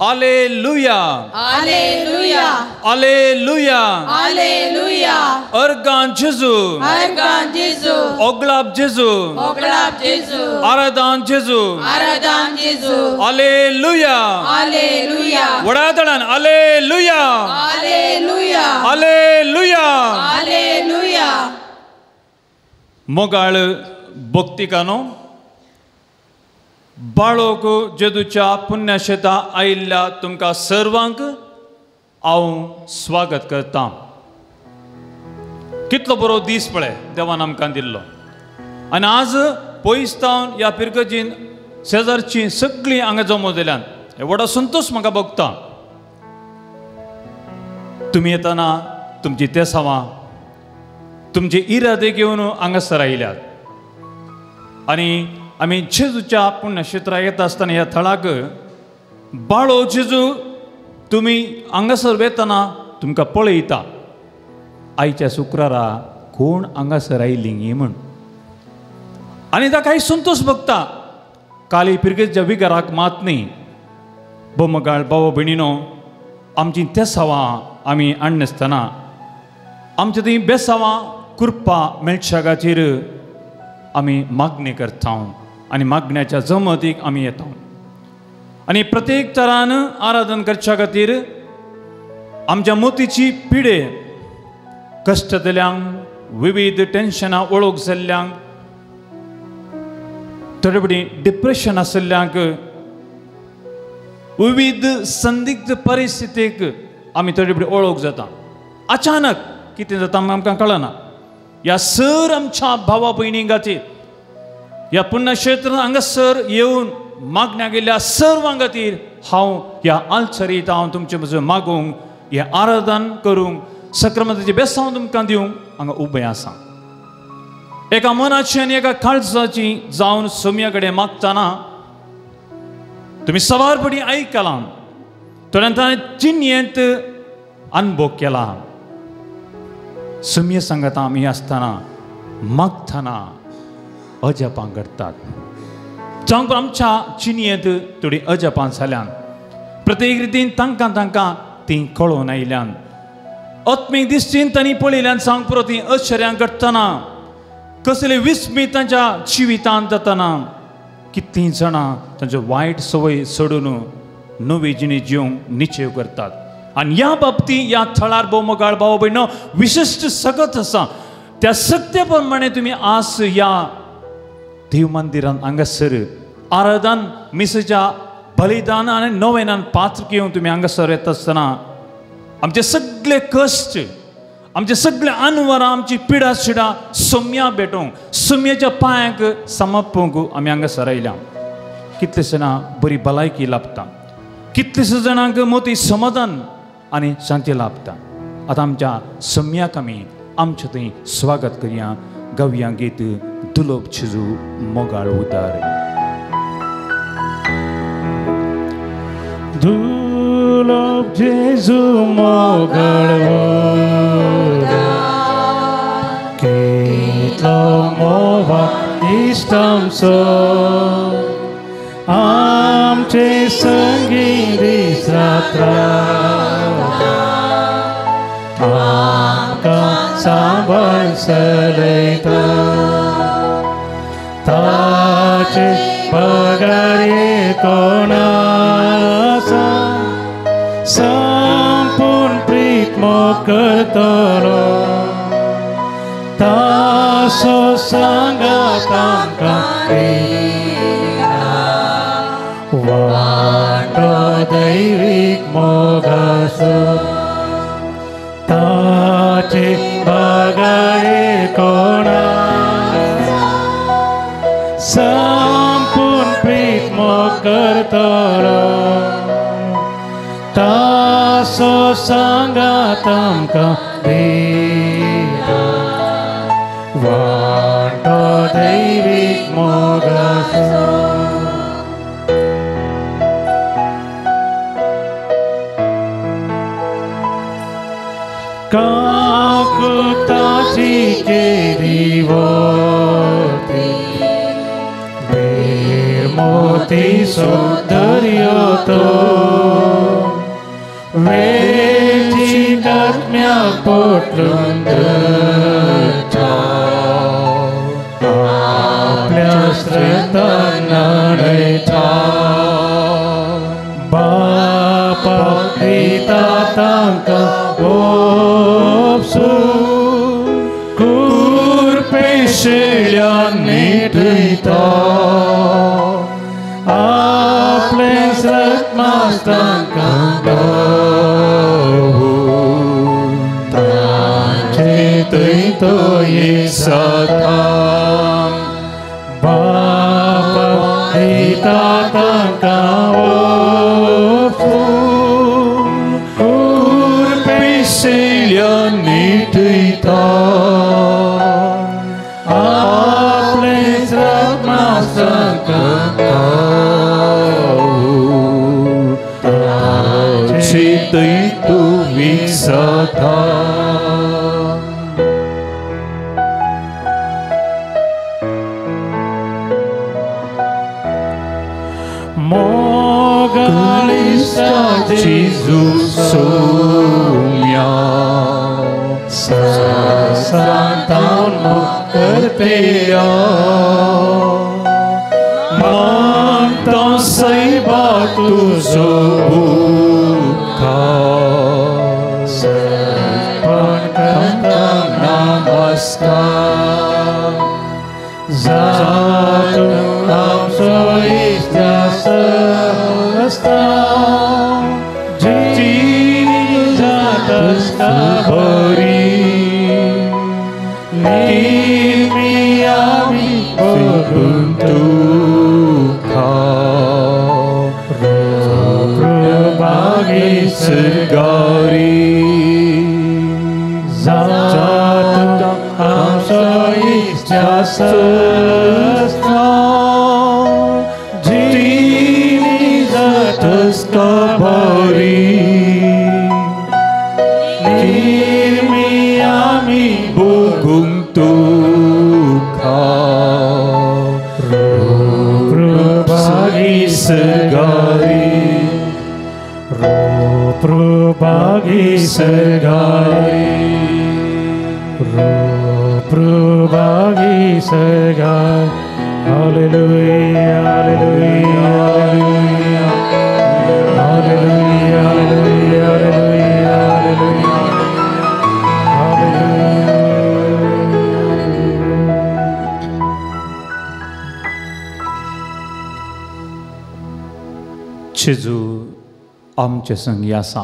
Hallelujah, hallelujah, hallelujah, hallelujah. अर्गां जेजू, अर्गां जेजू, ओगलाब जेजू, ओगलाब जेजू, आराधान जेजू, आराधान जेजू। Hallelujah, hallelujah. व्हडा दळान हालेलुया, हालेलुया, हालेलुया, हालेलुया। मोगाळ भक्तिकानो, बाळोक जेजूच्या पुण्यशेता आयिल्ल्या तुमकां सर्वांक हांव स्वागत करता। कितलो बरो दीस पळय देवान आमकां दिल्लो आनी आज पयस तावन ह्या पिरगजीन शेजारचीं सगळीं हांगा जमो जाल्यान हे व्हडो संतोश म्हाका भोगता। तुमी येतना तुमची तेसावां तुमचे इरादे घेवन हांगासर आयल्यात आनी आमी जेजूच्या पुण्यक्षेत्राक येता आसतना ह्या थळाक बाळो जेजू तुमी हांगासर वेतना तुमकां पळयता। आयच्या शुक्रारा कोण हांगासर आयली म्हूण आनी ताकाय संतोश भोगता। काली पिरगेच्या विगाराक मात न्ही बोमगाळ भाव भयणीनो, आमची तेसावां आमी हाडनासतना आमच्या ती बेसावां कृपा मेळच्या खातीर आमी मागणी करता आनी मागण्याच्या जमतीक आमी येता आनी प्रत्येक तरान आराधन करच्या खातीर आमच्या मोतीची पिडे कश्ट दिल्यांक, विविध टेन्शनां वळख जाल्ल्यांक, थोडे फावटी डिप्रेशन आशिल्ल्यांक, विविध संदिग्ध परिस्थितीक आमी थोडे फावटी वळख जाता। अचानक कितें जाता आमकां कळना। ह्या सर आमच्या भावा भयणी खातीर ह्या पुण्यक्षेत्रांत हांगासर येवन मागण्या गेल्ल्या सर्वां खातीर हांव ह्या आलसरीत हांव तुमचे म्हजो मागूंक, हें आराधन करूंक, सक्रमताचें बेसांव तुमकां दिवंक हांगा उबें आसा। एका मनाची आनी एका काळजाची जावन सोम्या कडेन मागतना तुमी सवारपणी आयकलां, थोड्यान ताणें चिन्येंत अनुभव केला। सोम्य सांगता आमी आसतना मागतना अजापां करतात। जावं आमच्या चिन्येंत थोडी अजापां जाल्यान प्रत्येक रितीन तांकां तांकां तीं कळोवन आयल्यान आत्मीक दिश्टीन तांणी पळयल्यान सांग पुरो तीं अश्चर्यां घडटना कसले विस्मीत तांच्या जिवितांत जातना कितलीं जाणां तांच्यो वायट संवय सोडून नवी जिणी जिवंक निश्चय करतात। आनी ह्या बाबतींत ह्या थळार भोवमोगाळ भाव भयणो विशिश्ट सगत आसा। त्या सत्य प्रमाणे तुमी आज ह्या देव मंदिरान हांगासर आराधन मिसाच्या बलिदान आनी नवेनान पात्र घेवन तुमी हांगासर येता आसतना आमचे सगळे कश्ट, आमचे सगळे अनवरां, आमची पिडा शिडा सोम्या भेटोवंक, सोम्याच्या पांयांक समर्पूंक आमी हांगासर आयल्या। कितले जाणां बरी भलायकी लाभता, कितलेशे जाणांक मोती समाधान आनी शांती लाभता। आतां आमच्या सम्याक आमी आमच्या थंय स्वागत करया। गावया गीत दुलोब जेजू मोगाळ उदार। दुलोब जेजू मोगाळ उदार, कितलो मोवा इश्ट आमचो, आमचे संगी दीस रात रावता, आमकां सांबाळ चलयता, ताचे बगर कोण आसा, संपूर्ण प्रीत मोग करतलो, तासो सांगात आमकां वाटो दैवीक मोगासो, ताचे बगर कोण आसा, संपूर्ण प्रीत मोग करतलो, तासो सांगात आमकां दिता वाटो दैवीक मोगासो। काकुताची केरी वोती बेर मोती सो दर्यो तो आत्म्या पोटलून धरता आपल्या श्रद्धान न्हाणयता बापा दिता तांकां ओपसून कुरपेशिळ्यान निटयता आपलें श्रद्धांकां गावून तांचे थंय तो सदा बापा दिता तांकां ओपसून कुरपेशिळ्यान निटयता आपलें श्रद्धांकां गावून तांचे थंय तूं विसता. जेजू सोम्या सांतान करतेया मानता सैबा तुझो उपकार सर्पण करता नमस्कार जातो आमचो इश्टा सस्ता बरी नेहमी आमी बघून तुका प्रभागी सरगारी जात आमचो इश्टा सस्ता जिनी जातस्ता बरी Prabhagi Sargari Prabhagi Sargari. Hallelujah, hallelujah, hallelujah, hallelujah, hallelujah, hallelujah, hallelujah. जेजू आमचे संगी आसा,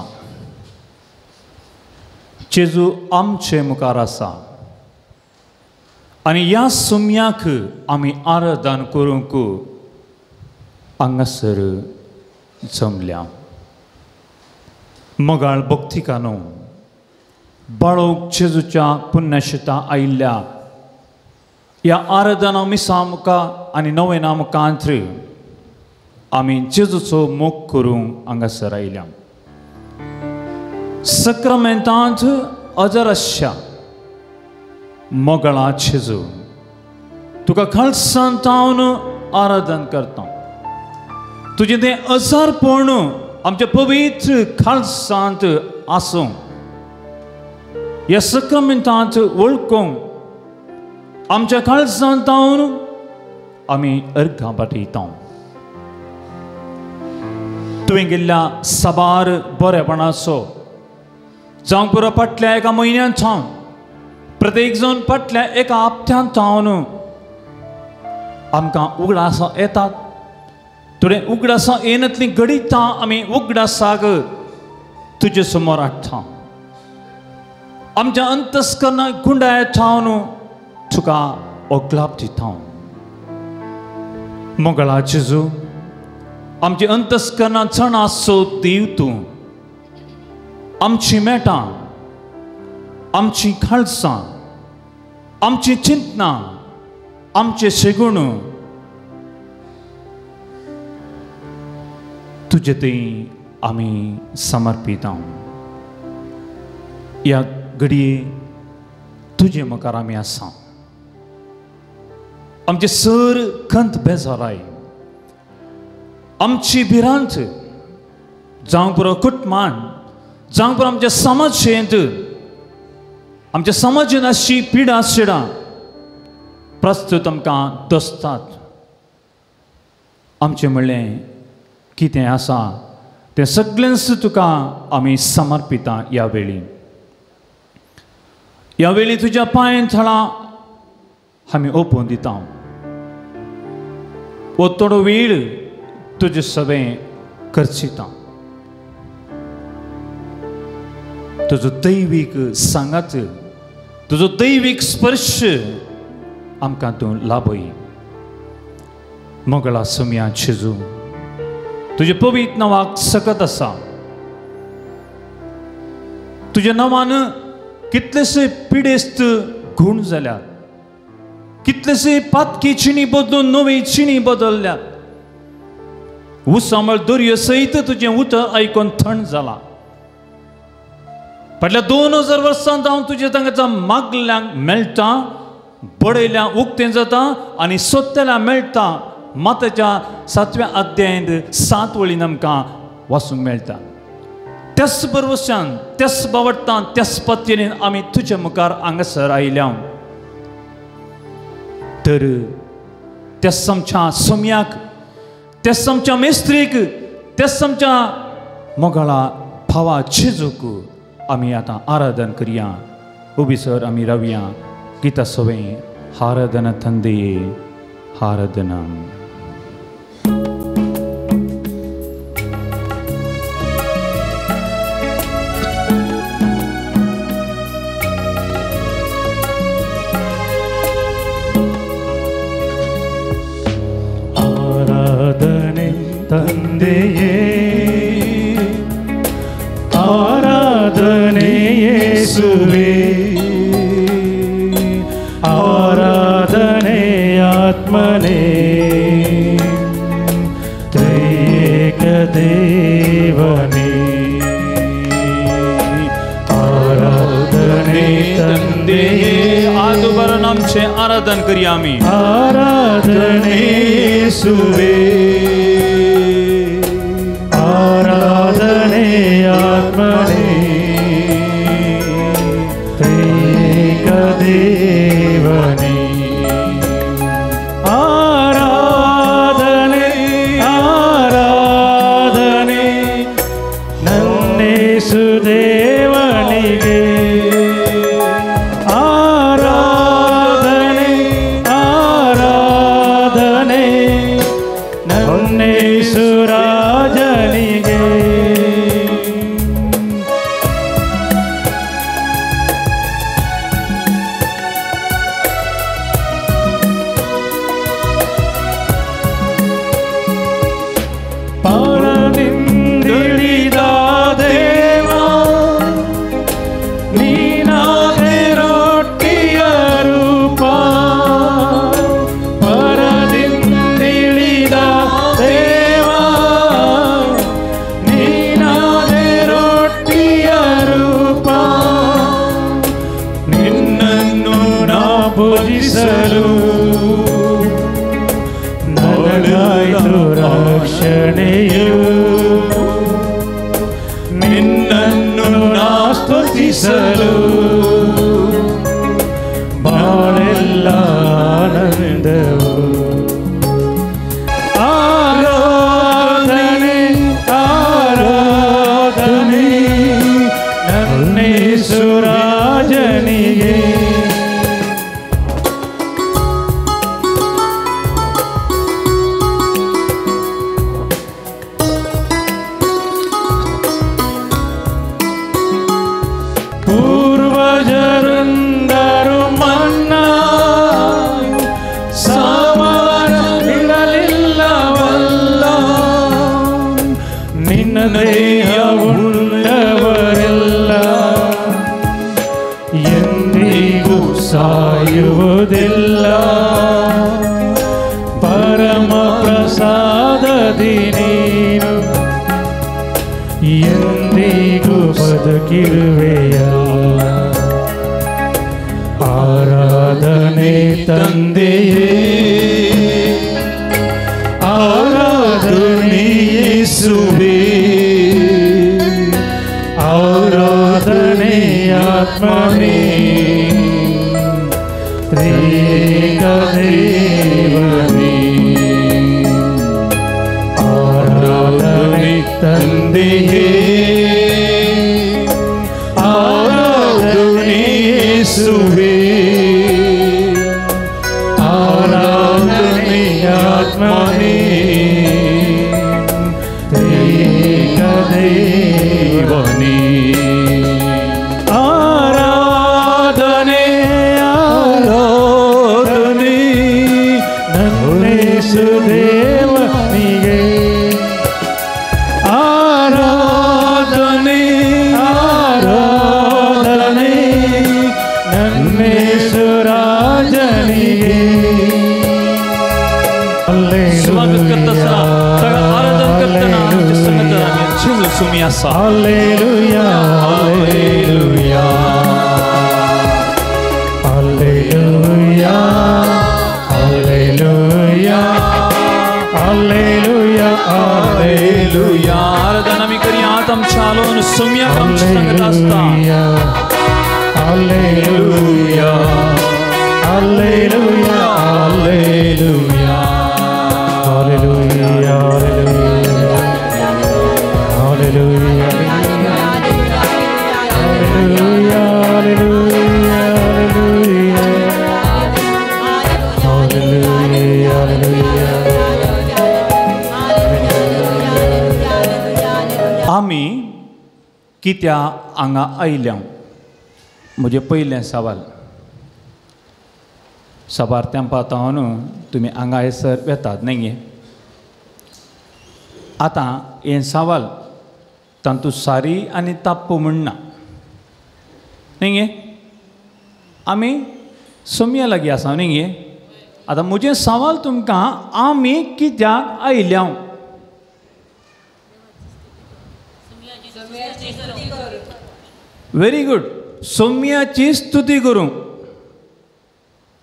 जेजू आमचे मुखार आसा आनी ह्या सुम्याक आमी आराधन करूंक हांगासर जमल्या. मोगाळ भक्तिकानो बाळोक जेजूच्या पुण्यशिता आयिल्ल्या ह्या आराधना मिसा मुखार आनी नवेना मुखांत आमी जेजूचो मोग करूंक हांगासर आयल्या. सक्रामेंतांत अजरश्या मोगळा जेजू तुका खालसान तावन आराधन करता. तुजें तें अजारपण आमच्या पवित्र खालसांत आसूं, ह्या सक्रामेंतांत वळखूंक आमच्या खालसांत तावन आमी अर्घां पाठयता. तुवें गेल्ल्या साबार बरेपणाचो जावंक पुरो फाटल्या एका म्हयन्यान सावन प्रत्येक जावन फाटल्या एका हप्त्यान सावन आमकां उगडासां येतात. थोडे उगडासां येनातलीं घडितां आमी उगडासाक तुजे समोर हाडटा. आमच्या अंतस्करणाक गुंडाय सावन तुका ओगलाप दिता. मोगळा जेजू आमची अंतस्करणां चणासो देव तूं, आमची मेटां, आमची खालसां, आमची चिंतनां, आमचे शेगुण तुजे थंय आमी समर्पिता. ह्या घडये तुजे मुखार आमी आसा. आमचे सर खंत बेजाराय, आमची भिरांत जावंक पुरो कुटमान, जावंक पुरो आमच्या समाजेंत आमच्या समाजान अशी पिडा शिडां प्रस्तुत आमकां दसतात. आमचें म्हणलें कितें आसा तें सगळेंच तुका आमी समर्पिता. ह्या वेळी ह्या वेळी तुज्या पांयां थळां आमी ओपून दिता. हो थोडो वेळ तुजे सगळें खर्चिता. तुजो दैवीक सांगात, तुजो दैवीक स्पर्श आमकां तूं लाभय. मोगळा सोम्या जेजू, तुजे पवित्र नांवाक सकत आसा. तुज्या नांवान कितलेशे पिडेस्त गूण जाल्यात, कितलेशे पातकी चिणी बदलून नवी चिणी बदलल्यात. उसामळ दर्यो सयत तुजें उतर आयकून थंड जाला. फाटल्या 2000 वर्सां जावन तुजें तांकां मागल्यांक मेळटा, बडयल्या उक्तें जाता आनी सोदतल्या मेळटा. माताच्या 7व्या अध्यायांत 7 वळीन आमकां वाचूंक मेळटा. त्याच बरवशान, त्याच बावडटान, त्याच पत्तीन आमी तुज्या मुखार हांगासर आयल्या. तर त्याच आमच्या सोम्याक, त्याच आमच्या मेस्त्रीक, त्याच आमच्या मोगाळा भावा जेजूक आमी आतां आराधन करया. उबीसर आमी रावया. गीता सवें आराधना तंदे आराधना. आराधने ತಂದೆಯೇ, ಆರಾಧನೆ ಯೇಸುವೇ, ಆರಾಧನೆ ಆತ್ಮನೇ, ತ್ರಿಯೇಕ ದೇವನೇ. ಆರಾಧನೆ ತಂದೆಯೇ. आदुबरन आमचें आराधन करया आमी. आराधने येसुवे, आराधने आत्मने, त्रिएक देवने. आराधने आराधने नन्नेसु ದೇವನಿಗೆ, ಆರಾಧನೆ ಆರಾಧನೆ ನನ್ನೇಸು ರಾಜನಿಗೆ. ಪರನಿಂದಿಳಿದ ದೇವ ನೀನಾದೆ ರೊಟ್ಟಿಯ ರೂಪ, ಪರದಿಂದಿಳಿದ ದೇವ ನೀನಾದೆ ರೊಟ್ಟಿಯ ರೂಪ, ನಿನ್ನನ್ನು ನಾ ಪೂಜಿಸಲು ನನಗಾಯ್ತು ರಕ್ಷಣೆಯು, ನಿನ್ನನ್ನು ನಾ ಸ್ತುತಿಸಲು ಬಾಳೆಲ್ಲ ಆನಂದವು. ಆರಾಧನೆ ಆರಾಧನೆ ನನ್ನೇಸು ರಾಜನಿಗೆ. ಪೂರ್ವಜರುಂದರು ಮನ್ನಾ ಸಾಮಾನ ಇರಲಿಲ್ಲವಲ್ಲ, ನಿನ್ನ ದೇಹ ಉಳ್ಳವರೆಲ್ಲ ಎಂದಿಗೂ ಸಾಯುವುದಿಲ್ಲ. ಪರಮ ಪ್ರಸಾದದಿ ನೀನು ಎಂದಿಗೂ ಬದುಕಿರುವೆಯಲ್ಲ. ಆರಾಧನೆ ತಂದೆಯೇ, ಆರಾಧನೆ ಯೇಸುವೇ, ಆರಾಧನೆ ಆತ್ಮನೇ ತ್ರಿಯೇಕ ದೇವನೇ ಆರಾಧನೆ ತಂದೆಯೇ ಆರಾಧನೆ ಯೇಸುವೇ ಆರಾಧನೆ ಆತ್ಮನೇ ತ್ರಿಯೇಕ ದೇವನೇ ಆರಾಧನೆ ಆರಾಧನೆ ನನ್ನೇಸು ದೇವನಿಗೆ ಆರಾಧನೆ ಆರಾಧನೆ ನನ್ನೇಸು ರಾಜನಿಗೆ. स्वागत करता आसतना ताका आराधन करतना आमच्या संगतान आमी जेजू सुमी आसा. Hallelujah hallelujah hallelujah hallelujah hallelujah hallelujah आराधन आमी करया आतां आमच्या आलोवन सुम्याक आमच्या संगत आसता. Hallelujah hallelujah hallelujah hallelujah hallelujah hallelujah hallelujah hallelujah hallelujah. आमी कित्या हांगा आयल्या म्हजें पयलें सवाल. साबार तेंपा तावन तुमी हांगा हयसर वेतात न्ही गे. आतां हें सवाल तातूंत सारी आनी ताप्पू म्हणना न्ही गे. आमी सोमया लागीं आसा न्ही गे. आतां म्हजें सवाल तुमकां आमी कित्याक आयल्या? Very good. सोम्याची स्तुती करूंक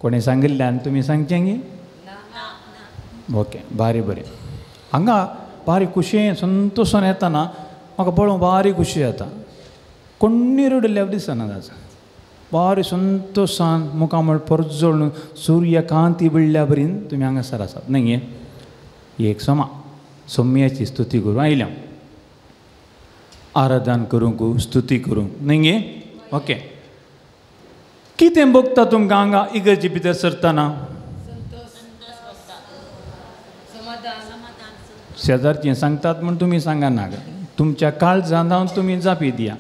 कोणें सांगिल्ल्यान तुमी सांगचें गे? ओके, बारी बरें. हांगा बारी खुशयेन संतोशान येतना म्हाका पळोवंक बारी खुशी जाता. कोण्णी रडिल्ल्या दिसना आज. बारी संतोशान मुखामळ परजळून सूर्यकांती बिळ्ळ्या बरीन तुमी हांगासर आसात न्ही गे. एक समा सोम्याची स्तुती करूं आयल्या, आराधन करूंक स्तुती करूंक न्ही गे. ओके, कितें भोगता तुमकां हांगा इगर्जे भितर सरतना? शेजारचें सांगतात म्हूण तुमी सांगना, तुमच्या काळजान जावन तुमी जापी दिया.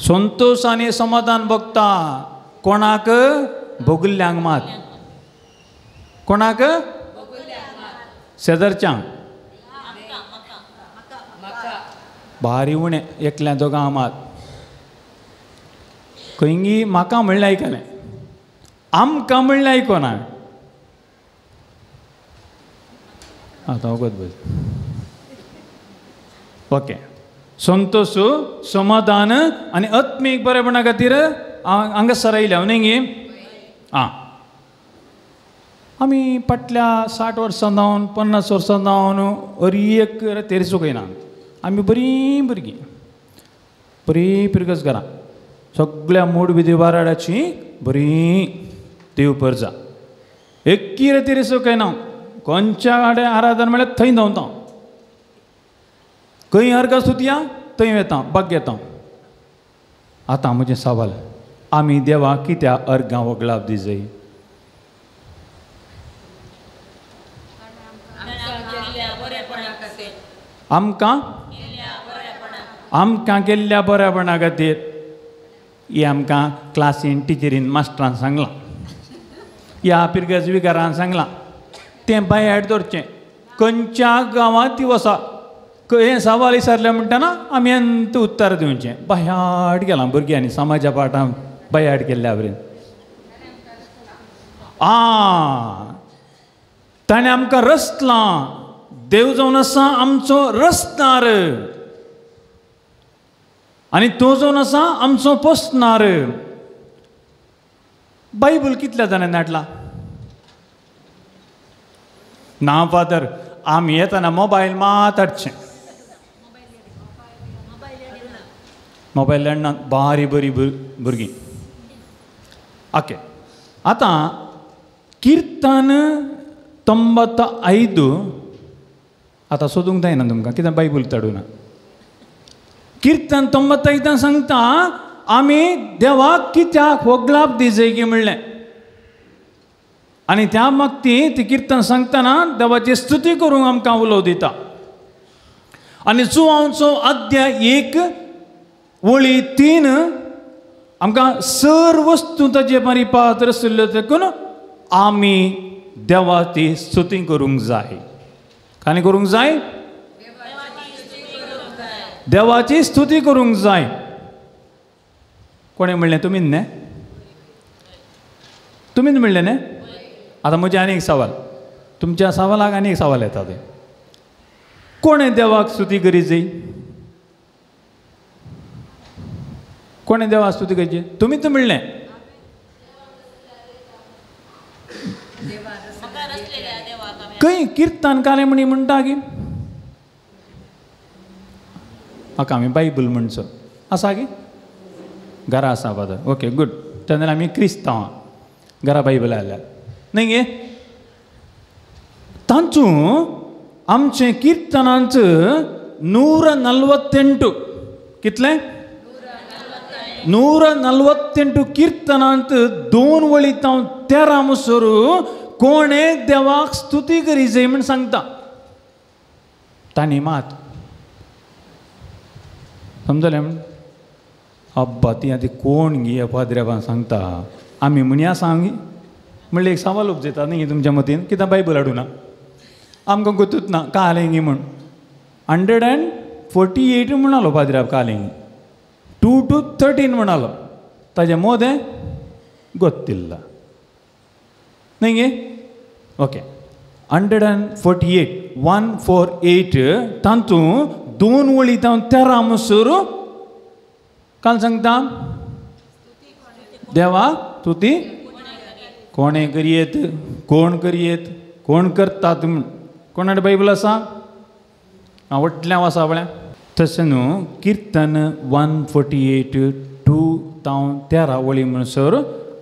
संतोश आनी समाधान भोगता कोणाक? भोगल्ल्यांक मात. कोणाक? शेजारच्यांक. भारी उणें एकल्या दोगां मात. खंयगी म्हाका म्हणलें आयकलें, आमकां म्हणलें आयकोना. आतां वगत बस. ओके, संतोश समाधान आनी आत्मीक बरेपणा खातीर हांगासर आयल्या न्ही गे. आं, आमी फाटल्या 60 वर्सां जावन 50 वर्सां जावन हर एक तेरसो कयना. आमी बरीं भुरगीं बरीं पिरगस घरां सगळ्या मूड विधी बाराडाची बरीं देव परजा एक्की रे तेरसो कयना. कोणच्या कडेन आराधन म्हळ्यार थंय धांवता, खंय अर्घ सुतया थंय वेता बाग घेता. आतां म्हजें सवाल, आमी देवा कित्या अर्घां वगळाप दिजय? आमकां आमकां केल्ल्या बऱ्यापणा खातीर. हें आमकां क्लासीन टिचरीन मास्टरान सांगलां, ह्या पिरगज विगारान सांगलां. तें बांयार दवरचें. खंयच्या गांवांत ती वसा हें सवाल विचारलें म्हणटना आमी अंत उत्तर दिवचें. बायाट गेलां भुरग्यांनी समाजा पाठान बायाट केल्ल्या बरें. आं, ताणें आमकां रचलां. देव जावन आसा आमचो रचणार आनी तो जावन आसा आमचो पोसणार. बायबल कितल्या जाणांनी हाडला? ना फादर, आमी येतना मोबायल मात हाडचें. मोबायल हाडना बारी बरी भुरगीं. ओके, आतां किर्तन 95 आतां सोदूंक जायना तुमकां कित्याक बायबल ताडूना. किर्तन 95 सांगता आमी देवाक कित्याक होगलाप दिजय म्हणलें. आनी त्या मागती ती किर्तन सांगतना देवाची स्तुती करूंक आमकां उलोव दिता. आनी जुवांचो अध्याय 1 वळी 3 आमकां सर वस्तू ताजे मारी पात्र आशिल्ल्यो देखून आमी देवाची स्तुती करूंक जाय. काणी करूंक जाय? देवाची स्तुती करूंक जाय. कोणें म्हणलें? तुमीच न्ही? तुमीच म्हणलें न्ही? आतां म्हजें आनी एक सवाल, तुमच्या सवालाक आनी एक सवाल येता तें. कोणें देवाक स्तुती करी जाय? कोणें देवाक स्तुती करची? तुमीच म्हणलें. खंय किर्तन कालें म्हणी म्हणटा की म्हाका आमी बायबल म्हणचो आसा की घरा आसा फादर. Okay good. तेन्ना आमी क्रिस्तांव घरा बायबल आयल्यार न्ही गे. तांचू आमचें किर्तनांच 148 कितलें? 148 किर्तनांत 2 वळी तावन 13 मुसर कोणें देवाक स्तुती करी जाय म्हण सांगता. तांणी मात समजलें म्हण अब्बा ती आतां कोण गी पाद्र्याबान सांगता आमी म्हणया सांग म्हणलें. एक सवाल उपजयता न्ही तुमच्या मतीन कित्याक बायबल हाडूना आमकां गोतूच ना कालें गी म्हण. 148 म्हणालो पाद्र्याब कालें 2 to 13 म्हणालो ताजे मोदें गोत्तिल्ला न्ही गे. ओके 148 148 तातूंत 2 वळी तावन 13 मुसर काल सांगता देवा स्तुती कोणें करयेत, कोण करयेत, कोण करतात म्हूण. कोणाडे बायबल आसा? आवडटलें हांव आसा पळय. तशें न्हू किर्तन 148 2 तावन 13 वळी म्हणसर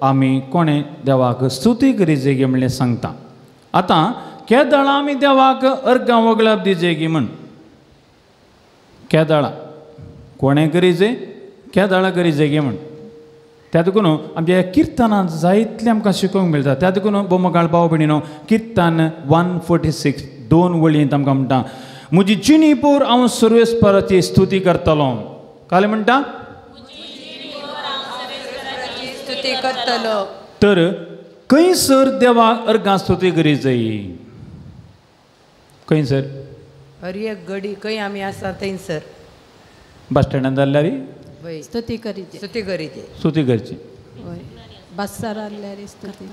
आमी कोणें देवाक स्तुती करी जाय म्हणलें सांगता. आतां केदळां आमी देवाक अर्गां वगळप दिजय गी म्हण. केदळां कोणें करी जाय, केदळां करी जाय गी म्हण. त्या देखून आमच्या किर्तनांत जायतलें आमकां शिकोवंक मेळटा. त्या देखून बोमकाळ भाव भयणीनो किर्तन 146 2 वळींत आमकां म्हणटा म्हजी जिणी पोर हांव सर्वेस्पराची स्तुती करतलो. कालें म्हणटा? तर खंयसर देवाक अर्गां स्तुती करी जाय? खंयसर? हर एक घडी खंय आमी आसा थंयसर. बस स्टँडान जाल्यार स्तुती करीचे, स्तुती करीचे, स्तुती करची. बसार आसल्यार स्तुती.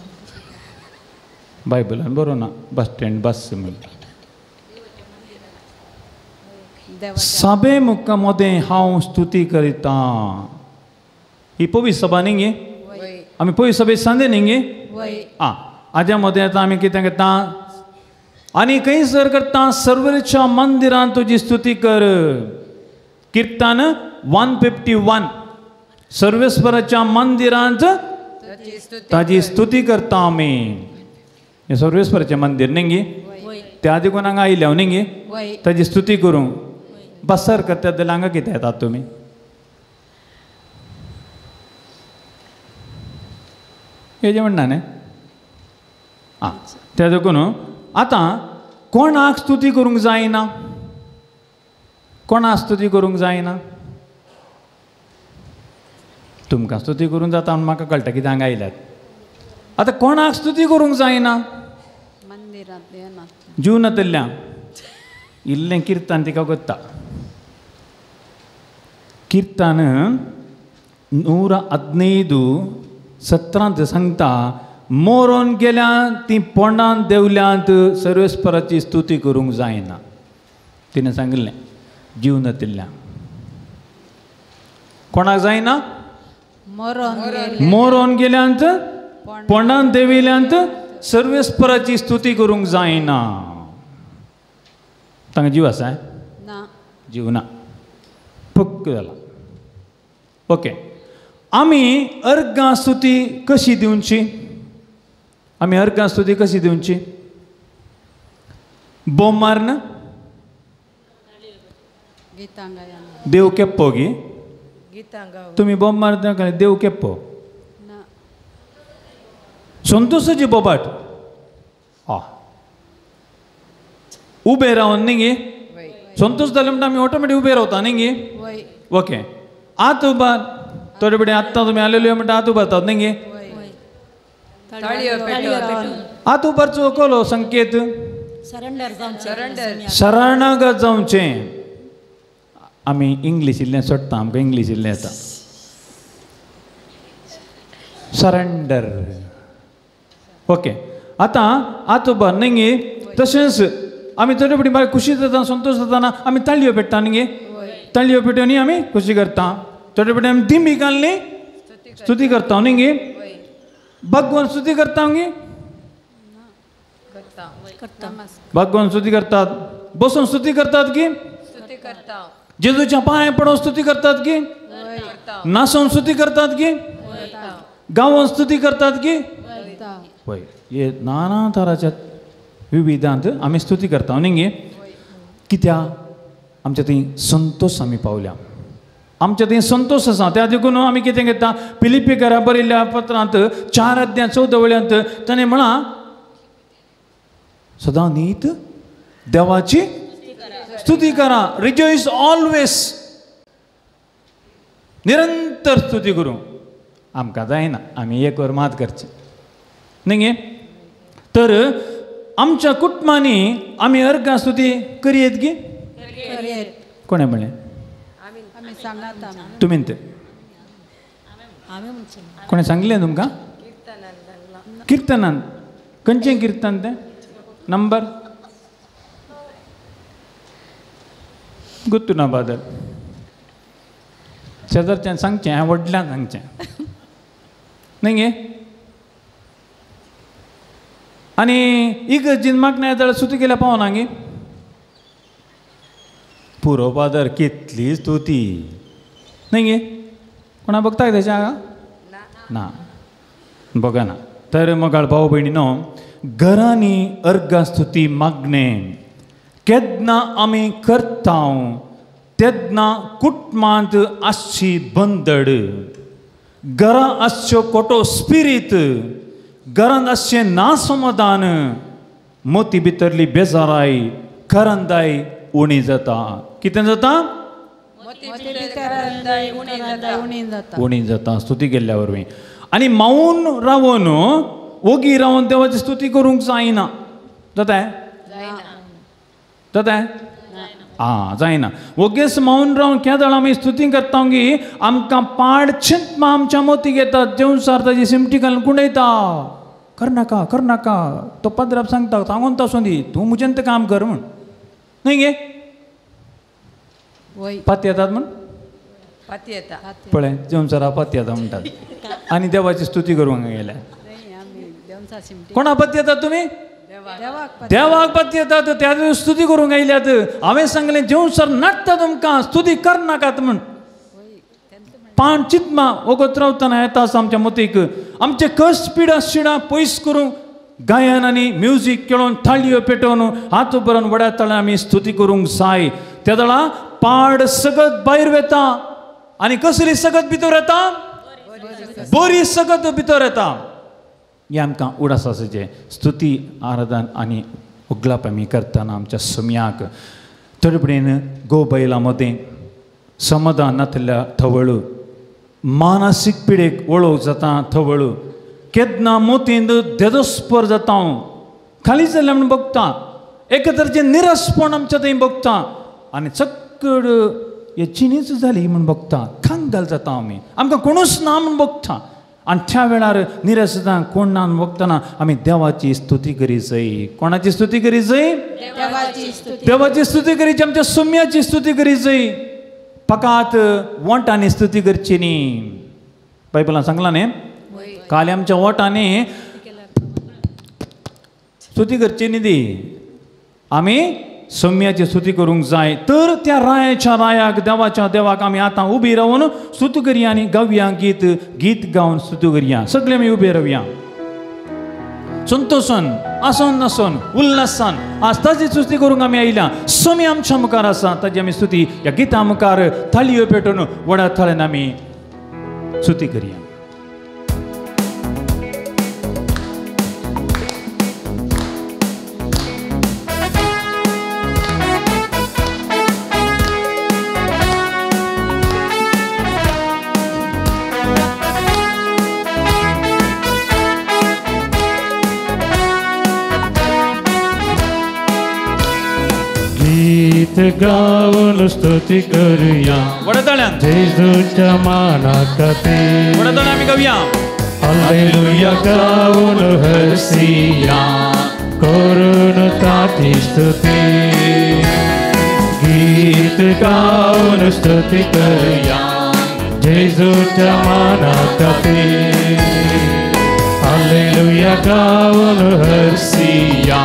बायबलान बरोवना ना बस स्टँड बस म्हण. सभे मुखार मदें हांव स्तुती करिता. ही पवित्र सभा न्ही गे? आमी पवित्र सभे सांदे न्ही गे? आं आज्या मदें आतां आमी कितें करता आनी खंयसर करता? सर्वेच्या मंदिरांत तुजी स्तुती कर. किर्तन 151 सर्वेस्वराच्या मंदिरांत ताजी स्तुती करता आमी. हें सर्वेस्वराचें मंदीर न्ही गे? त्या देखून हांगा आयल्या न्ही गे ताजी स्तुती करूंक. बसर करतात जाल्यार हांगा कितें येतात तुमी? हेजें म्हणना न्ही. आं त्या देखून आतां कोणाक स्तुती करूंक जायना? कोणाक स्तुती करूंक जायना? तुमकां स्तुती करूंक जाता म्हूण म्हाका कळटा कित्याक हांगा आयल्यात. आतां कोणाक स्तुती करूंक जायना? जीव नातल्या इल्लें किर्तन तिका कोत्ता. किर्तन 115 17 सांगता मोरोन गेल्यान ती पोंडान देवल्यांत सर्वेस्पराची स्तुती करूंक जायना. तिणें सांगिल्लें जीव नातिल्ल्या कोणाक जायना? मोरोन गेल्यांत पोंडान देविल्यांत सर्वेस्पराची स्तुती करूंक जायना. तांकां जीव आसा? जीव ना, फुक्क जाला. ओके, आमी अर्घां स्तुती कशी दिवची? आमी अर्घां स्तुती कशी दिवची? बोम मारन देव केप्पो गी? तुमी बोम मारता काय देव केप्पो? संतोषाची बोबाट आ उबे रावन न्ही गे? संतोष जाले म्हणटा आमी ऑटोमॅटीक उबे रावता न्ही गे? ओके, आत उबार थोडे बडे आत्तां तुमी आलेले म्हणटा आत उबारतात न्ही गे? आत उबारचो कोलो संकेत शरणागत जावचें. आमी इंग्लीश इल्लें सोडटा, आमकां इंग्लीश इल्लें येता. सरेंडर. ओके, आतां आत उबार न्ही गे? तशेंच आमी थोडे फावटी बाय खुशी जाता, संतोश जाताना आमी ताळयो पेट्टा न्ही गे? ताळयो पेटोवनी आमी खुशी करता. थोडे फावटी आमी दिमी घालनी स्तुती करता न्ही गे? भगवान स्तुती करता गे? भगवान स्तुती करतात. बसून स्तुती करतात की? जेजूच्या पांय पडून स्तुती करतात की? नासून स्तुती करतात की? गांवान स्तुती करतात की? वय, हे नाना तराच्या विविधांत आमी स्तुती करता न्ही गे? कित्याक आमच्या थंय संतोष आमी पावल्या, आमच्या थंय संतोष आसा. त्या देखून आमी कितें घेता? फिलिप्पीकरां बरयल्ल्या पत्रांत 4 अध्याय 14 वळ्यांत ताणें म्हळां, सदां नीत देवाची स्तुती करा. रिजॉयस ऑलवेज, निरंतर स्तुती करूं. आमकां जायना, आमी एक वर मात करचें न्ही गे? तर आमच्या कुटुंबांनी आमी अर्घां स्तुती करयेत गी? कोणें म्हणलें? तुमी ते कोणें सांगलें तुमकां? किर्तनान. खंयचें किर्तन तें? नंबर गुत्तू ना बादल शेजारच्यान सांगचें, हांवें व्हडल्यान सांगचें न्ही गे? आनी इगर्जीन मागणें जाल्यार स्तुती केल्यार पावना गे? पुरो फादर, कितली स्तुती न्ही गे? कोणा बघता तेच्या हांगा ना? बघना. तर मोगाळ भाव भयणीनो, घरांनी अर्घां स्तुती मागणें केन्ना आमी करता तेन्ना कुटुंबांत आसची बंदड, घरां आसच्यो खोटो स्पिरीत, घरांत आसचें नासमाधान, मोती भितरली बेजाराय करंदाय उणी जाता. कितें जाता? उणी जाता स्तुती केल्ल्या वरवीं. आनी मावन रावन ओगी रावन देवाची स्तुती करूंक जायना. जाता? जाता? आं, जायना. ओगेच मावन रावन केदळ आमी स्तुती करता गी आमकां पाड चिंतमा आमच्या मोती घेतात. जेवण ताजी सिमटी घालून कुंडयता, कर नाका कर नाका. तो पद्राप सांगता, सांगून तासून दी, तूं म्हजेन तें काम कर म्हूण न्ही गे? पाती येतात म्हूण पळय जेवण सरा पाती येता म्हणटात आनी देवाची स्तुती करूंक गेल्या. कोणा पाती येतात तुमी? देवाक पाती येतात. त्या स्तुती करूंक आयल्यात. हांवें सांगलें जेवण सर नाडटा तुमकां, स्तुती कर नाकात म्हूण. पान चिंतमा वगत रावतना येता आसा आमच्या मतीक. आमचे कश्ट पिडा शिडां पयस करूंक गायन आनी म्युजीक खेळोवन थाळयो पेटोवन हात उबरून व्हड्या ताळ्यान आमी स्तुती करूंक जाय. त्या दळा पाड सगत भायर वेता आनी कसली सगत भितर येता? बरी सगत भितर येता. हें आमकां उडास आसाचें स्तुती आराधन आनी उगलाप आमी करतना आमच्या सम्याक थोडे कडेन गो बैलां मदें समाधान नातल्या थवळ, मानसीक पिडेक वळोव जाता थवळ, केन्ना मोतींत देदोस्पर जाता हांव, खाली जाल्लें म्हूण बघता, एके तरेचें निरसपण आमच्या थंय बघता आनी चक्कड हे चिनीच जाली म्हूण बघता, खांगाल जाता आमी, आमकां कोणूच ना म्हूण बघता. आनी त्या वेळार निरस जाता, कोण ना म्हूण बघतना आमी देवाची स्तुती करी जाय. कोणाची स्तुती करी जाय? देवाची स्तुती करीची, आमच्या सुम्याची स्तुती करी जाय. फकात वोंटांनी स्तुती करची न्ही. बायबलान सांगलां न्ही, काल आमच्या वोंटांनी स्तुती करची न्ही ती, आमी सोम्याची स्तुती करूंक जाय. तर त्या रायाच्या रायाक देवाच्या देवाक आमी आतां उबी रावन स्तुती करया आनी गावया गीत, गीत गावन स्तुती करया. सगळे आमी उबे रावया संतोषान, आसोन नासोन, उल्हासान आज ताजी स्तुती करूंक आमी आयल्या. सोमी आमच्या मुखार आसा, ताजी आमी स्तुती ह्या गिता मुखार थाळयो पेटोवन व्हडा थाळ्यान आमी स्तुती करया. गीत गाऊन स्तुती करूया जेजूच्या मानाखातीर. आमी गावया हालेलुया गाऊन हरसिया करून ताची स्तुती. गीत गाऊन स्तुती करूया जेजूच्या मानाखातीर. हालेलुया गाऊन हरसिया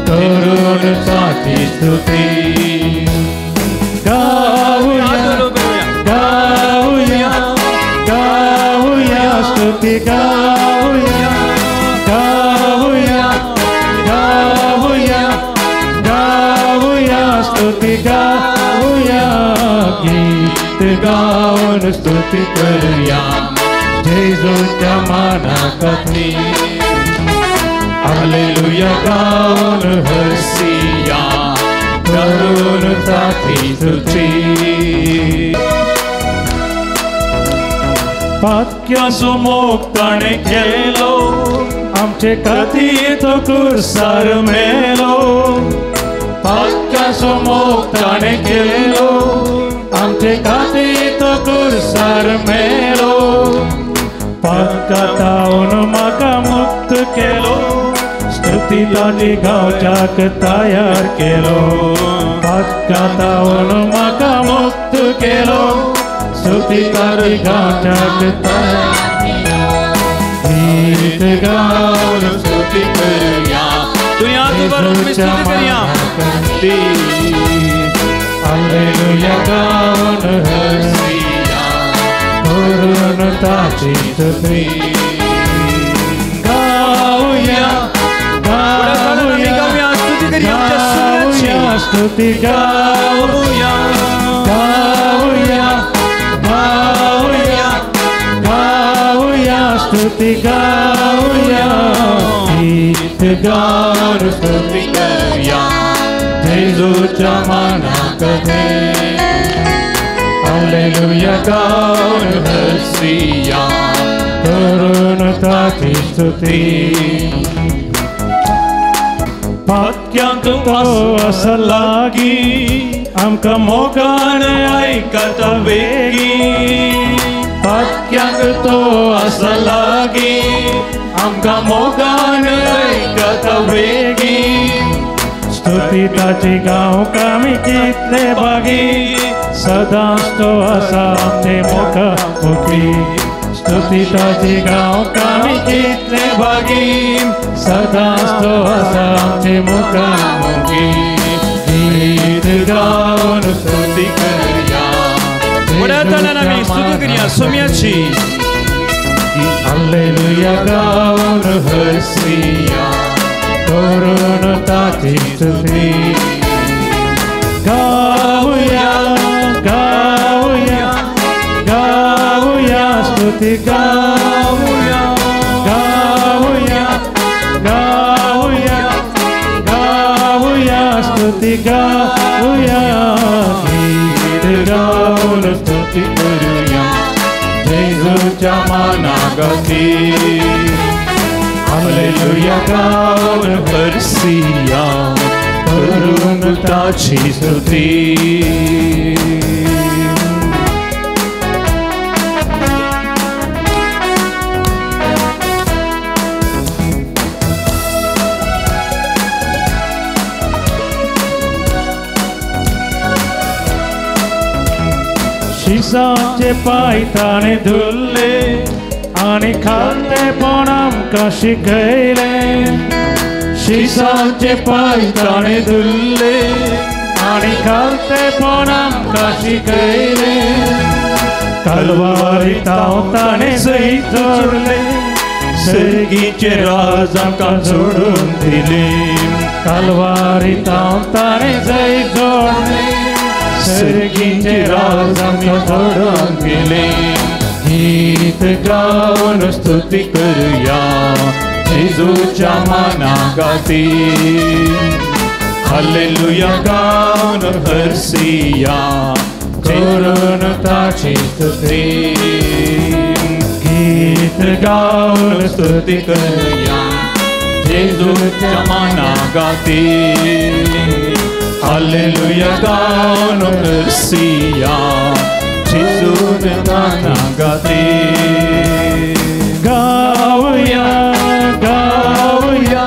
करून ताची स्तुती. गाऊया गाऊया गाऊया स्तुती गाऊया गाऊया गाऊया गाऊया स्तुती गाऊया. गीत गाऊन स्तुती करूया जेजूच्या मानाखातीर. हालेलुया गाऊन हरसिया करून ताची स्तुती. पातक्याचो मोग ताणें केलो, आमचे खातीर तो कुर्सार मेलो. पातक्याचो मोग ताणें केलो, आमचे खातीर तो कुर्सार मेलो. पातकांतावन म्हाका मुक्त केलो, स्तुती ताजी गावच्याक तयार केलो. पातकांतावन म्हाका मुक्त केलो, स्तुती ताजी गावच्याक तयार केलो. गीत गावन स्तुती करूया, स्तुती करूया. हालेलुया गावन हरसिया करून ताची स्तुती. गाऊया गाऊया गाऊया स्तुती गाऊया गाऊया गाऊया गाऊया स्तुती गाऊया. गीत गाऊन स्तुती करूया जेजूच्या मानाखातीर. हालेलुया गाऊन हरसिया करून ताची स्तुती. पातक्यांक तो आसा लागीं, आमकां मोगान आयकता वेगीं. पातक्यांक तो आसा लागीं, आमकां मोगान आयकता वेगीं. स्तुती ताची गावंक आमी कितले भागी, सदांच तो आसा आमचे मुखामुखी. स्तुती ताची गावंक आमी कितले भागी, सदांच तो आसा आमचे मुखामुखी. गीत गावन स्तुती करूया, व्हडा तालान आमी स्तुती करूया सोम्याची. हालेलुया गावन हरसिया करून ताची स्तुती. गाऊया गाऊया गाऊया स्तुती गाऊया गाऊया गाऊया गाऊया स्तुती गाऊया. गीत गाऊन स्तुती करूया जेजूच्या मानाखातीर. हालेलुया गाऊन हरसिया करून ताची स्तुती. शिसाचे पांय ताणें धुल्ले आनी खालतेपण आमकां शिकयलें. शिसांचे पांय ताणें धुल्ले आनी खालतेपण आमकां शिकयलें. कलवारी ताव ताणें जैत जोडलें, सर्गीचें राज आमकां जोडून दिलें. कलवारी ताव ताणें जैत जोडलें, सर्गीचें राज आमकां जोडून दिलें. गीत गावन स्तुती करुया जेजूच्या माना खातीर. हालेलुया गावन हरसिया करून ताची स्तुती. गीत गावन स्तुती करुया जेजूच्या माना खातीर. हालेलुया गावन हरसिया जेजूच्या माना खातीर. गावया गावया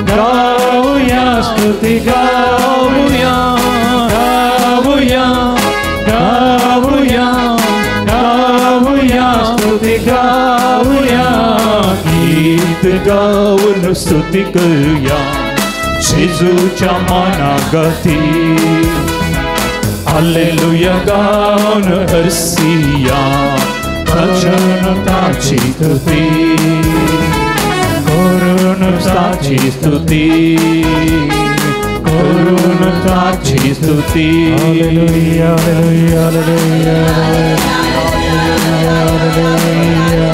गावया स्तुती गावया गावया गावया गावया स्तुती गावया. गीत गावन स्तुती करुया जेजूच्या माना खातीर. हालेलुया गावन हरसिया करून ताची स्तुती, करून ताची स्तुती, करून ताची स्तुती. हालेलुया हालेलुया हालेलुया हालेलुया.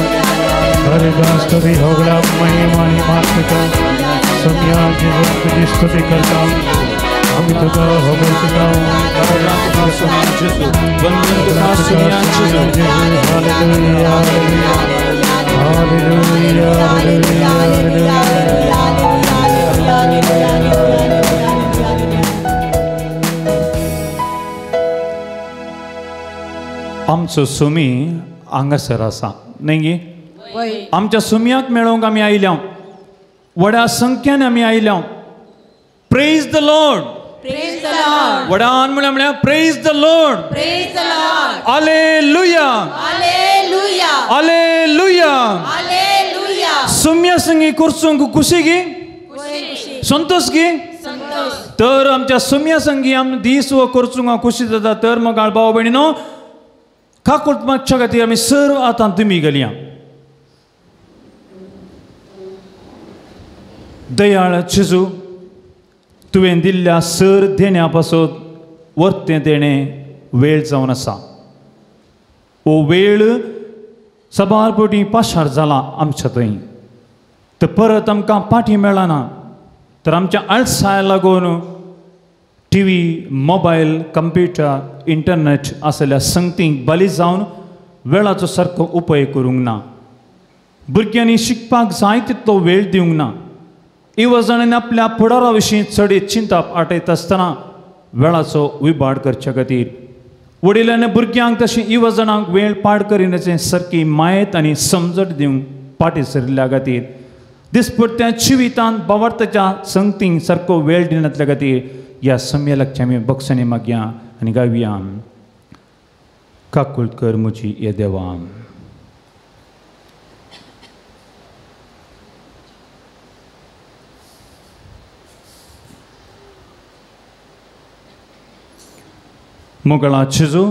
हर स्तुति होगला महिमा आणि मातृका सोम्या जेजू तुझी स्तुती करता आम्ही तुका होगळता. हालेलुया हालेलुया हालेलुया हालेलुया. आमचो सुमी हांगासर आसा न्ही गी? आमच्या सुमयाक मेळोवंक आमी आयल्या, व्हडा संख्यान आमी आयल्या. Praise the Lord. Praise the Lord. व्हडान म्हणल्यार म्हणल्यार praise the Lord. Praise the Lord. Hallelujah hallelujah hallelujah hallelujah. सुम्या संगी कुर्सूंक खुशी गी, संतोष गी. तर आमच्या सुम्या संगी आम दीस व करचूंक खुशी जाता. तर मग भाव भयणीनो काकुळट मागच्या खातीर आमी सर्व आतां तुमी गेलया. दयाळ जेजू, तुवें दिल्ल्या सर देण्या पासत वर्तें देणें वेळ जावन आसा. हो वेळ सबार पटी पाशार जाला आमच्या थंय, तर परत आमकां पाठी मेळना. तर आमच्या आळसाय लागून T V, mobile, computer, internet आसल्या संगतींक बली जावन वेळाचो सारको उपयोग करूंक ना. भुरग्यांनी शिकपाक जाय तितलो वेळ दिवंक ना. इवजाणांनी आपल्या फुडारा विशीं चडीत चिंताप आटयत आसतना वेळाचो विबाड करचे खातीर वडिलांनी भुरग्यांक तशें इवजणांक वेळ पाड करिनाचें सारकी मायत आनी समजट दिवंक फाटीं सरिल्ल्या खातीर दिसपट्ट्या जिवितांत बावार्थाच्या संगतींक सारको वेळ दिनातल्या खातीर ह्या सम्या आमी बक्षांनी मागया आनी गावया. काकुळट कर म्हजी ये देवा. मोगळा जेजू,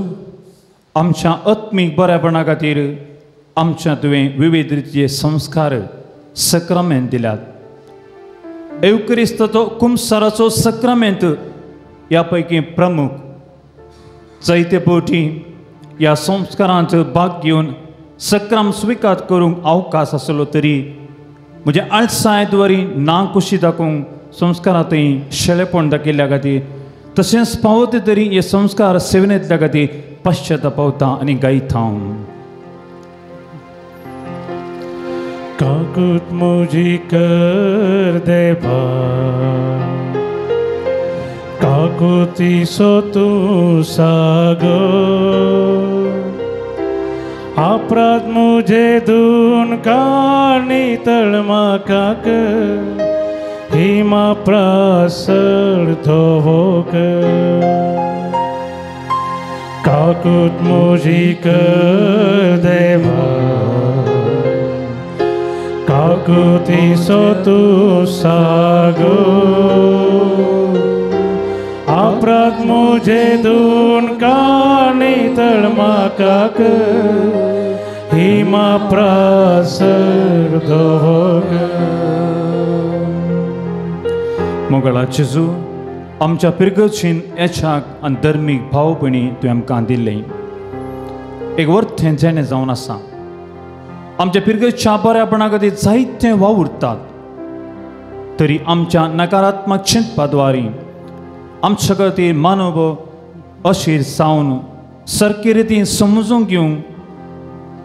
आमच्या आत्मीक बरेपणा खातीर आमच्या तुवें विविध रितीचे संस्कार सक्रामेंत दिल्यात. एवक्रिस्ताचो कुमसाराचो सक्रामेंत ह्या पैकी प्रमुख जायते पवटी ह्या संस्कारांत भाग घेवन सक्राम स्विकार करूंक अवकाश आसलो तरी म्हज्या आळसाय द्वारी ना खुशी दाखोवंक संस्कारांतय शेळेपण दाखयल्ल्या खातीर तशेंच पावते तरी हे संस्कार सेवनेंतल्या खातीर पश्चाताप पावता आनी गायता. काकूत म्हजी कर देवा, काकुतीसो तूं सागर, अपराध मुझे धुवन काणी तळमाका कर, हिमा प्रासळ धोवो कर. काकूत म्हजी कर देवा, काकुतीसो तूं सागो अपराध मुझे दोन काणी तळमाकाक हिमा प्रासर दवर. मोगळा जेजू आमच्या पिरगचीन येच्याक आनी धर्मीक भावपणी तुवें आमकां दिल्लें एक वर्थें जेणें जावन आसा. आमच्या पिरगच्या बऱ्यापणा खातीर जायते वावुरतात तरी आमच्या नकारात्मक चिंतपा द्वारी आमच्या खातीर मानव अशीर जावन सारके रितीन समजून घेवंक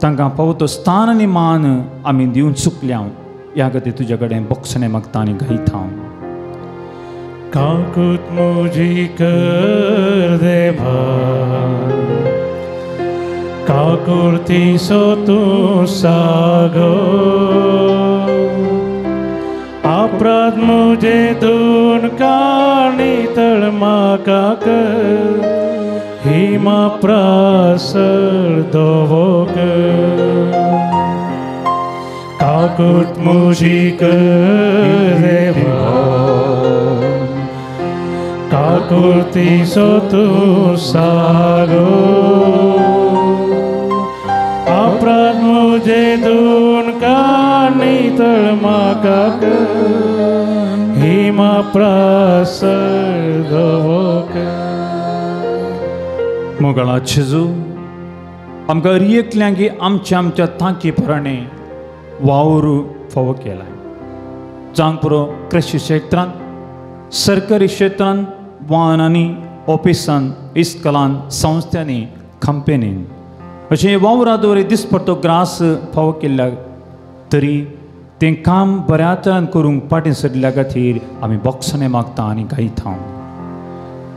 तांकां फावो तो स्थान आनी मान आमी दिवन चुकल्या. ह्या खातीर तुज्या कडेन बक्षणें मागता आनी गायता हांव. काकूत मुजी कर देवा काकुर्तीसो तूं सागो अपराध मुझे दोन काणी तळमाकाक हिमा प्रासर दवोक. काकूत मुजी कर देवा काकुर्तीसो तूं सागो अपराध मुझे दोन काणी तळमाकाक हिमा प्रासर दवोक. मोगळा जेजू आमकां एकल्यांक आमच्या आमच्या तांकी प्रमाणे वावर फावो केला. जावंक पुरो कृशी क्षेत्रांत, सरकारी क्षेत्रांत, वाहनांनी, ऑफिसान, इस्कलान, संस्थांनी, कंपनीन अशें वावरा दवरी दिसपट्टो ग्रास फावो केल्ल्या तरी तें काम बऱ्या तरान करूंक फाटीं सरिल्ल्या खातीर आमी बक्षणें मागता आनी गायता.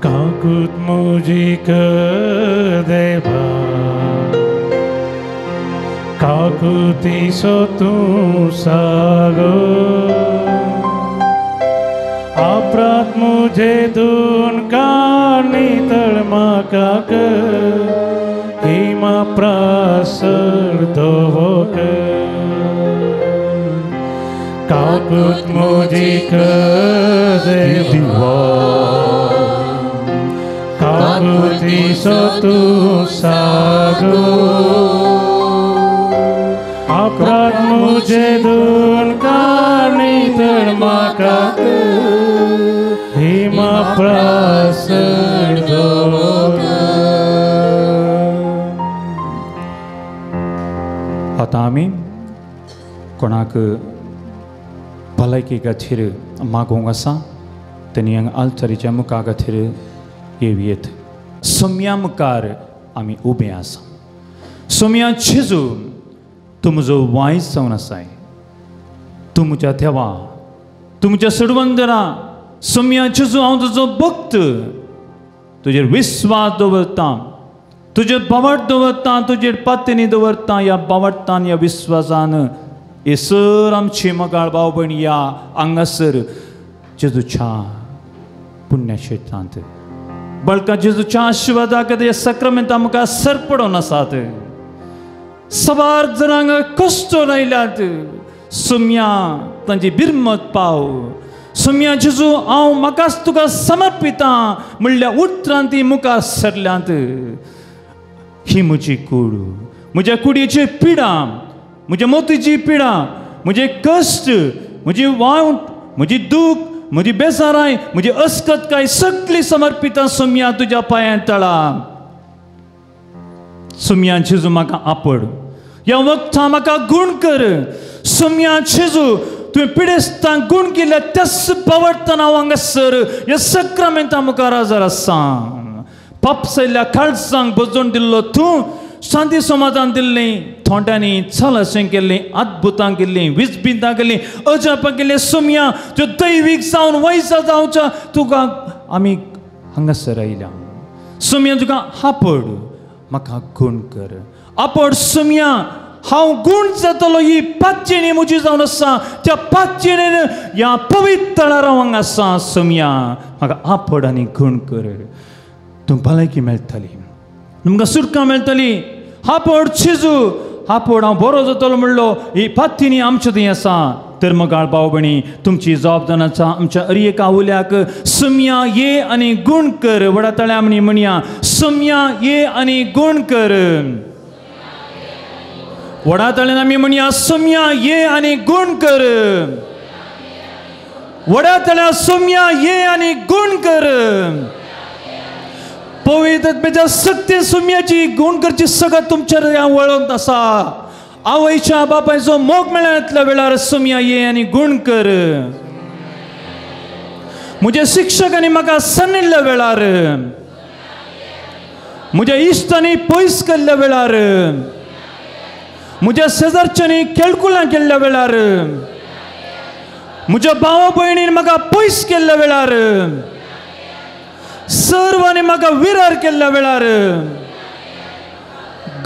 काकूत मुजी कर देवा काकुतीसो तूं सागो अपराध मुझे दोन काणी तळमाकाक हिमा प्रासर दवोक. काकूत मुजी कर देवा काकुतीसो तूं सागो अपराध मुझे दोन काणी तळमाकाक हिमा प्रासर दवोक. आतां आमी कोणाक भलायकी खातीर मागूंक आसा तेणी हांगा आल्तारीच्या मुखा खातीर येवयेत. सोम्या मुखार आमी उबे आसा. सोम्या जेजू तूं म्हजो वायज जावन आसाय, तूं म्हज्या देवा, तूं म्हज्या सडवंदरा. सोम्या जेजू हांव तुजो भक्त, तुजेर विस्वास दवरता, तुजेर बावट दवरता, तुजेर पातनी दवरता. ह्या बावटान ह्या विस्वासान हेसर आमची मगाळ भाव भयण ह्या हांगासर जेजूच्या पुण्यक्षेत्रांत बळका जेजूच्या आशिर्वादा खातीर सक्रामेंता मुखार सर पडोवन आसात. सवार जणांक कश्ट आयल्यात. सोम्या तांची बिरमत पाव. सोम्या जेजू हांव म्हाकाच तुका समर्पिता म्हणल्या उतरान ती मुखार सरल्यांत. ही म्हजी कूड, म्हज्या कुडीची पिडा, म्हज्या मोतीची पिडा, म्हजे कश्ट, म्हजी वावट, म्हजी दूख, म्हजी बेजाराय, म्हजी अस्कतकाय सगळी समर्पिता सोम्या तुज्या पांयां तळा. सोम्या जेजू म्हाका आपड, ह्या वखदां म्हाका गूण कर. सोम्या जेजू तुवें पिडेस्तांक गूण केल्या त्याच पावडटना हांव हांगासर ह्या सक्रामेंता मुखार हजर आसा. पापसयल्ल्या काळजांक बजोवन दिल्लो तूं, शांती समाधान दिल्लें, थोंड्यांनी चलाशें केल्लें, अद्भुतां केल्लीं, विजबिंदां केल्लीं, अजापां केल्लीं. सोम्या त्यो दैवीक जावन वैजा जावच्या तुका आमी हांगासर आयल्या. सोम्या तुका आपड, म्हाका गूण कर. आपड सोम्या हांव गूण जातलो. ही पातयेणी म्हजी जावन आसा, त्या पातयेणेन ह्या पवित्र थळार हांव हांगा आसा. सोम्या म्हाका आपड आनी गूण कर. तुमकां भलायकी मेळटली, तुमकां सुटका मेळटली. आपड जेजू, आपड हांव बरो जातलो म्हणलो. ही पातयेणी आमच्या थंय आसा तर मगाळ भाव भयणी तुमची जबाबदाराचा आमच्या अरियेका उल्याक सुम्या ये आनी गुण कर. व्हडा तळ्या म्हणी म्हणया सुम्या ये आनी गुण कर. व्हडा तळ्यान आमी म्हणया सुम्या ये आनी गुण कर. व्हडा तळ्या सुम्या ये आनी गुण कर. पवित्र आत्म्याच्या सक्ती सुम्याची गुण करची सगळं तुमच्या वळोंत आसा. आवयच्या बापायचो मोग मेळ्ळ्या वेळार सुम्या ये आनी गुण कर. म्हज्या शिक्षकांनी म्हाका सनिल्ल्या वेळार, म्हज्या इश्टांनी पयस केल्ल्या वेळार, म्हज्या शेजारच्यांनी खेळकुलां केल्ल्या वेळार, म्हज्या भावा भयणीन म्हाका पयस केल्ल्या वेळार, सर्वांनी म्हाका विरार केल्ल्या वेळार,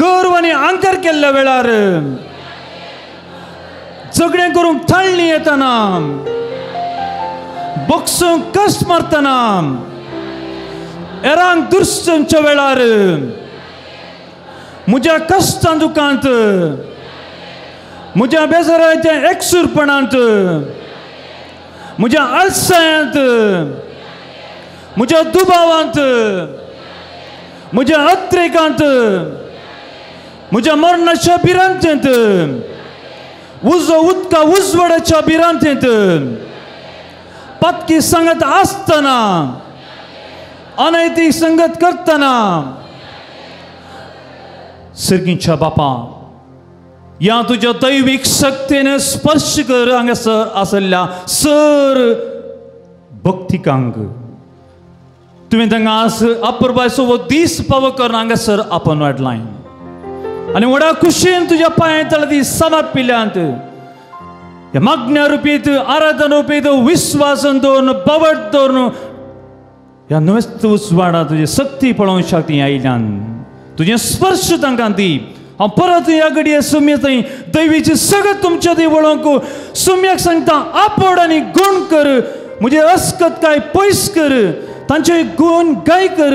गर्व आनी अहंकार केल्ल्या वेळार, झगडें करूंक थाळणी येतना, बोक्सूंक कश्ट मारतना, हेरांक दुर्सच्या वेळार, म्हज्या कश्टां दुखांत, म्हज्या बेजाराच्या एकसूरपणांत, म्हज्या आळसायांत, म्हज्या दुबावांत, म्हज्या अत्रेकांत, म्हज्या मरणाच्या भिरांतेंत, उजो उदका उजवाडाच्या भिरांतेंत, पातकी सांगत आसतना, अनैतीक संगत करतना, सर्गीच्या बापा ह्या तुज्या दैवीक शक्तीन स्पर्श कर हांगासर आसल्या सर भक्तिकांक. तुवें तांकां अपुरबायचो हो दीस पावो करून हांगासर आपोवन वाडलाय आनी व्हडा खुशयेन तुज्या पांय तळां समर्पिल्यांत ह्या मागण्या रुपीत, आराधन रुपीत, विस्वासन दवरून, बावट दवरून ह्या नुवेस्त उजवाडा तुजी शक्ती पळोवंक शकता आयल्यान तुजें स्पर्श तांकां दी. हांव परत ह्या घडये सुम्या थंय दैवीची सगळें तुमच्या थंय वळोवंक सुम्याक सांगता आपोड आनी गुण कर, म्हजें अस्कत काय पयस कर, तांचे गुण गाय कर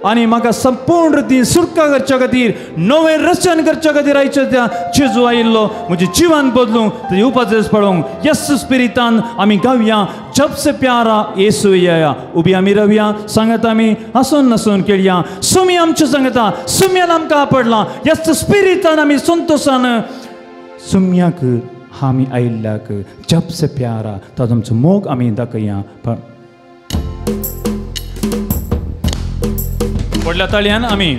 आनी म्हाका संपूर्ण रितीन सुटका करच्या खातीर, नवें रचन करच्या खातीर आयच्या त्या जेजू आयिल्लो म्हजें जिवन बदलूंक, तुजें उपास पळोवंक येस स्पिरितान आमी गावया जब से प्यारा येसू येया. उबी आमी रवया सांगता आमी हांसून नासून खेळया सुमी आमचें सांगता सुम्यान आमकां आपडलां येस स्पिरितान आमी संतोशान सुम्याक आमी आयिल्ल्याक जब से प्यारा ताजो आमचो मोग आमी दाखया. व्हडल्या ताळयान आमी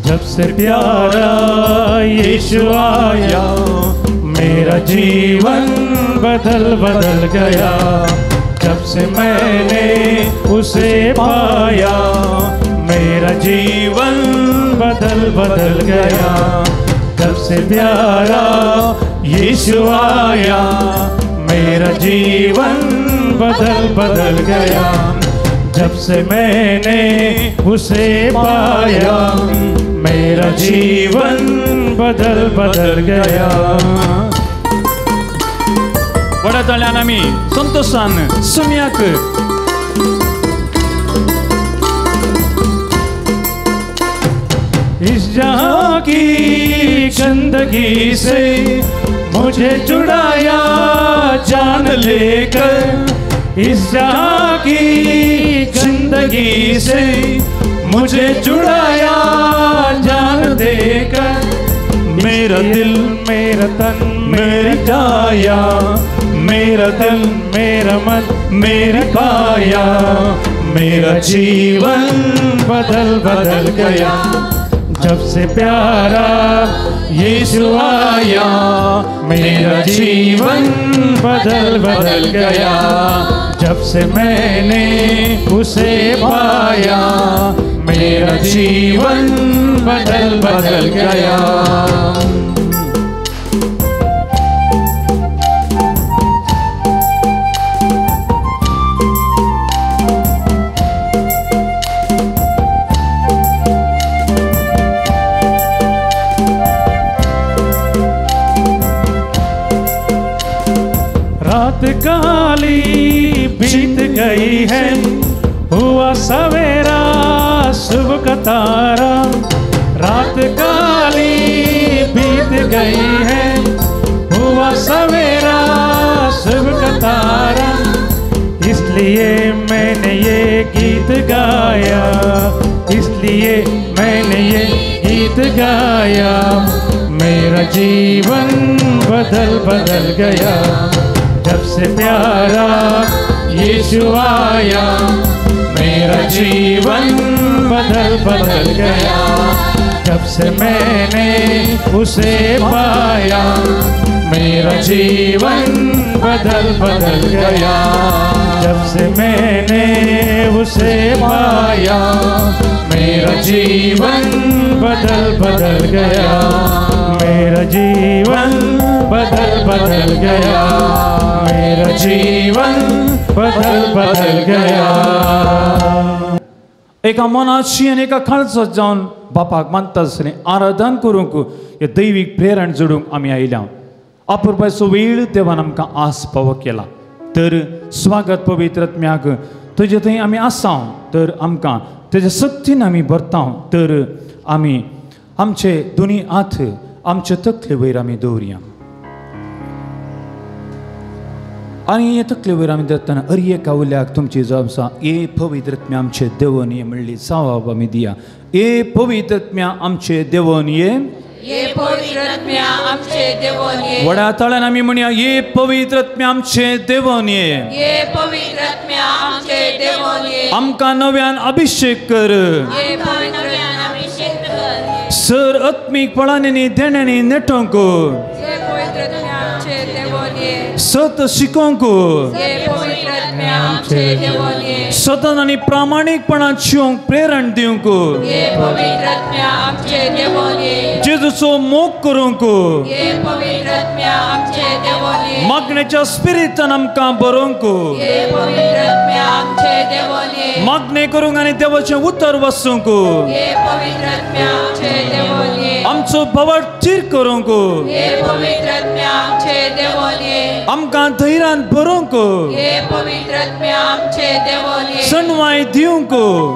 जब से प्यारा यीशु आया मेरा जीवन बदल बदल गया. जब से मैंने उसे पाया मेरा जीवन बदल बदल गया. जब से प्यारा यीशु आया मेरा जीवन बदल बदल गया. जब से मैंने उसे पाया मेरा जीवन बदल बदल गया. व्हडा ताळयान आमी संतोशान सुम्याक इस जहां की गंदगी से मुझे छुड़ाया जान लेकर. इस जहां की गंदगी से मुझे छुड़ाया जान देकर. मेरा दिल मेरा तन मेरी काया, मेरा दिल मेरा मन मेरी काया, मेरा जीवन बदल बदल गया. जब से प्यारा यीशु आया मेरा जीवन बदल बदल गया. जब से मैंने उसे पाया मेरा जीवन बदल बदल गया. रात रात काली बीत गई है, हुआ सवेरा सुबह का तारा। रात काली बीत गई है, हुआ सवेरा सुबह का तारा। इसलिए मैंने ये गीत गाया, इसलिए मैंने ये गीत गाया। मेरा जीवन बदल बदल गया, जब से प्यारा यीशु आया। मेरा जीवन बदल बदल गया, जब से मैंने उसे पाया। मेरा जीवन बदल बदल गया, जब से मैंने उसे पाया। मेरा जीवन बदल बदल गया, मेरा जीवन बदल बदल गया, मेरा जीवन बदल बदल गया। एका मनाची आनी एका काळजात जावन बापाक मानता आसलें आराधन करूंक हे दैवीक प्रेरण जोडूंक आमी आयल्या। अपुरबायचो वेळ देवान आमकां आस पावो केला, तर स्वागत पवित्र आत्म्याक तुजे थंय आमी आसा, तर आमकां तेजे सक्तीन आमी भरता, तर आमी आमचे दोनी हात आमचे तकले वयर आमी दवरया आनी हे तकले वयर आमी दवरतना अरे एका उल्याक तुमची जाप आसा, ए पवित्र आत्म्या आमचे देवन ये म्हणली जावाब आमी दिया। ए पवित्र आत्म्या आमचे देवन ये, ये पवित्र आत्म्या आमचे देवन ये। व्हडा ताळ्यान आमी म्हणया, ये पवित्र आत्म्या आमचे देवन ये, ये पवित्र आत्म्या आमचे देवन ये। आमकां नव्यान अभिषेक कर, ये पवित्र आत्म्या अभिषेक कर। सर आत्मीक फळांनी देण्यांनी नेटोवंक, ये पवित्र आत्म्या आमचे देवन ये। सत शिकोवंक, ये पवित्र आत्म्या आमचे देवन ये। सतन आनी प्रामाणीकपणान शिवंक प्रेरण दिवंक, ये पवित्र आत्म्या आमचे देवन ये। जेजूचो मोग करूंक, ये पवित्र आत्म्या आमचे देवन ये। मागण्याच्या स्पिरितान आमकां बरोवंक, ये पवित्र आत्म्या आमचे देवन ये। मागणें करूंक आनी देवाचें उतर वाचूंक, ये पवित्र आत्म्या आमचे देवन ये। आमचो भावार्थ थीर करूंक, ये पवित्र आत्म्या आमचे देवन ये। आमकां धैर्यान भरोवंक, ये पवित्र आत्म्या आमचे देवन ये। सणवाय दिवंक,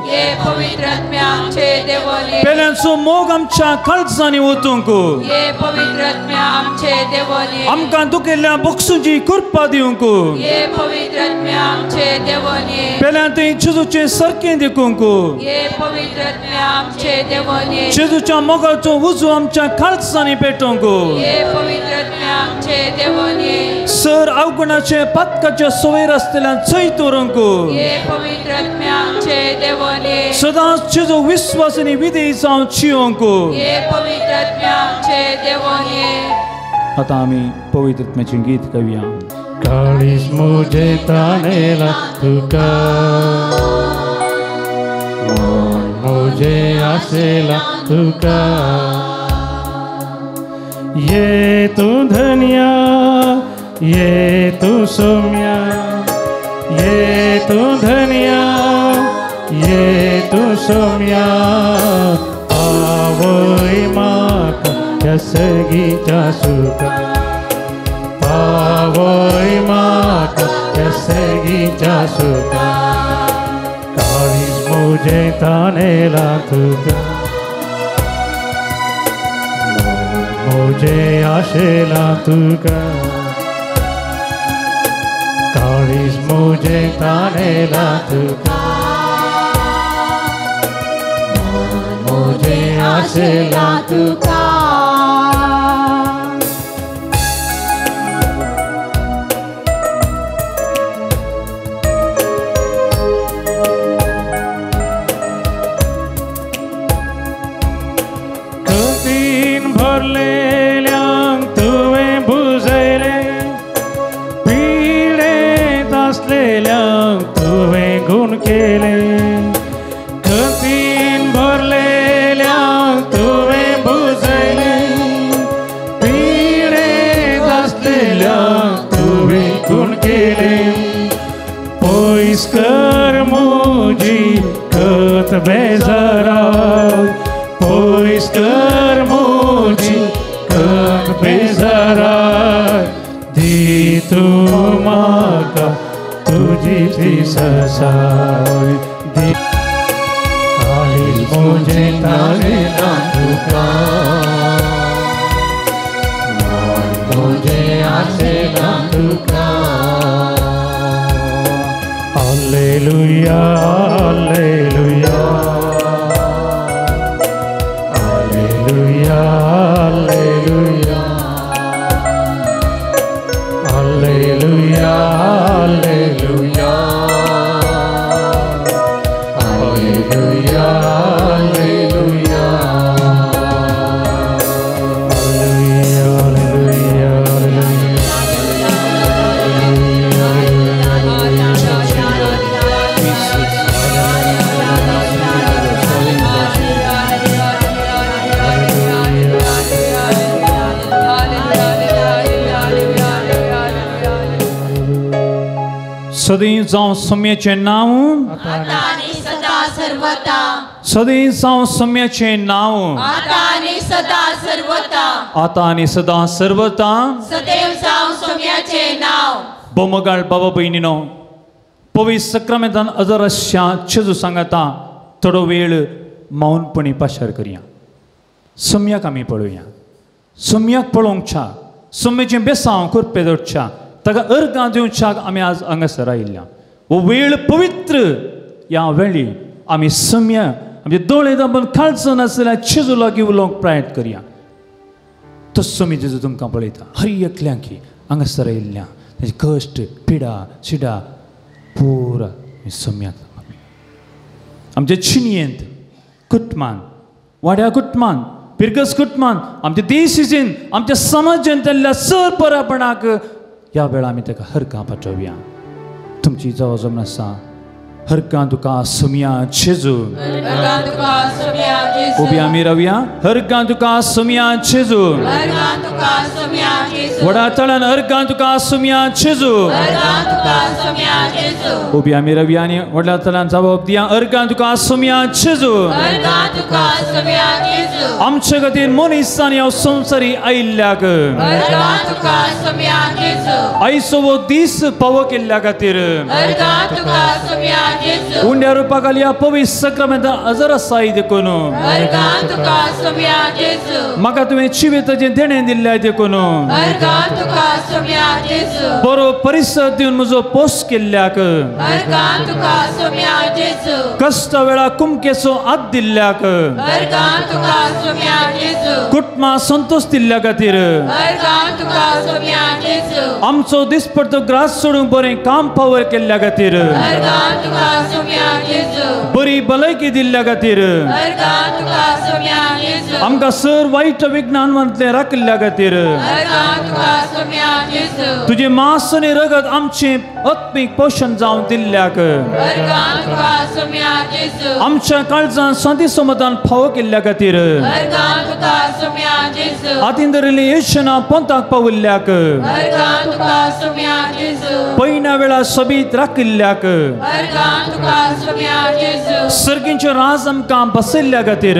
ये पवित्र आत्म्या आमचे देवन ये। पेल्यांचो मोग आमच्या काळजांनी ओतूंक, ये पवित्र आत्म्या आमचे देवन ये। आमकां दुखेल्ल्या बक्षूंची कृपा दिवंक, ये पवित्र आत्म्या आमचे देवन ये। पेल्यां थंय जेजूचें सारकें देखूंक, ये पवित्र आत्म्या आमचे देवन ये। जेजूच्या मोगाचो उजो आमच्या काळजांनी पेटोवंक, ये पवित्र आत्म्या आमचे देवन ये। सर अवगुणाचे पातकाचे सवय आसतल्यान जैत व्हरूंक, ये पवित्र आत्म्या आमचे देवन ये। सदांच जेजू विस्वास आनी विधेय जावन जियोवंक, ये पवित्र आत्म्या आमचे देवन ये। आतां आमी पवित्र आत्म्याचें गीत गावया। काळीज मुझे तानेला तुका, मन मुझे आसेला तुका। ये तू धनिया, ये तू सौम्या, ये तू धनिया, ये तू सौम्या। आवय म्हाका ह्या सगीच्या सुखा, पावय म्हाका ह्या सगीच्या सुखा। काळीज मुझे तानेला तुका, मुझे आशेला तुका। काळीज मुझे तानेला तुका, मुझे आशेला तुका। कतीन भरलेल्यांक तुवें भुजयलें, पिडेंत आसलेल्यांक तुवें गुण केलें। कतीन भरलेल्यांक तुवें भुजयलें, पिडेंत आसलेल्यांक तुवें गुण केलें। पयस कर म्हजी कत बेजारा, पयस कर म्हजी कत बेजारा। दी तूं म्हाका दिसती ससाय काळीज म्हजें ताळेना तुका मन म्हजें आसेना तुका. Alleluia, alleluia, alleluia, alleluia, alleluia, alleluia, alleluia, alleluia, alleluia, alleluia. सदैव जावं सम्याचें नांव, आतां आनी सदा सर्वता. सदैव जावं सम्याचें नांव, आतां आनी सदा सर्वता. आतां आनी सदा सर्वता. सदैव जावं सम्याचें नांव. बोमगाळ बाबा भयणीनो, पवित्र सक्रामेंतान अजरश्या जेजू सांगता थोडो वेळ मौनपणी पाशार करया. सम्याक आमी पळोवया, सम्याक पळोवंक, सम्याचें बेसांव करपे दवरच्या, ताका अर्गां दिवच्याक आमी आज हांगासर आयिल्ल्या. हो वेळ पवित्र, ह्या वेळी आमी सम्या आमचे दोळे दाबून काळचो नासल्यार जेजू लागीं उलोवंक प्रयत्न करया. तो समी जेजू तुमकां पळयता, हर एकल्यांकी हांगासर आयिल्ल्या ताचे कश्ट पिडा शिडा पुरा सम्याक. आमच्या चिनयेंत कुटमान, वाड्या कुटमान, पिरगस कुटमान, आमच्या देशीन, आमच्या समाजान जाल्ल्या सर बरेपणाक ह्या वेळा आमी ताका हरकां पाठोवया. तुमची जावं जमन आसा, हरकां तुका सम्या जेजू. उबी आमी रावया. हरकां तुका सम्या जेजू. व्हडा तळान हरकां तुका सम्या जेजू. उबी आमी रावया आनी व्हडल्या तळान जबाब दिया, हरकां तुका सम्या जेजू. आमचे खातीर मनीसान ह्या संवसारी आयिल्ल्याक, आयचो हो दीस पावो केल्ल्या खातीर, उंड्या रुपा खाली पवित्र सक्रामेंतान हजर आसाय देखून, म्हाका तुवें जिविताचें देणें दिल्लें देखून, बरो परिसर दिवन म्हजो पोस केल्ल्याक, कश्टा वेळा कुमकेचो हात दिल्ल्याक, कुटुंबा संतोष दिल्ल्या खातीर, आमचो दिसपडतो ग्रास सोडूंक बरें काम पावर केल्ल्या खातीर, बरी भलायकी दिल्ल्या खातीर, आमकां सर वायट विज्ञान म्हटलें राखिल्ल्या खातीर, तुजें मांस आनी रगत आमचें आत्मीक पोशण जावन दिल्ल्याक, आमच्या काळजान शांती समाधान फावो केल्ल्या खातीर, हातीन धरिल्ली येशना पंथाक पाविल्ल्याक, पयना वेळा सोबीत राखिल्ल्याक, सर्गींचें राज आमकां बसयल्ल्या खातीर,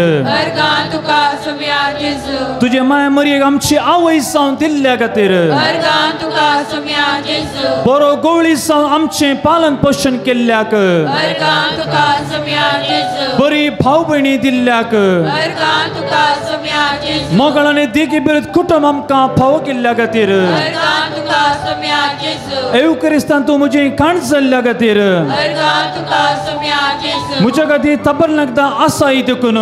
तुजे माया मरयेक आमची आवय जावन दिल्ल्या खातीर, बरो गोवळी जावन आमचें पालन पोशण केल्ल्याक, बरी भाव भयणी दिल्ल्याक, मोगळ आनी देखी बिरत कुटुंब आमकां फावो केल्ल्या खातीर, एवक्रिस्तान तूं म्हजें काण जाल्ल्या खातीर, म्हज्या खातीर तबरनाकदा आसाय देखून,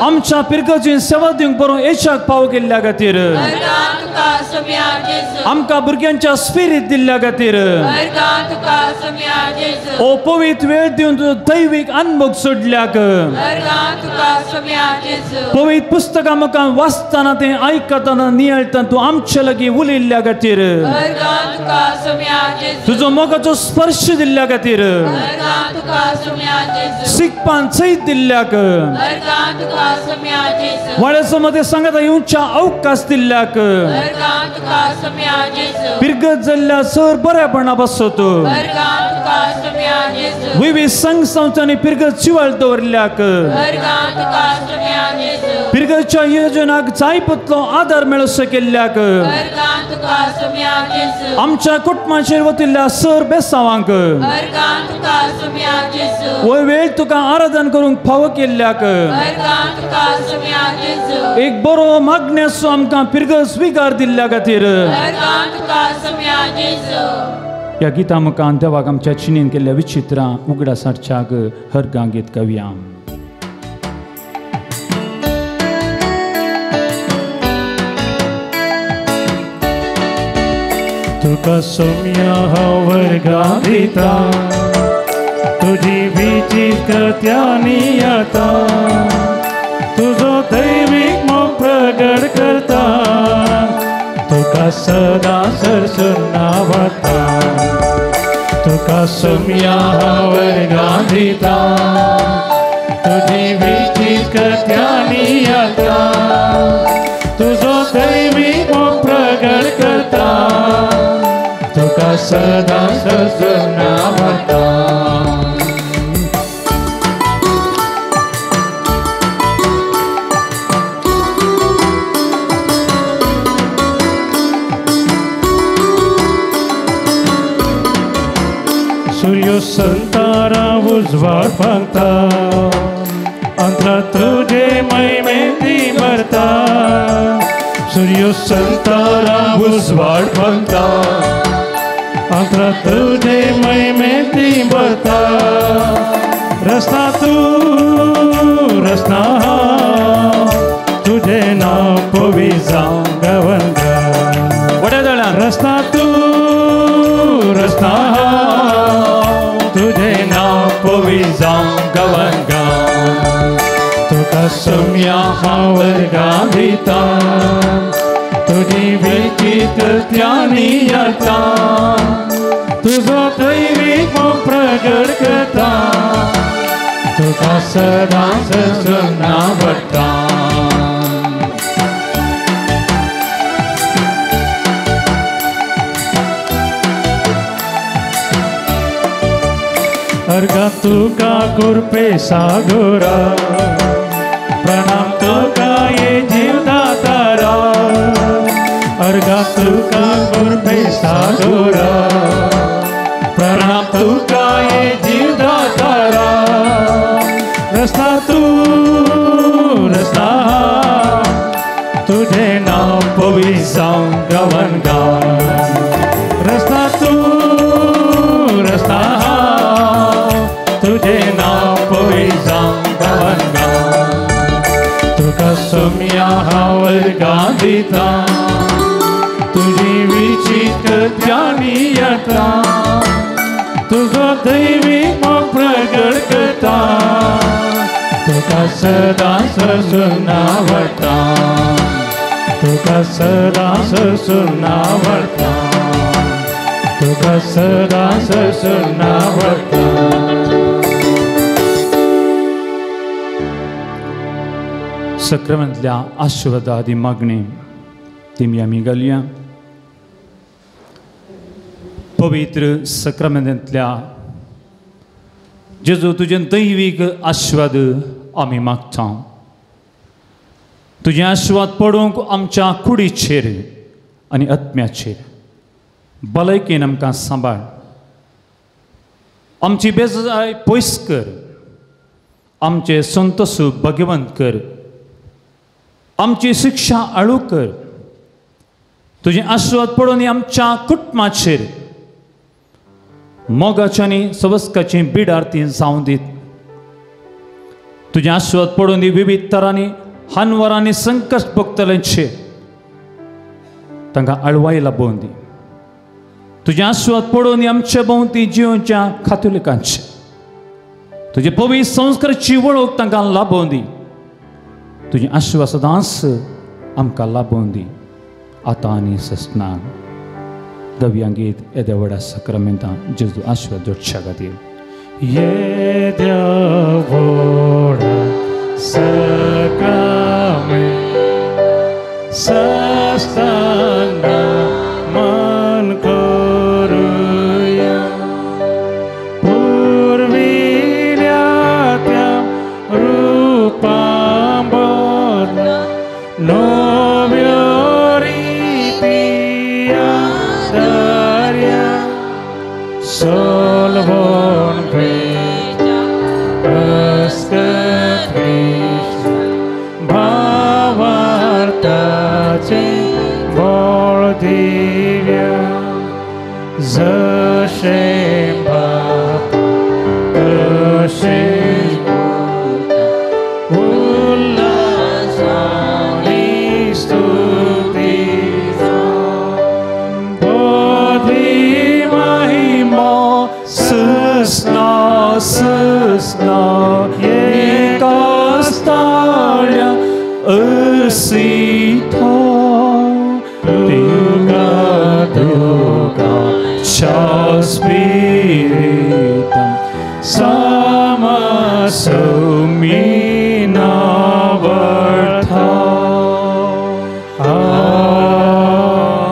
आमच्या पिरगर्जीन सेवा दिवंक बरो येशाक पाव केल्ल्या खातीर, आमकां भुरग्यांच्या स्पिरीत दिल्ल्या खातीर, ओ पवित्र वेळ दिवन तुजो दैवीक अनभोग सोडल्याक, पवित्र पुस्तकां म्हाका वाचतना तें आयकतना नियाळतना तूं आमचे लागीं उलयल्ल्या खातीर, तुजो मोगाचो स्पर्श दिल्ल्या खातीर, शिकपान सयत दिल्ल्याक, वाड्याचो मदें सांगाता येवच्या अवकाश दिल्ल्याक, पिरगत जाल्ल्या सर बऱ्यापणा पासत विवीध संघ संस्थांनी पिरगत जिवाळ दवरल्याक, पिरगच्या योजनाक जाय पतलो आदार मेळसो केल्ल्याक आमच्या कुटुंबाचेर वतिल्ल्या सर बेसावांक वय वेळ तुका आराधन करूंक फावो केल्ल्याक एक बरो मागण्याचो आमकां पिरगल स्विकार दिल्ल्या खातीर ह्या गिता मुखान देवाक आमच्या चिनीन केल्ल्या विचित्रां उगडा सारच्याक हरगां गीत कवया. तुका सोम्या हांव वर्गां दिता तुजी विचित्र कृत्यांनी येता तुजो दैवीक मोग प्रगट करता तुका सदां सरसून आवडटा तुका सोम्या हांव वर्गां दिता तुजी विचित्र कृत्यांनी येता तुजो दैवीक मोग प्रगट करता तुका सदां सरसून आवडटा. सूर्य संतारा उजवाड फांकता अंतरा तुझे महिमेती भरता सूर्य संतारा उजवाड फांकता अंतरा तुझे महिमेती भरता रस्ता तू रस्ता तुझे नाव पविजा गवंगा रस्ता तू रस्ता तुझे नाव पविजा गवंगा तुका सोम्या हांव वर्गां दिता तुजी विचित्र कृत्यांनी येता तुजो दैवीक मोग प्रगट करता तुका सदां सरसून आवडटा. अर्घा तुका कुरपे सागोरा प्रणाम तुका ये जीवदातारा अर्घा तुका कुरपे सागोरा प्रणाम तुका ये जीवदातारा रस्ता तू रस्ता तुझे नाव पविजा गवन गा रस्ता तू रस्ता तुझे नाव पविजा गवन गा तुका सोम्या हांव वर्गां दिता तुजी विचित्र कृत्यांनी येता तुजो दैवीक मोग प्रगट करता तुका सदां सरसून आवडटा तुका सदां सरसून आवडटा तुका सदां सरसून आवडटा. सक्रमेंतल्या आशिर्वादादी मागणी तिमी आमी घालया. पवित्र सक्रमेंतल्या जेजू तुजें दैवीक आशिर्वाद आमी मागता. तुजें आशिर्वाद पडूंक आमच्या कुडीचेर आनी आत्म्याचेर भलायकेन आमकां सांबाळ. आमची बेजाय पयस कर, आमचे संतोष भगवंत कर, आमची शिक्षा आळू कर. तुजें आशिर्वाद पडून आमच्या कुटुंबाचेर मोगाची आनी सवस्काची बिडारती जावं दीत. तुजें आशिर्वाद पडून दी विविध तरांनी हानवरांनी संकश्ट भोगतल्यांचेर तांकां आळवाय लाबोवन दी. तुजें आशिर्वाद पडून आमचे भोंवती जिवच्या कातोलिकांचे तुजे पवित्र संस्काराची वळख तांकां लाबोवन दी. तुजें आशिर्वाद सदांच आमकां लाबोवन दी आतां आनी ससना. गव्या गीत येद्या व्हडा सक्रामेंतां जेजू आशिर्वाद जोडच्या खातीर. येद्या व्हडा सक्रामेंत सस्ताना मन करुया पुर्विल्या त्या रुपा बदला जशें बापा तशें पुता उल्हासानी स्तुती जावं पदवी महिमा ससना ससना एकाच ताळ्या असिथा तुका तुका स्पिरितम सामसमीनावर्था.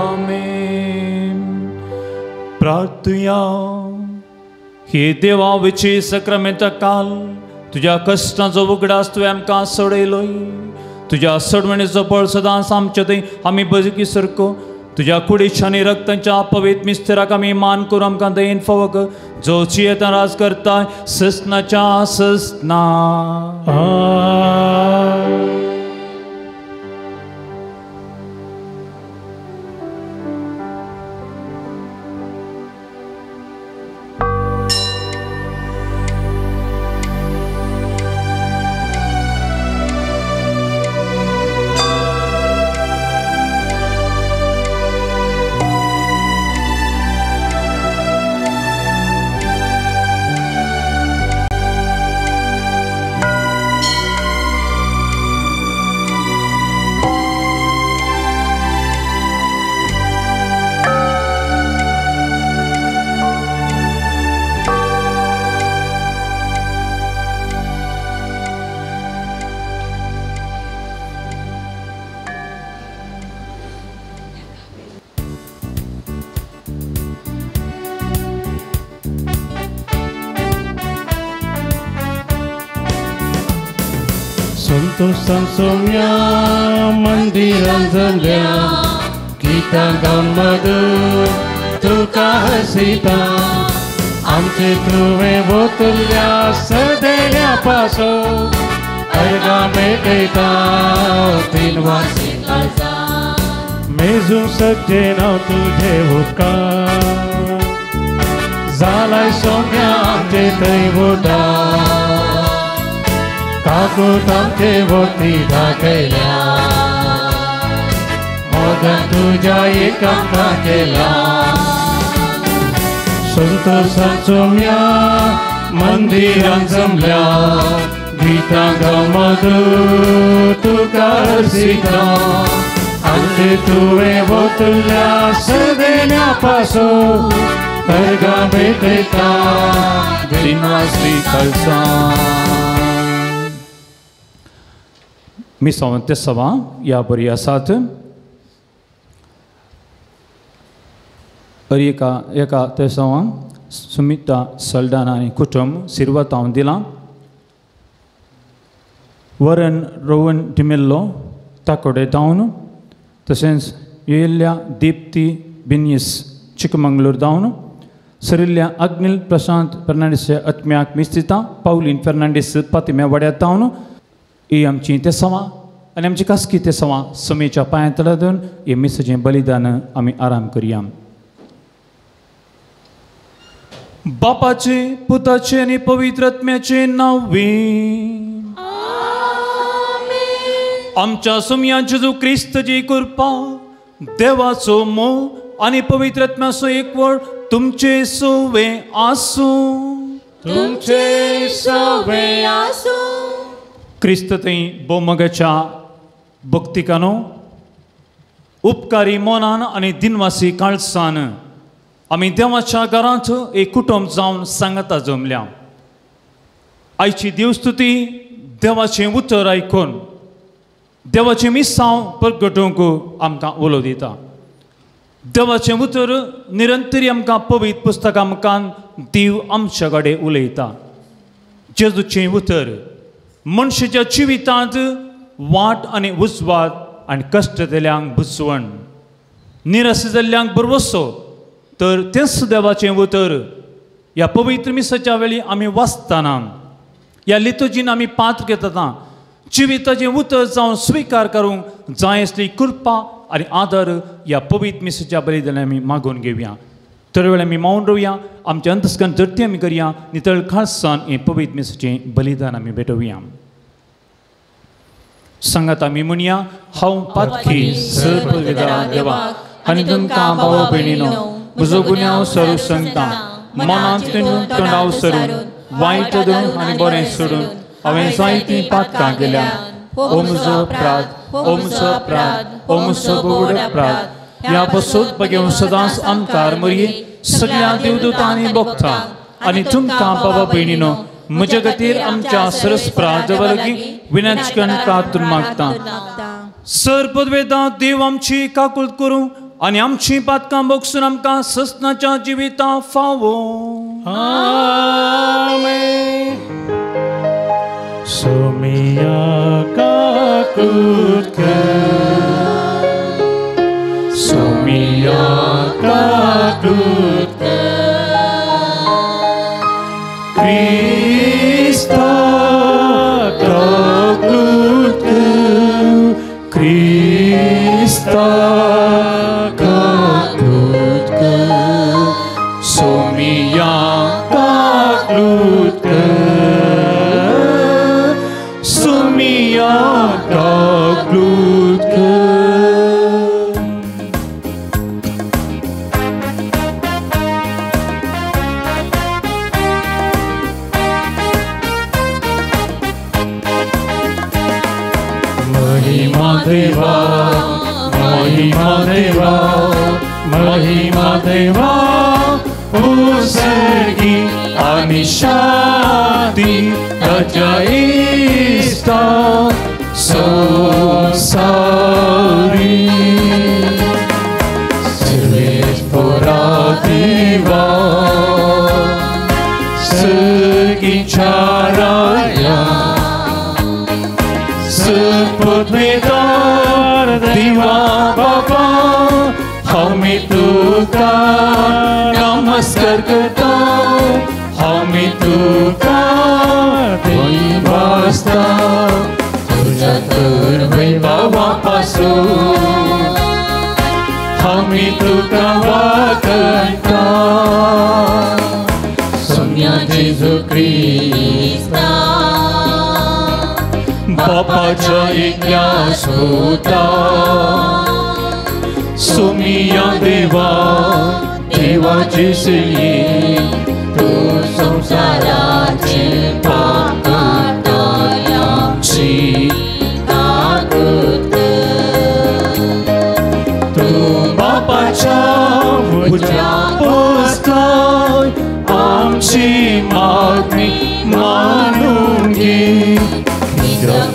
आमेन. प्रार्थुया. हे देवा विची सक्रामेंता काल तुज्या कश्टांचो उगडास तुवें आमकां सोडयलोय. तुज्या सोडवणेचो बळ सदांच आमचे थंय आमी बजकी सारको तुज्या कुडीच्या आनी रक्तांच्या पवित्र मिस्तेराक आमी मान करून आमकां दयेन फावक जो जियेता राज करता ससनाच्या ससना. संतोषान सोम्या मंदिरान जमल्या गीतां गावन मधुर तुका हसिता आमचे तुवें वोतल्या सदेल्या पासो अर्गां भेटयता तीन वासी मेजूं सगळे नांव तुजें उपकार जालाय सोम्या आमचे थंय उदार काकूत आमचे वोती दाखयल्या मोगान तुज्या एक आमकां केला. संतोषान सोम्या मंदिरान जमल्या गीतां गावन मधुर तुका हसिता आमचे तुवें वोतल्या सदेल्या पासो अर्गां भेटयता दिनवासी खालसा. मिसांव तेसवां ह्या बरी आसात. अरी एका एका तेसांवांक सुमिता सल्डाना आनी कुटुंब सिरवतांव दिलां. वरन रोवन डिमेल्लो ताकोडे धावन तशेंच येयल्ल्या दीप्ती बिन्यस चिकमंगलूर धावन सरिल्ल्या अग्निल प्रशांत फेर्नांडीस आत्म्याक मिस्तिता पावलीन फेर्नांडीस पातिम्या वाड्यात धावन ही आमची तेसवां आनी आमची खासगी तेसवां समेच्या पांयां तळा धरून हे मिसाचें बलिदान आमी आराम करया. बापाचे पुताचे आनी पवित्र आत्म्याचे नांवे आमच्या सोम्या जेजू क्रिस्तची कृपा देवाचो मोग आनी पवित्र आत्म्याचो एकवट तुमचे सोवे आसूं. तुमचे सोवे आसूं. क्रिस्त थंय भोवमोगाच्या भक्तिकानो उपकारी मनान आनी दिनवासी काळसान आमी देवाच्या घरांत एक कुटुंब जावन सांगता जमल्या. आयची देवस्तुती देवाचें उतर आयकून देवाचें मिसांव परगटूंक आमकां उलो दिता. देवाचें उतर निरंतरी आमकां पवित्र पुस्तकां मुखान देव आमच्या कडेन उलयता. जेजूचें उतर मनशाच्या जिवितांत वाट आनी उजवाड आनी कश्ट जाल्ल्यांक बुजवण निरस जाल्ल्यांक भरवसो तर तेंच देवाचें उतर ह्या पवित्र मिसाच्या वेळी आमी वाचतना ह्या लितुजीन आमी पात्र घेतना जिविताचें उतर जावन स्विकार करूंक जाय आसली कृपा आनी आदर ह्या पवित्र मिसाच्या बलिदानान आमी मागून घेवया. थोडे वेळ आमी मौन रोवया, आमचे अंतस्कन धरती आमी करया, नितळ खालसान हें पवित्र मिसाचें बलिदान आमी भेटोवया. सांगात आमी म्हणया, हांव पातकी सर्वविदा देवा आनी तुमकां भाव भयणीनो म्हजो गुन्यांव सरू सांगता, मनांत तोंडाव सरून वायट धरून आनी बरें सोडून हांवें जायतीं पातकां केल्या. ओ म्हजो अपराध, ओ म्हजो अपराध, ओ म्हजो भोव अपराध. ह्या पसून बगेवन सदांच आमकार मरये सगळ्या देवदूतांनी भोगता आनी तुमकां बाबा भयणीनो म्हज्या खातीर आमच्या सरस प्राजवर्गी विनाचकन प्रार्थना मागता. सर पदवेदा देव आमची काकुळट करूं आनी आमची पातकां भोगसून आमकां ससनाच्या जिविता फावो. आमेन. सोमिया काकुळट कर, सोमिया काकुळट कर, क्रिस्ता काकुळट कर, क्रिस्ता काकुळट कर, सोमिया काकुळट कर, सोमिया काकुळट कर. महिमा देवा, महिमा देवा, महिमा देवा, उसर्गी आनी शांती ताच्या इश्टा संवसारी. सर्वेस्परा देवा, सर्गीच्या राया, पृथ्वीदार देवा बाबा, आमी तुका नमस्कार करता, आमी तुका देवास्ता, तुझ्या तर वैभवा पासून आमी तुका वाकयता. सोम्या जेजू क्रिस्ता, बापाच्या एकल्या सुता, सोमिया देवा, देवाची सिली, तूं संवसाराचे पाप काडटा, काकुळट कर. तूं बापाच्या उजव्या बसलाय, आमची मागणी मानून घे.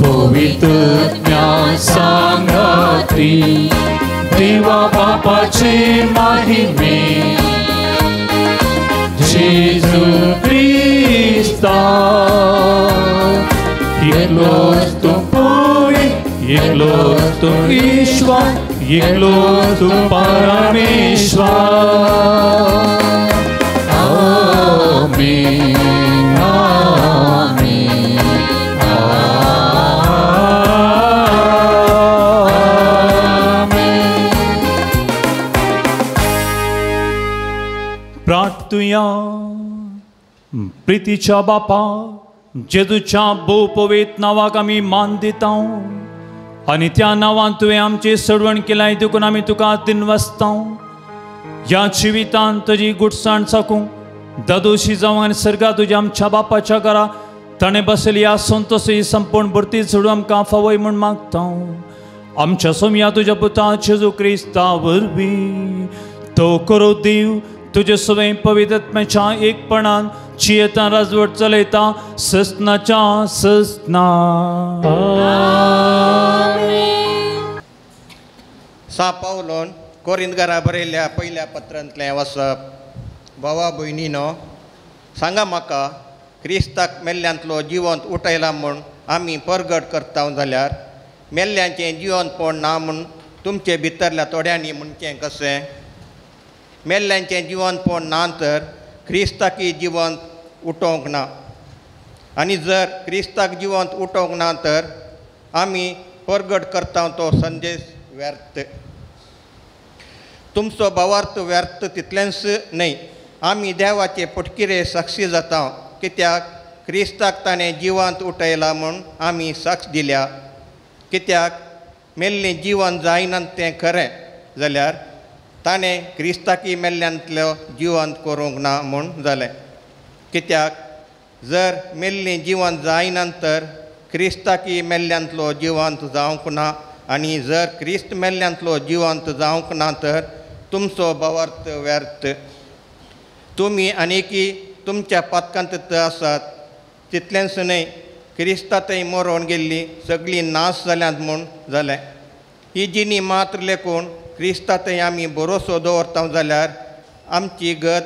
पवित्र सांगाती देवा बापाचे महिमे, जेजू क्रिस्ता, एकलोच तूं पवित्र, एकलोच तूं ईश्वर, एकलोच तूं परमेश्वर. आमेन, आमेन. प्रार्थुया. प्रितीच्या बापा, जेजूच्या भोव पवित्र नांवाक आमी मान दिता आनी त्या नांवान तुवें आमची सडवण केलाय देखून आमी तुका दिनवासता. ह्या जिवितान तुजी गुडसाण साकूंक दादोशी जावं आनी सर्गा तुज्या आमच्या बापाच्या घरा ताणें बसयली ह्या संतोशी संपूर्ण भरती सोडून आमकां फावय म्हूण मागता. आमच्या सोमया तुज्या पुता जेजू क्रिस्ता वरवीं तो करो देव तुजे सवय पवित्र आत्म्याच्या एकपणान जियेता राजवट चलयता ससनाच्या ससना. सा पावलोन कोरिंदगारा बरयल्ल्या पयल्या पत्रांतलें वाचप. भावा भयणीनो, सांगा म्हाका, क्रिस्ताक मेल्ल्यांतलो जिवंत उठयला म्हूण आमी परगट करता जाल्यार मेल्ल्यांचें जिवंतपण ना म्हूण तुमचे भितरल्या थोड्यांनी म्हणचें कशें? मेल्ल्यांचें जिवंतपण ना तर क्रिस्ताकी जिवंत उठोवंक ना, आनी जर क्रिस्ताक जिवंत उठोवंक ना तर आमी परगट करता तो संदेश व्यर्थ. तुमचो भावार्थ व्यर्थ तितलेंच न्हय, आमी देवाचे पोटकिरे साक्षी जाता, कित्याक क्रिस्ताक ताणें जिवांत उठयला म्हूण आमी साक्ष दिल्या. कित्याक मेल्लें जिवन जायना तें खरें जाल्यार ताणें क्रिस्ताकी मेल्ल्यांतलो जिवंत करूंक ना म्हूण जालें. कित्याक जर मेल्लें जिवन जायना तर क्रिस्ताकी मेल्ल्यांतलो जिवंत जावंक ना, आनी जर क्रिस्त मेल्ल्यांतलो जिवंत जावंक ना तर तुमचो भावार्थ व्यर्थ. तुमी आनीकी तुमच्या पातकांत आसात. तितलेंच न्हय, क्रिस्ता थंय मरोन गेल्ली सगळीं नाश जाल्यांत म्हूण जालें. ही जिणी मात्र लेखून क्रिस्ता थंय आमी भरोसो दवरता जाल्यार आमची गत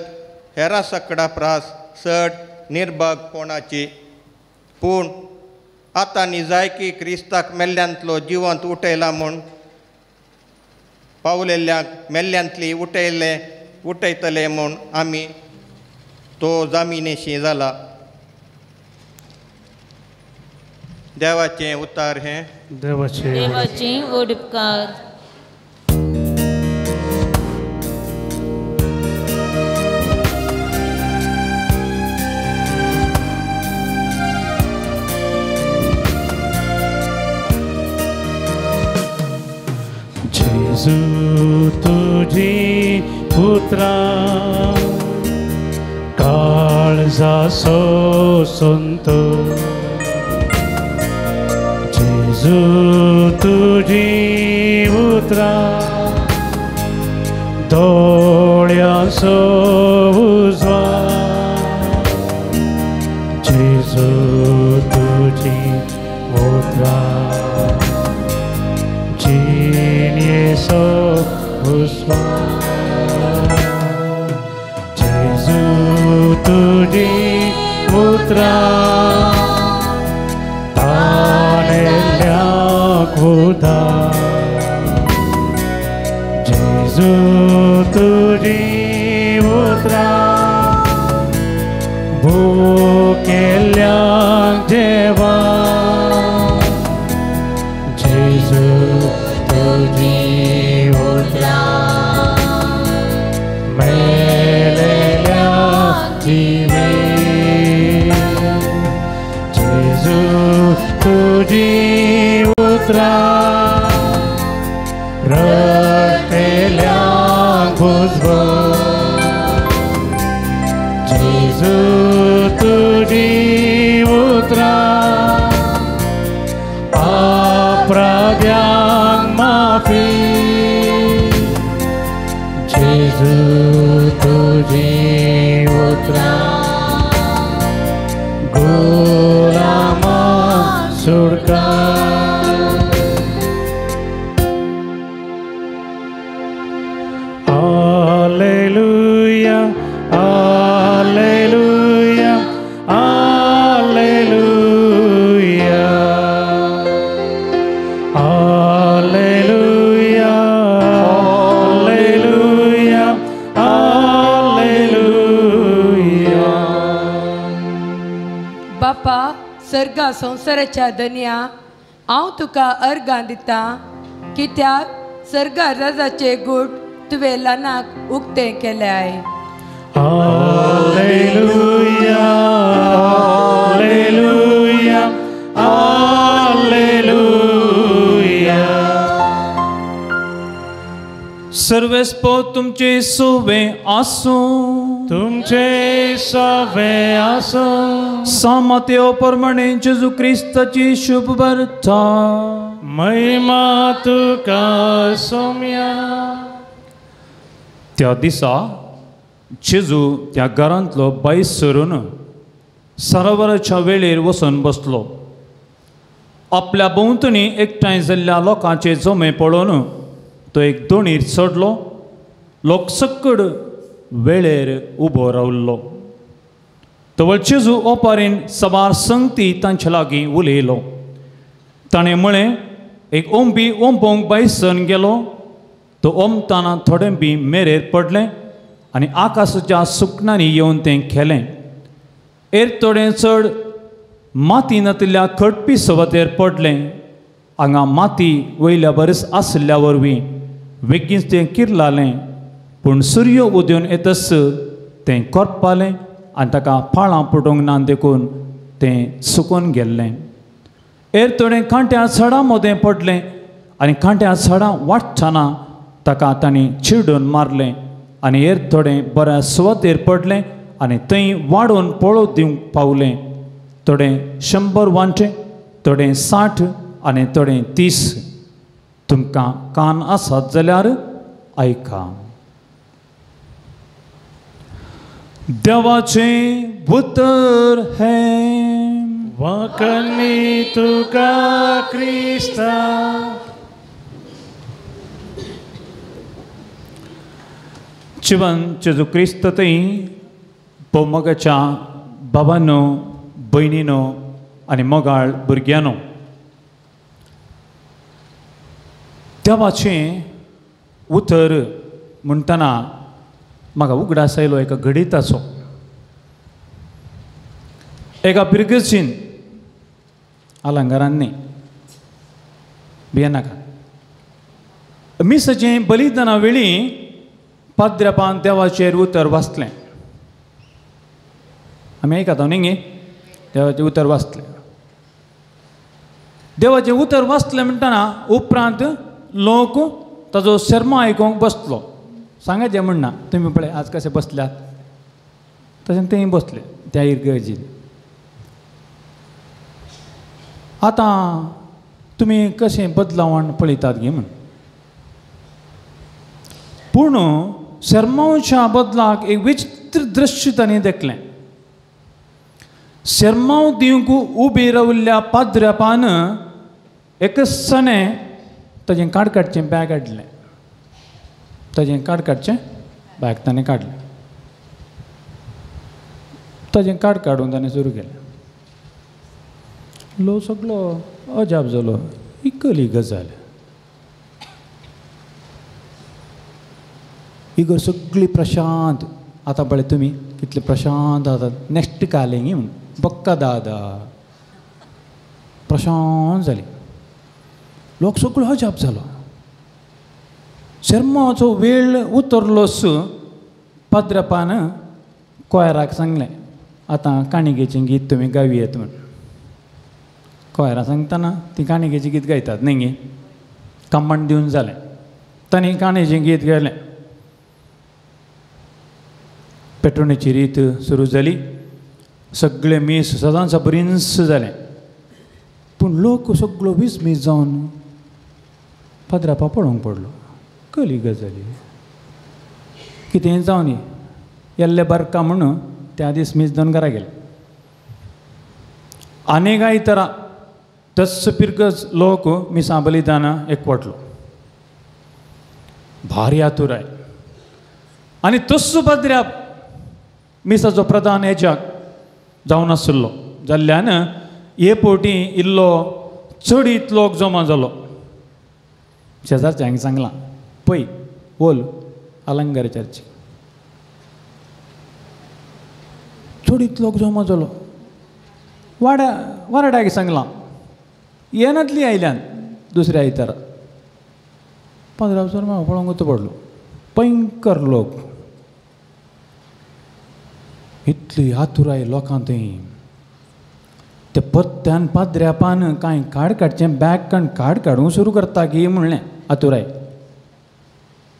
हेरां सकडा प्रास चड निर्भागपणाची. पूण आतां निजायकी क्रिस्ताक मेल्ल्यांतलो जिवंत उठयला म्हूण पावलेल्यांक मेल्ल्यांतली उठयतले म्हूण आमी तो जामिनेशी जाला. देवाचें उतार हें. देवाचें व्हड उपकार. जेजू तुजी उतरां काळजाचो संतो, जेजू तुजी उतरां दोळ्यांचो उजवाड, जेजू तुजी उतरां जिणेचो उजवाड, जेजू तुजी उतरां ताणेल्यांक उदार, जेजू तुजी उतरां भुकेल्यांक जेवण, जेजू तुजी उतरां मेलेल्यांक जिवीत, जेजू तुजी उतरां रडटेल्यांक बुजवण, जेजू तुजी उतरां अपराध्यांक माफी, जेजू तुजी उतरां गुलामां सुटका. Alleluia, alleluia, alleluia, alleluia, alleluia, alleluia. बापा सर्गा संवसाराच्या धनया, हांव तुका अर्गां दितां, कित्याक सर्गा राजाचे गूट तुवें ल्हानाक उक्तें केल्याय. Alleluia, alleluia, alleluia. सर्वेस्पो तुमचे सोवे आसूं, तुमचे सोवे आसूं. सामत्यो प्रमाणे जेजू क्रिस्ताची शुभ वार्ता. महिमा तुका सोम्या. त्या दिसा जेजू त्या घरांतलो भायर सरून सरोवराच्या वेळेर वचून बसलो. आपल्या भोंवतणी एकठांय जाल्ल्या लोकांचे जमे पळोवन तो एक दोणीर चडलो. लोक सक्कड वेळेर उबो रावलो. तवळ जेजू ओपारीन सवार संगती तांचे लागीं उलयलो. ताणें म्हळें, एक ओंबी ओंबोंक भायर सरून गेलो. तो ओमताना थोडें बी मेरेर पडलें आनी आकाशाच्या सुकणांनी येवन तें खेलें. एर थोडें चड माती नातिल्ल्या खटपी सुवातेर पडलें. हांगा माती वयल्या बरेच आशिल्ल्या वरवीं बेगीन तें किर्लालें. पूण सूर्य उदेवन येतच तें कोरपालें आनी ताका पाळां पडूंक ना देखून तें सुकून गेल्लें. एर थोडें कांट्या झाडां मदें पडलें आनी कांट्या झाडां वाडटना ताका तांणी चिडून मारलें आनी एर थोडें बऱ्या सुवातेर पडलें आनी थंय वाडोवन पळोव दिवंक पावलें. थोडें 100 वांटे, थोडें 60 आनी थोडें 30. तुमकां कान आसात जाल्यार आयका. देवाचें उतर हें. वाकनी तुका क्रिस्ता. जिवन जेजू क्रिस्त थंय भोवमोगाच्या बाबानो, भयणीनो आनी मोगाळ भुरग्यांनो, देवाचें उतर म्हणटना म्हाका उगडास आयलो एका घडिताचो. एका पिरगर्जीन अलंकारान न्ही, भियेनाका, मिसाचें बलिदाना वेळी पाद्र्यापान देवाचेर उतर वाचलें. आमी आयकता न्ही गे, देवाचें उतर वाचलें. देवाचें उतर वाचलें म्हणटना उपरांत लोक ताजो शर्मा आयकूंक बसलो. सांगाचें म्हणना तुमी पळय आज कशें बसल्यात तशें तेंय बसले त्या इगर्जीन. आतां तुमी कशें बदलावण पळयतात गे म्हूण. पूण शर्मावच्या बदलाक एक विचित्र दृश्य तांणी देखलें. शर्माव दिवंक उबी राविल्ल्या पाद्र्यापान एक सणे ताजें काड काडचें बॅग हाडलें. ताजें काड काडचें बॅग ताणें काडलें. ताजें काड काडून ताणें सुरू केलें. लोक सगलो अजाप जालो, ही कली गजाल. इगर्ज सगळी प्रशांत. आतां पळय तुमी कितले प्रशांत जातात. नेक्स्ट कालें म्हूण बक्का दादा प्रशांत जाली. लोक सगळो अजाप जालो. शर्माचो वेळ उतरलोस पाद्रपान कोयराक सांगलें, आतां काणिकेचें गीत तुमी गावयेत म्हूण. कोयरा सांगतना ती काणिकेचें गीत गायतात न्ही गे, कमांड दिवन जालें. तांणी काणयेचें गीत गायलें. पेटोवणेची रीत सुरू जाली. सगळें मीस सदांच बरींच जालें. पूण लोक सगळो विस्मीत जावन पाद्रापा पळोवंक पडलो. कली गजाली कितेंय जावं न्ही, येल्ले बारका म्हणून त्या दीस मीस जावन घरा गेले. आनीक आयतारा तस पिरगज लोक मिसां बलिदाना एकवटलो. भारी आतुराय आनी तस्सो पाद्र्याप मिसाचो प्रधान हेज्याक जावन आशिल्लो जाल्ल्यान हे पोटी इल्लो चडीत लोक जमा जालो. शेजारच्यांक सांगलां, पय ओल अलंगार चर्ची चडीत लोक जमा जालो. वाड्या वारडाक सांगलां, येनातली आयल्यान दुसऱ्या आयतारा. 15 वर्सां म्हाका पळोवंक पडलो. भयंकर लोक, इतली आतुराय लोकां थंय. ते परत्यान पाद्र्यापान कांय काड काडचें बॅग काण काड काडूंक सुरू करता की म्हणलें आतुराय.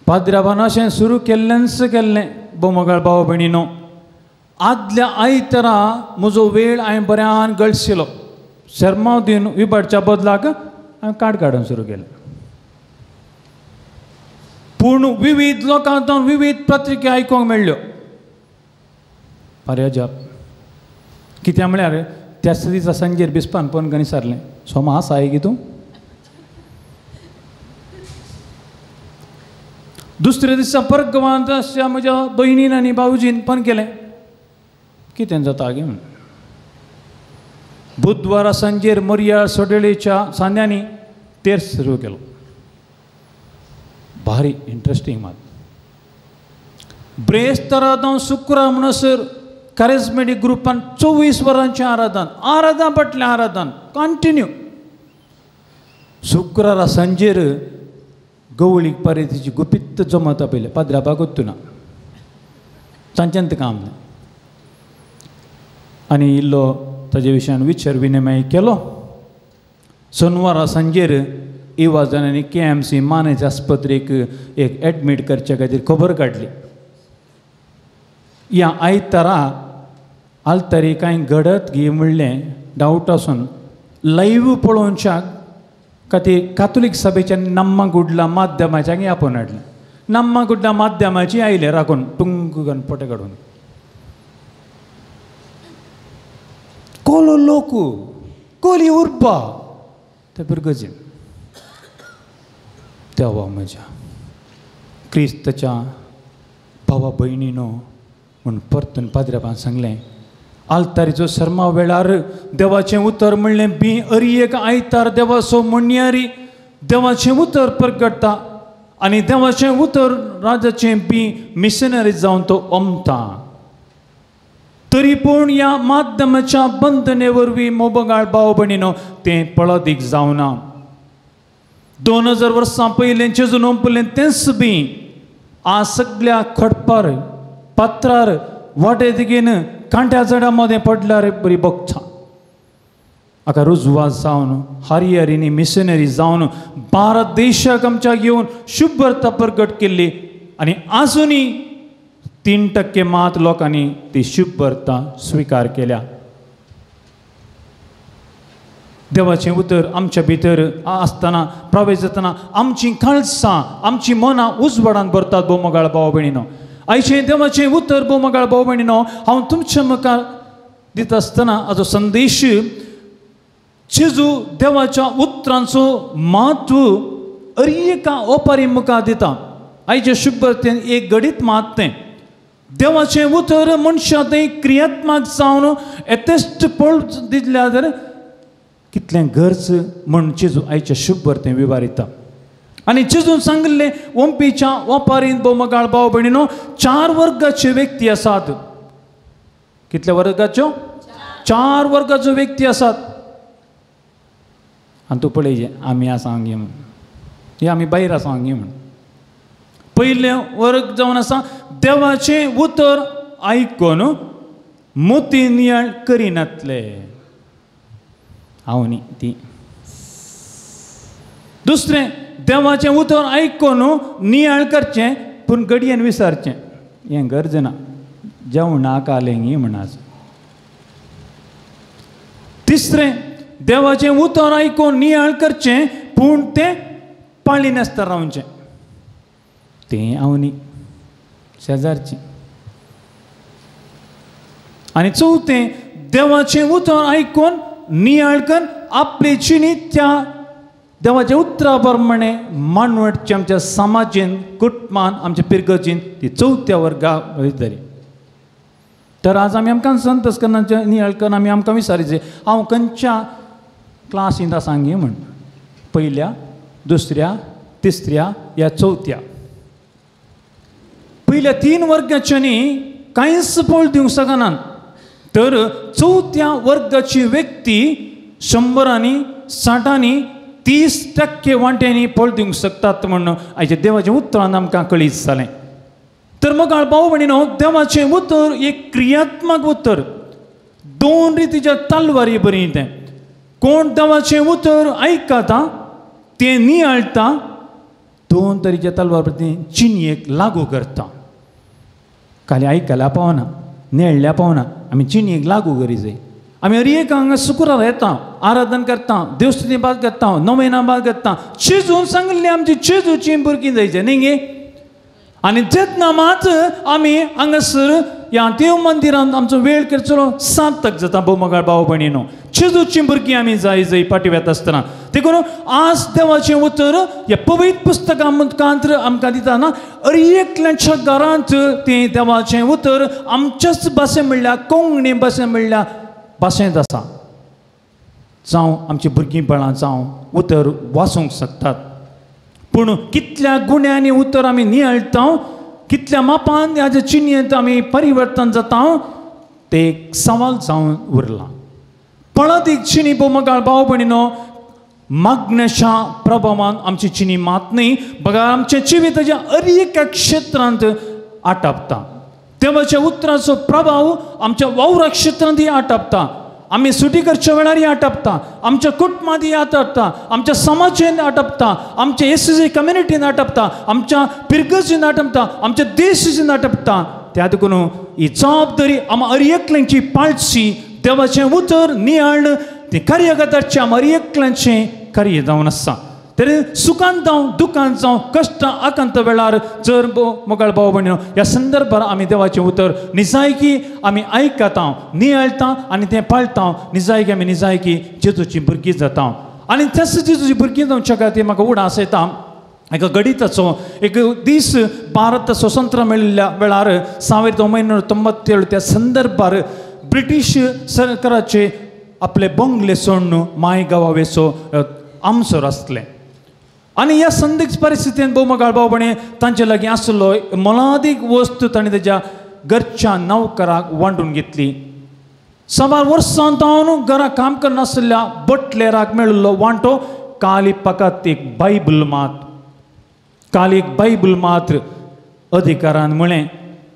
पाद्र्यापान अशें सुरू केल्लेंच केल्लें. बोमगाळ भाव भयणीनो, आदल्या आयतारा म्हजो वेळ हांवें बऱ्यान गळशिलो. शर्माव दिवन विबाडच्या बदलाक हांवें काड काडूंक सुरू केलें. पूण विविध लोकांक विविध पत्रिका आयकूंक मेळ्ळ्यो. फाल्यां अजाप कित्याक म्हळ्यार त्याच दिसा सांजेर बिस्पान फोन करून विचारलें, सोमा आसा गी तूं? दुसऱ्या दिसा परगवांत अशा म्हज्या भयणीन आनी भावजीन फोन केलें, कितें जाता गे म्हूण. बुधवारा सांजेर मोरया सोडेळेच्या सांद्यांनी तेर सुरू केलो. भारी इंट्रस्टींग मात. ब्रेस्तारा शुक्रार म्हणसर कॅरिज्मेटीक ग्रुपान 24 वरांचें आराधन, आराधन फाटलें आराधन कंटिन्यू. शुक्रारा सांजेर गवळीक परेतीची गुपीत जमता पयलें पाद्राबाक वत्तुना तांच्यान तें काम न्हय. आनी इल्लो ताजे विशयान विचार विनिमय केलो. सोनवारा सांजेर इवाजांनी के एम सी मानेज आस्पत्रेक एक एडमीट करच्या खातीर खबर काडली. ह्या आयतारा आलतरी कांय घडत गी म्हणलें डावट आसून लायव्ह पळोवच्याक खातीर कातोलीक सभेच्या नाम्मा गुडला माध्यमाच्या आपोवन हाडलें. नाम्मा गुडला माध्यमाची आयले राखून टुंग गणपटे काडून कोलो लोक कोली उरपा ते पिरगजीन. देवा म्हज्या क्रिस्ताच्या भावा भयणीनो म्हूण परतून पाद्रेबान सांगलें. आलतारीचो सर्मा वेळार देवाचें उतर म्हणलें बी अरी एक आयतार देवाचो म्हणयारी देवाचें उतर परगट्टा आनी देवाचें उतर राजाचें बी मिशनरी जावन तो ओमता. तरी पूण ह्या माध्यमाच्या बंधने वरवीं मोबगाळ भाव भयणीनो तें पळदीक जावना. 2000 वर्सां पयलें जेजून ओंपलें तेंच बी आज सगळ्या खडपार पात्रार वाटे दिगेन कांट्या झाडां मदें पडल्यार बरी बगता. हाका रुजवास जावन हरिहरीनी मिशनरी जावन भारत देशाक आमच्या घेवन शुभ्रता प्रगट केल्ली आनी आजुनूय 3% मात लोकांनी ती शुभ्रता स्विकार केल्या. देवाचें उतर आमच्या भितर आसतना प्रवेश जातना आमचीं काळसां आमचीं मनां उजवाडान भरतात. भोवमगाळ भाव भयणीनो, आयचें देवाचें उतर भोवमगाळ भाव भयणीनो हांव तुमच्या मुखार दिता आसतना हाजो संदेश जेजू देवाच्या उतरांचो म्हत्व अरी एका ओपारी मुखार दिता. आयचे शुभ्रतेन एक घडीत मात तें देवाचें उतर मनशा तें क्रियात्मक जावन येथेश्ट पळ दिल्यार तर कितलें गरज म्हण जेजू आयच्या शुभ्रतें विवारिता. आनी जेजून सांगिल्लें ओंपीच्या ओपारीन भोवमगाळ भाव भयणीनो 4 वर्गाच्यो व्यक्ती आसात. कितल्या वर्गाच्यो? 4 वर्गाच्यो व्यक्ती आसात. आनी तूं पळय आमी आसा हांगी म्हूण, हे आमी भायर आसा हांगी म्हूण. पयलें वर्ग जावन आसा देवाचें उतर आयकून मोती नियाळ करिनातले हांव न्ही ती. दुसरें देवाचें उतर आयकून नियाळ करचें पूण घडयेन विसारचें हें गरज ना जेवणाक आलें म्हण. तिसरें देवाचें उतर आयकून नियाळ करचें पूण तें पाळी नासतना रावचें तें हांव न्ही शेजारचें. आनी चवथें देवाचें उतर आयकून नियाळ कर आपले जिणी त्या देवाच्या उतरा प्रमाणे मानवटचे आमच्या समाजेन कुटुंबान आमच्या पिरगर्जीन ती चवथ्या वर्गा वयतली. तर आज आमी आमकां संतस करना नियाळ कर आमी आमकां विचारिचें हांव खंयच्या क्लासींत आसा गे म्हण, पयल्या दुसऱ्या तिसऱ्या या चवथ्या. पयल्या 3 वर्गाच्यांनी कांयच पळ दिवंक शकनात तर चवथ्या वर्गाची व्यक्ती 100 60 30% वांट्यांनी पळ दिवंक शकतात म्हण आयच्या देवाच्या उतरान आमकां कळीत जालें. तर मग भाव भयणीनो देवाचें उतर एक क्रियात्मक उतर, 2 रितीच्या तलवारी बरी तें. कोण देवाचें उतर आयकता तें नियाळटा 2 तरेच्या तलवार प्रती चिनयेक लागू करता. खाली आयकल्या पावना नेळ्ळ्या पावना आमी चिनयेक लागू करी जाय. आमी हर एक हांगा शुक्रार येता आराधन करता देवस्तुती बाद करता नोवेना बाद करता जेजून सांगिल्लें आमची जेजूची भुरगीं जायचें न्ही गे. आनी जेन्ना मात आमी हांगासर ह्या देव मंदिरांत आमचो वेळ करचो सार्थक जाता. भोवमगाळ भाव भयणीनो जेजूची भुरगीं आमी जाय जाय फाटीं वेता आसतना देखून आज देवाचें उतर ह्या पवित्र पुस्तकां मुखांत आमकां दिता ना अरे एकल्याच्या घरांत तें देवाचें उतर आमच्याच भाशे म्हणल्यार कोंकणी भाशे म्हणल्यार भाशेंत आसा. जावं आमची भुरगीं बाळां जावं उतर वाचूंक शकतात पूण कितल्या गुण्यांनी उतर आमी नियाळटा कितल्या मापान ह्या चिन्येंत आमी परिवर्तन जाता तें एक सवाल जावन उरलां. पळत एक चिनी भोवमगाळ भाव भयणीनो मागण्याच्या प्रभावान आमची चिनी मात न्ही बघा आमच्या जिविताच्या हर एका क्षेत्रांत आटापता. देवाच्या उतराचो प्रभाव आमच्या वावरा क्षेत्रांतय आटापता, आमी सुटी करच्या वेळारय आटापता, आमच्या कुटुंबांतय आटापता, आमच्या समाजेन आटापता, आमच्या एस कम्युनिटीन आटापता, आमच्या पिरगर्जीन आटापता, आमच्या देशान आटापता. त्या देखून ही जबाबदारी आमकां हर एकल्यांची पाळची. देवाचें उतर नियाळ तें कार्य करचे आमकां हर एकल्यांचें कार्य जावन आसा. तरी सुखान जावं दुखान जावं कश्टां आकांत वेळार जर मोगाळ भाव भयणीनो ह्या संदर्भार आमी देवाचें उतर निजायकी आमी आयकता, नियाळता आनी तें पाळता, निजायकी आमी निजायकी जेजूची भुरगीं जाता. आनी त्याच जेजूची भुरगीं जावच्या खातीर म्हाका उडास येता एका गणिताचो. एक दीस भारत स्वतंत्र मेळिल्ल्या वेळार 1997 त्या संदर्भार ब्रिटीश सरकाराचे आपले बंगले सोडून माय गांवावेचो आमसर आसले. आनी ह्या संदिग्ध परिस्थितीन भोवमगाळ भावपणे तांचे लागीं आसलो मोलादीक वस्तू ताणें तेज्या घरच्या नवकराक वांटून घेतली. सुमार वर्सां जावन घरा काम करनासल्या बटलेराक मेळिल्लो वांटो काली फकत एक बायबल मात, काल एक बायबल मात्र. अधिकारान म्हळें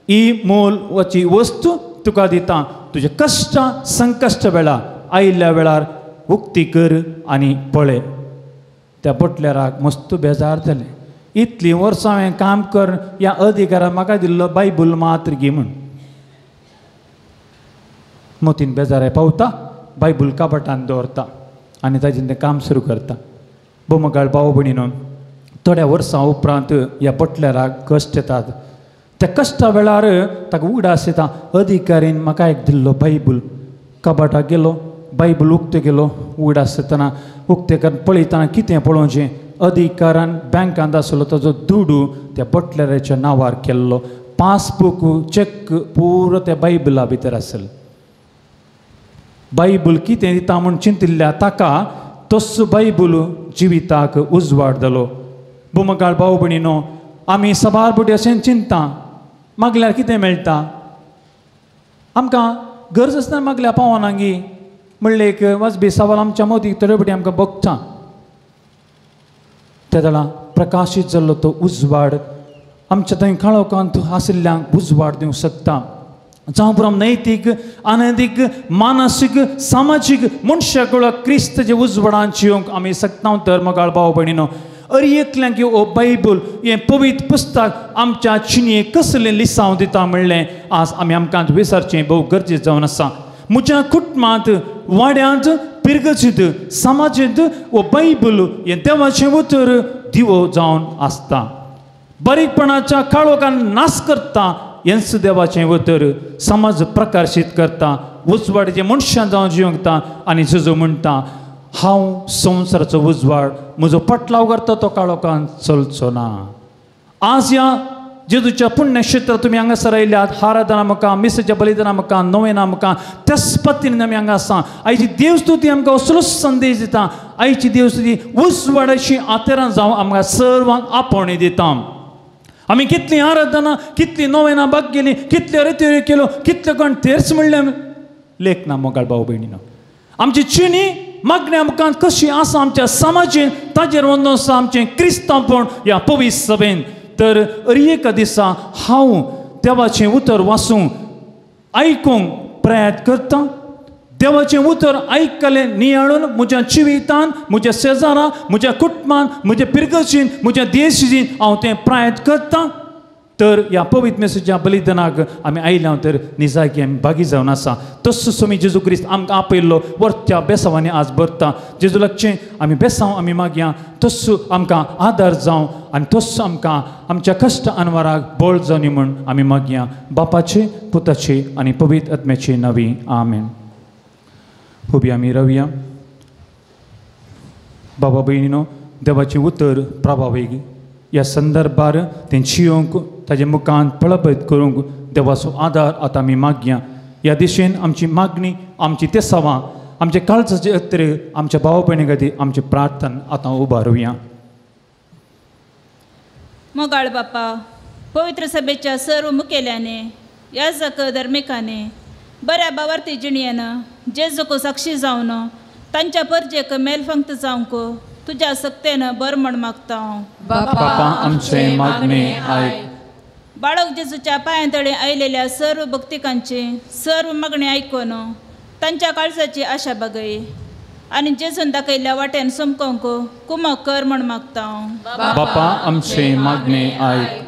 ही मोलाची वस्तू तुका दिता, तुजे कश्टां संकश्ट वेळा आयिल्ल्या वेळार उक्ती कर आनी पळय. त्या बटलेराक मस्त बेजार जालें, इतलीं वर्सां हांवें काम कर ह्या अधिकारान म्हाका दिल्लो बायबल मात्र घे म्हूण. मोतीन बेजाराय पावता, बायबल कपाटान दवरता आनी ताजेन तें काम सुरू करता. बोमगाळ भाव भयणीनो थोड्या वर्सां उपरांत ह्या बटलेराक कश्ट येतात. त्या कश्टा वेळार ताका उगडास येता अधिकारीन म्हाका एक दिल्लो बायबल. कपाटाक गेलो, बायबल उक्तें केलो, उगडास येतना उक्तें करून पळयतना कितें पळोवचें, अधिकारान बँकांत आसलो ताजो दुडू त्या बटलेराच्या नांवार केल्लो, पासबूक चॅक पुरो त्या बायबला भितर आसलो. बायबल कितें दिता म्हूण चिंतिल्ल्या ताका तसो बायबल जिविताक उजवाड जालो. बोमगाळ भाव भयणीनो आमी सबार बुटी अशें चिंता मागल्यार कितें मेळटा, आमकां गरज आसतना मागल्यार पावना गी म्हणलें एक वाजबी सवाल आमच्या मदीं थोडे फावटी आमकां बगता. त्या वेळार प्रकाशीत जाल्लो तो उजवाड आमच्या थंय काळोखांत आशिल्ल्यांक उजवाड दिवंक शकता. जावं पुरो नैतीक, आनंदीक, मानसीक, सामाजीक मनशाक क्रिस्तचे उजवाडान जिवंक आमी शकता. तर मोगाळ भाव भयणीनो हर एकल्यांक हो बायबल हें पवित्र पुस्तक आमच्या चिनयेक कसलें लिसांव दिता म्हणलें आज आमी आमकां विसरचें भोव गरजेचें जावन आसा. म्हज्या कुटुंबांत, वाड्यांत, पिरगजींत, समाजेंत हो बायबल हें देवाचें उतर दिवो जावन आसता. बारीकपणाच्या काळोखान नाश करता हेंच देवाचें उतर समाज प्रकाशीत करता, उजवाडाचें मनशां जावन जिवंकता. आनी जेजू म्हणटा हांव संवसाराचो उजवाड, म्हजो पटलाव करता तो काळोखान चलचो ना. आज ह्या जेजूच्या पुण्यक्षेत्रात तुमी हांगासर आयल्यात, आराधना म्हाका, मिसाच्या बलिदाना म्हाका, नोवेना म्हाका, त्याच पत्तीन आमी हांगा आसा. आयची देवस्तुती आमकां असलोच संदेश दिता. आयची देवस्तुती उजवाडाची आतेरां जावं आमकां सर्वांक आपोवणी दिता. आमी कितलीं आराधना, कितलीं नोवेना भाग गेली, कितल्यो रित्यो केल्यो, कितले कोण तेर्स म्हणलें लेख ना. मोगाळ भाव भयणीनो आमची चिनी मागण्या मुखार कशी आसा आमच्या समाजेन ताजेर वंदन आसा आमचें क्रिस्तांवपण ह्या पवित्र सभेन. तर हर एका दिसा हांव देवाचें उतर वाचूंक आयकूंक प्रयत्न करता. देवाचें उतर आयकलें नियाळून म्हज्या जिवितान, म्हज्या शेजारा, म्हज्या कुटुंबान, म्हज्या पिरगर्जीन, म्हज्या देशीन हांव तें प्रयत्न करता. तर ह्या पवित्र मेसाच्या बलिदानाक आमी आयल्या तर निजायकी आमी भागी जावन आसा. तसो स्वामी जेजू क्रिस्त आमकां आपयल्लो वरत्या बेसांवांनी आज भरता. जेजू लागचें आमी बेसांव आमी मागया, तसो आमकां आदार जावं आनी तसो आमकां आमच्या कश्ट अनवराक बळ जावनी म्हूण आमी मागया. बापाचे, पुताचे आनी पवित्र आत्म्याचे नांवी आमेन. उबी आमी रावया. बाबा भयणीनो देवाचें उतर प्रभावी ह्या संदर्भार तें जियोंक ताजे मुखान पळपत करूंक देवाचो आदार आतां आमी मागया. ह्या दिशेन आमची मागणी, आमची तेसावां, आमचे काळजाचे अत्रे, आमच्या भाव भयणी खातीर आमची प्रार्थना आतां उबारुया. मोगाळ बापा, पवित्र सभेच्या सर्व मुखेल्याने, याजक धर्मिकाने, बऱ्या बावार्थी जिणयेन जेजूक साक्षी जावन तांच्या परजेक मेलफंक्त जावंक तुज्या सक्तेन बर म्हण मागता. बापा आमचे मागणे आयक. बाळक जेजूच्या पांयांतळे आयलेल्या सर्व भक्तिकांची सर्व मागणी आयकून तांच्या काळजाची आशा बागय आनी जेजून दाखयल्ल्या वाटेन समकोंक कुमक कर म्हण मागता. बापा आमचे मागणे आयक.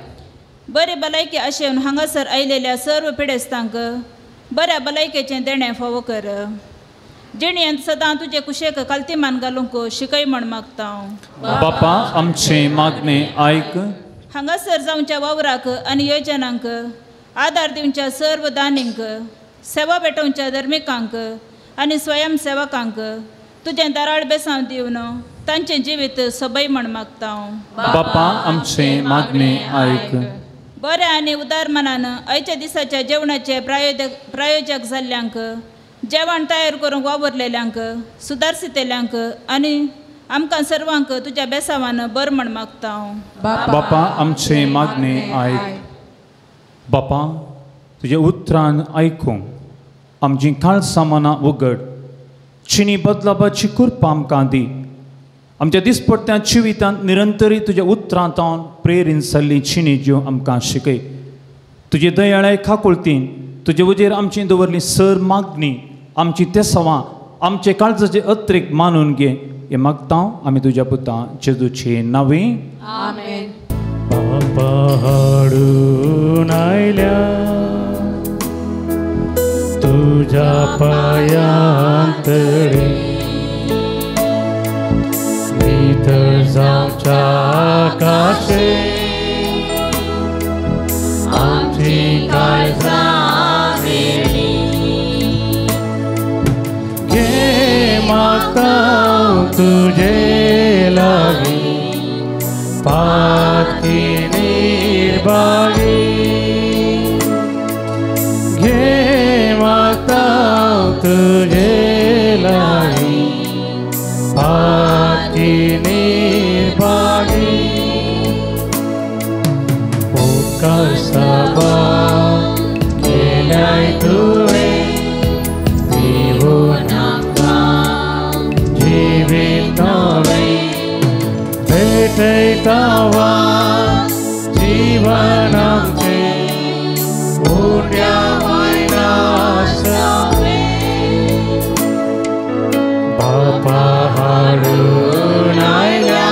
बरी भलायकी आशेवन हांगासर आयलेल्या सर्व पिडेस्तांक बऱ्या भलायकेचें देणें फावो कर. जिणेंत सदां तुजे कुशेक कालतीमान घालूंक शिकय म्हण मागता. बापा आमचे मागणे आयक. हांगासर जावच्या वावराक आनी योजनांक आदार दिवच्या सर्व दानींक सेवा पेटोवच्या धर्मिकांक आनी स्वयंसेवकांक तुजें दाराळ बेसांव दिवन तांचें जिवीत सोबय म्हण मागता. बापा आमचे मागणे आयक. बऱ्या आनी उदार मनान आयच्या दिसाच्या जेवणाचे प्रायोजक जाल्ल्यांक जेवण तयार करूंक वावरलेल्यांक सुदारसितेल्यांक आनी आमकां सर्वांक तुज्या बेसावान बर म्हण मागता. बापा आमचे मागणे आयक. बापा तुज्या उतरान आयकूंक आमची काळसां मनां उगड. चिनी बदलापाची कृपा आमकां दी. आमच्या दिसपट्ट्या जिवितांत निरंतरी तुज्या उतरांत प्रेरीन जाल्ली चिनी ज्यो आमकां शिकय. तुजे दयाळाय खाकुळतीन तुजे वजेर आमची दवरली सर मागणी आमची तेसवां आमचे काळजाचे अत्रेक मानून घे. हे मागता आमी तुज्या पुता जेजूचे नांवे. आमेन. बापा हाडून आयल्या तुज्या पायांतळे नितळ जावच्या काशे आमची काळजां वेळी घे मागता तुझे लागी पाकी निर्बागी घे मागता तुझे लागी पाकी निर्बागी उपकार सभा केल्याय तुवें दिवन आमकां जिवीत नवें भेटयता जीवन आमचें उण्या मायनासावें. बापा हाडून आयल्या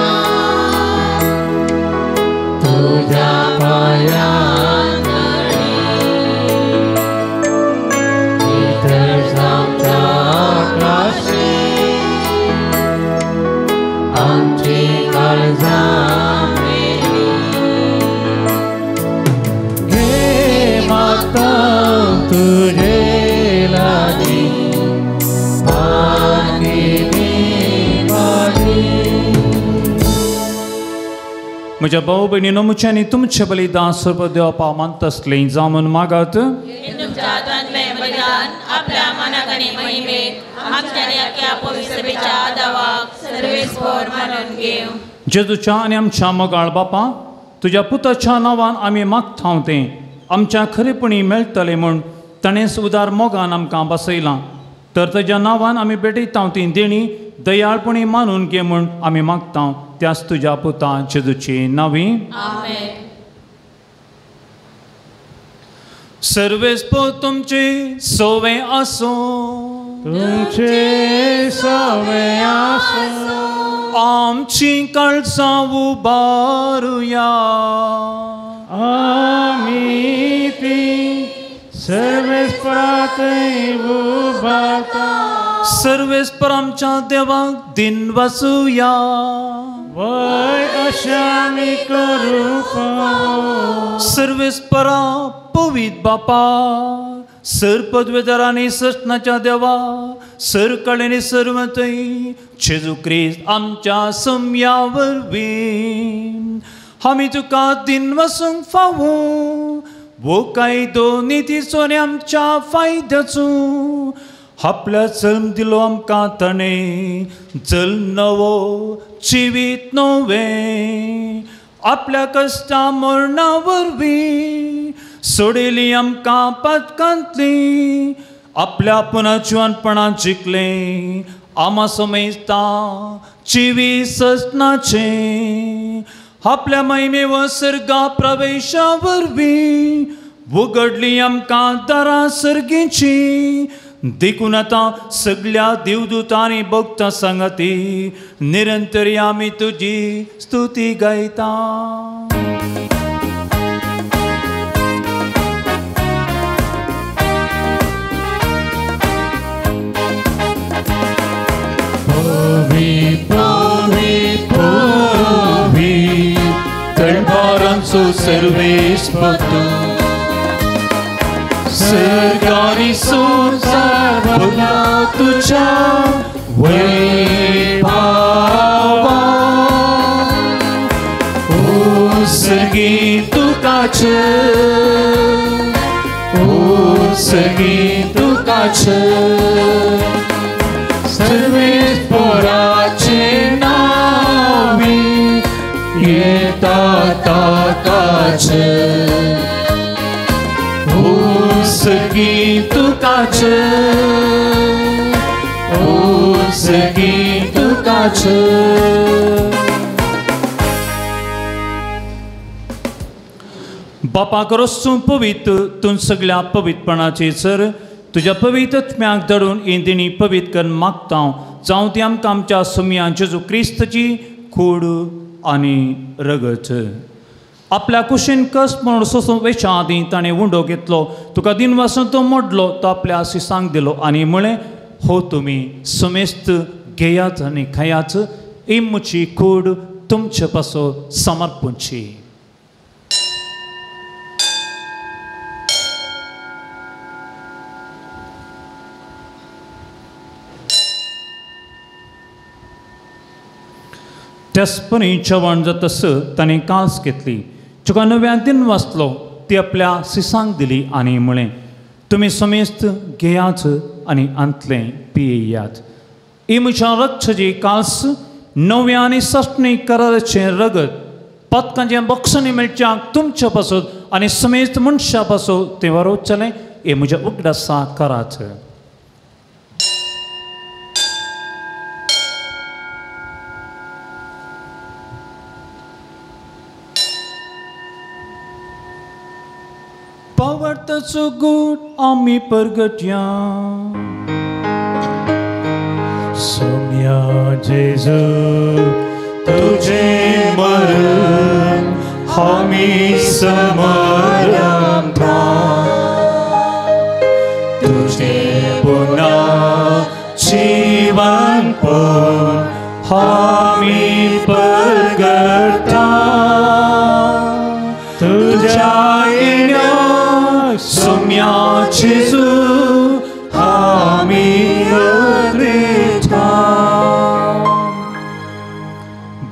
तुज्या पांयांतळे नितळ जावच्या काशे आमची काळजां मेली घे मागता तुझे लागी पाकी निर्बागी. म्हज्या भाव भयणीनो मुच्यांनी तुमचे बलिदान सर्व देवा मानतासलें जावं म्हूण मागात. तुमच्या हातांतलें बलिदान आपल्या मनाक आनी महिमेक आमच्या अख्ख्या पवित्र सभेच्या दावाक सर्वेस्पोर मानून घेवं. जेजूच्या आनी आमच्या मोगाळ बापा तुज्या पुताच्या नांवान आमी मागता तें आमच्या खरेपणी मेळटलें म्हूण ताणेंच उदार मोगान आमकां बसयलां. तर ताज्या नांवान आमी भेटयता ती देणी दयाळपणी मानून घे म्हूण आमी मागता त्याच तुज्या पुता जेजूचे नांवी. आमेन. सर्वेस्पोर तुमचे सोवे आसूं. तुमचे सोवे आसूं. आमची काळजां उबारुया. आमी ती सर्वेस्परा थंय उबारता. सर्वेस्पर आमच्या देवाक दिन वाचुया. वय अशें आमी करूंक फावो. सर्वेस्परा पवित्र बापा सर पदवेदार आनी सस्नाच्या देवा सर कडेन सर्वथंय जेजू क्रिस्त आमच्या सम्या वरवीं आमी तुका दिन वसूंक फावो. वो कायदो नितीचो आनी आमच्या फायद्याचो आपल्या जल्म दिलो आमकां ताणें जल्म नवो जिवीत नवें आपल्या कश्टा मरणा वरवीं सोडयली आमकां पातकांतली आपल्या पुनर्जिवनपणान जिखलें आमा समेस्ता जिवी ससनाचे आपल्या महिमेव सर्गा प्रवेशा वरवीं उगडली आमकां दारां सर्गीची देखून आतां सगल्या देवदूतांनी भक्तां सांगाती निरंतर आमी तुजी स्तुती गायता. पवी दरबारांचो सर्वेस्पतो सर्गारी संवसार भरला तुज्या वैभावान. ओ सर्गी तुकाच, ओ सर्गी तुकाच, सर्वेस्पराचे नावे येता ताकाच. ओ सर्गी तुकाच, ओ सर्गी तुकाच. बापा करोसूं पवित्र तूं सगळ्या पवित्रपणाचे सर तुज्या पवित्र आत्म्याक धाडून इंदिणी पवित्र करून मागता जावं ती आमकां आमच्या सुमया जेजू क्रिस्तची कूड आनी रगत. आपल्या कुशीन कस म्हणून सोसून वेच्या आदीं ताणें उंडो घेतलो, तुका दिनवासून तो मोडलो, तो आपल्या शिसांक दिलो आनी म्हळें, हो तुमी समेस्त घेयात आनी खायात, इमुची कूड तुमचे पासो समर्पणची. त्याचपणी जेवण जातस ताणें कास घेतली, तुका नव्या दिन वाचलो, ती आपल्या सिसांक दिली आनी म्हळें, तुमी समेस्त घेयात आनी आंतलें पियेयात. ही म्हज्या रक्षाची कास नव्या आनी सस्नी कराराचें रगत पदकांचें बक्षणी मेळच्याक तुमच्या पासत आनी समेस्त मनशा पासत तें वारोवचेलें. हें म्हज्या उगडासा करात. पावर्ताचो गूट आमी परगट्या. सोम्या जेजू तुझे मरण आमी समरता, तुझे पुन्हा जीवन पण आमी परगटा. तुझ्या सोम्या जेजू आमी अद्रिता.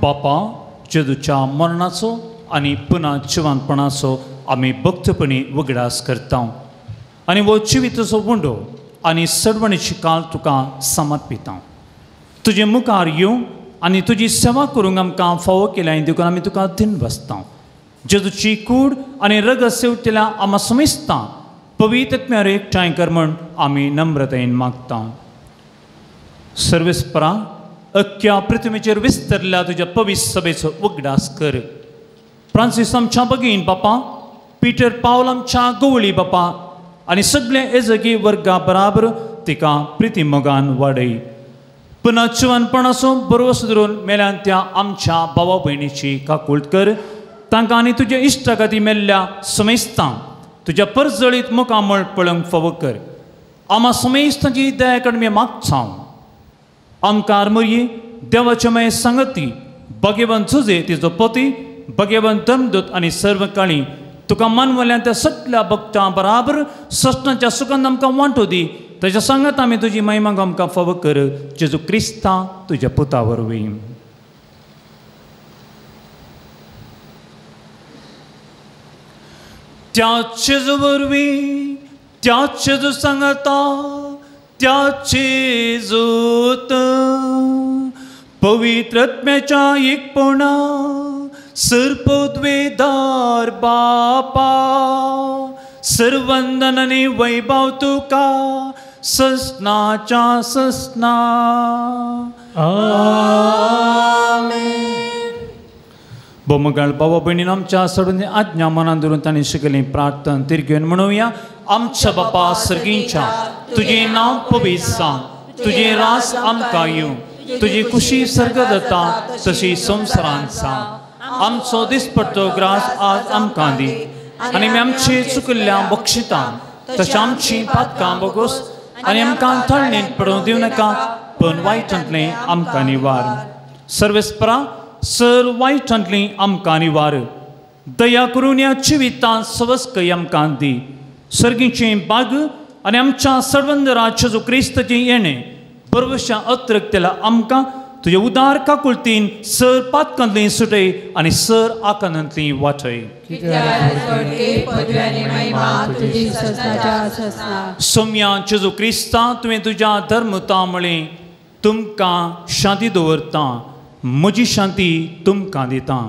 बापा जेजूच्या मरणाचो आनी पुन्हा जिवंतपणाचो आमी भक्तपणी उगडास करता आनी हो जिविताचो उंडो आनी सरवणीची काल तुका समर्पिता. तुजे मुखार येवंक आनी तुजी सेवा करूंक आमकां फावो केल्या देखून आमी तुका दिन बसता. जेजूची कूड आनी रगत सेवतेल्या आमा समेस्ता पवित्र आत्म्यार एकठांय कर म्हण आमी नम्रतायेन मागता. सर्वेस्परा अख्ख्या पृथ्वीचेर विस्तरल्या तुज्या पवित्र सभेचो उगडास कर. फ्रांसीस आमच्या भगीन बापा, पीटर पावल आमच्या गवळी बापा आनी सगळे एजगी वर्गा बराबर तिका प्रिती मोगान वाडय. पुन्हा जिवनपणाचो बरोवस धरून मेल्यान त्या आमच्या भावा भयणीची काकूळट कर. तांकां आनी तुज्या इश्टा खातीर मेल्ल्या समेस्तांक तुज्या परजळीत मुखामळ पळोवंक फावो कर. आमा समेस्तांची दया कडेन मागता. आमकां आरमोरी देवाचे मागीर सांगती भगेवन सुजे तिजो पती भगेवन धर्मदूत आनी सर्व काळी तुका मानवल्यान त्या सगल्या भक्तां बराबर सस्नाच्या सुखान आमकां वांटो दी. ताच्या सांगात आमी तुजी महिमा आमकां फावो कर. जेजू क्रिस्ता तुज्या पुता वरवीं. त्या जेजू वरवीं, त्या जेजू सांगता, त्या जेजूत पवित्र आत्म्याच्या एकपणा सर्पद्वेदार बापा सर्वंदन आनी वैभव तुका ससनाच्या ससना. आमेन. बोमगाळ बाबा भयणीन आमच्या सर्वांनी आज्ञा मनान धरून तांणी शिकली प्रार्थना तिरगेवन म्हणुया. आमच्या बापा सर्गींच्या, तुजें नांव पवित्र जावं, तुजें रास आमकां येवं, तुजी खुशी सर्ग जाता तशी संवसारांत जावं. आमचो दिसपट्टो ग्रास आज आमकां दी आनी आमी आमची चुकिल्ल्या बक्षिता तशें आमची पातकां बोगोस आनी आमकां थळणेंत पडोवंक दिवं नाका, पण वायटांतलें आमकां निवार. सर्वेस्परा सर वायटांतलीं आमकां निवार. दया करून ह्या जिवितांत सवस्कय आमकां दी. सर्गीचें बाग आनी आमच्या सर्वंदरा जेजू क्रिस्ताचें येणें बरवशा अत्रकतेला आमकां तुज्या उदार काकुळतीन सर पातकांतली सुटय आनी सर आकांतांतली वाटय. सोम्या जेजू क्रिस्ता, तुवें तुज्या धर्मता म्हळें तुमकां शांती दवरता, म्हजी शांती तुमकां दिता.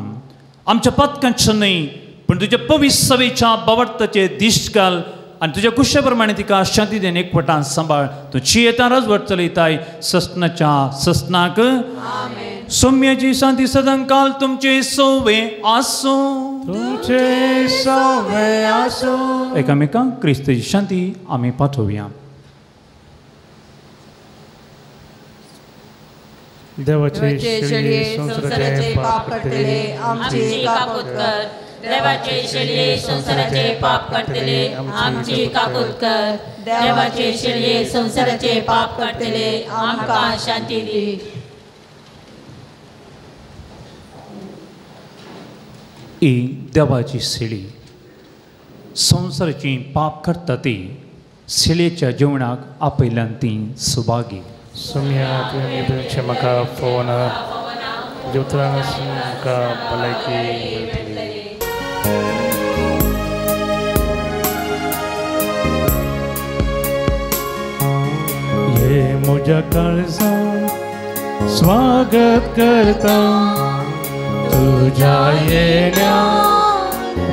आमच्या पातकांचें न्हय पूण तुज्या पवित्र सभेच्या बावडताचे दिश्ट घाल आनी तुज्या कुशे प्रमाणे तिका शांती then एकवटान सांबाळ. तूं जियेता रजवट चलयताय ससनाच्या ससनाक. सौम्याची शांती सदांकाल तुमचे सोवे आसूं. तुमचे सोवे आसूं. एकामेकांक क्रिस्ताची शांती आमी पाठोवया. देवाचे शेळये संवसाराचे पाप काडटले आमची काकूत कर. देवाचे शेळये संवसाराचे पाप काडटले आमची काकूत कर. देवाचे शेळये संवसाराचे पाप काडटले आमकां शांती दी. ही देवाची शेळी संवसाराची पाप करता ती शेळयेच्या जेवणाक आपयल्यान ती सुभागी. सोम्या तुवें तुमचें म्हाका फोवना जेवतना म्हाका भलायकी मेळटली. ये म्हज्या काळजांत स्वागत करता तुज्या येण्या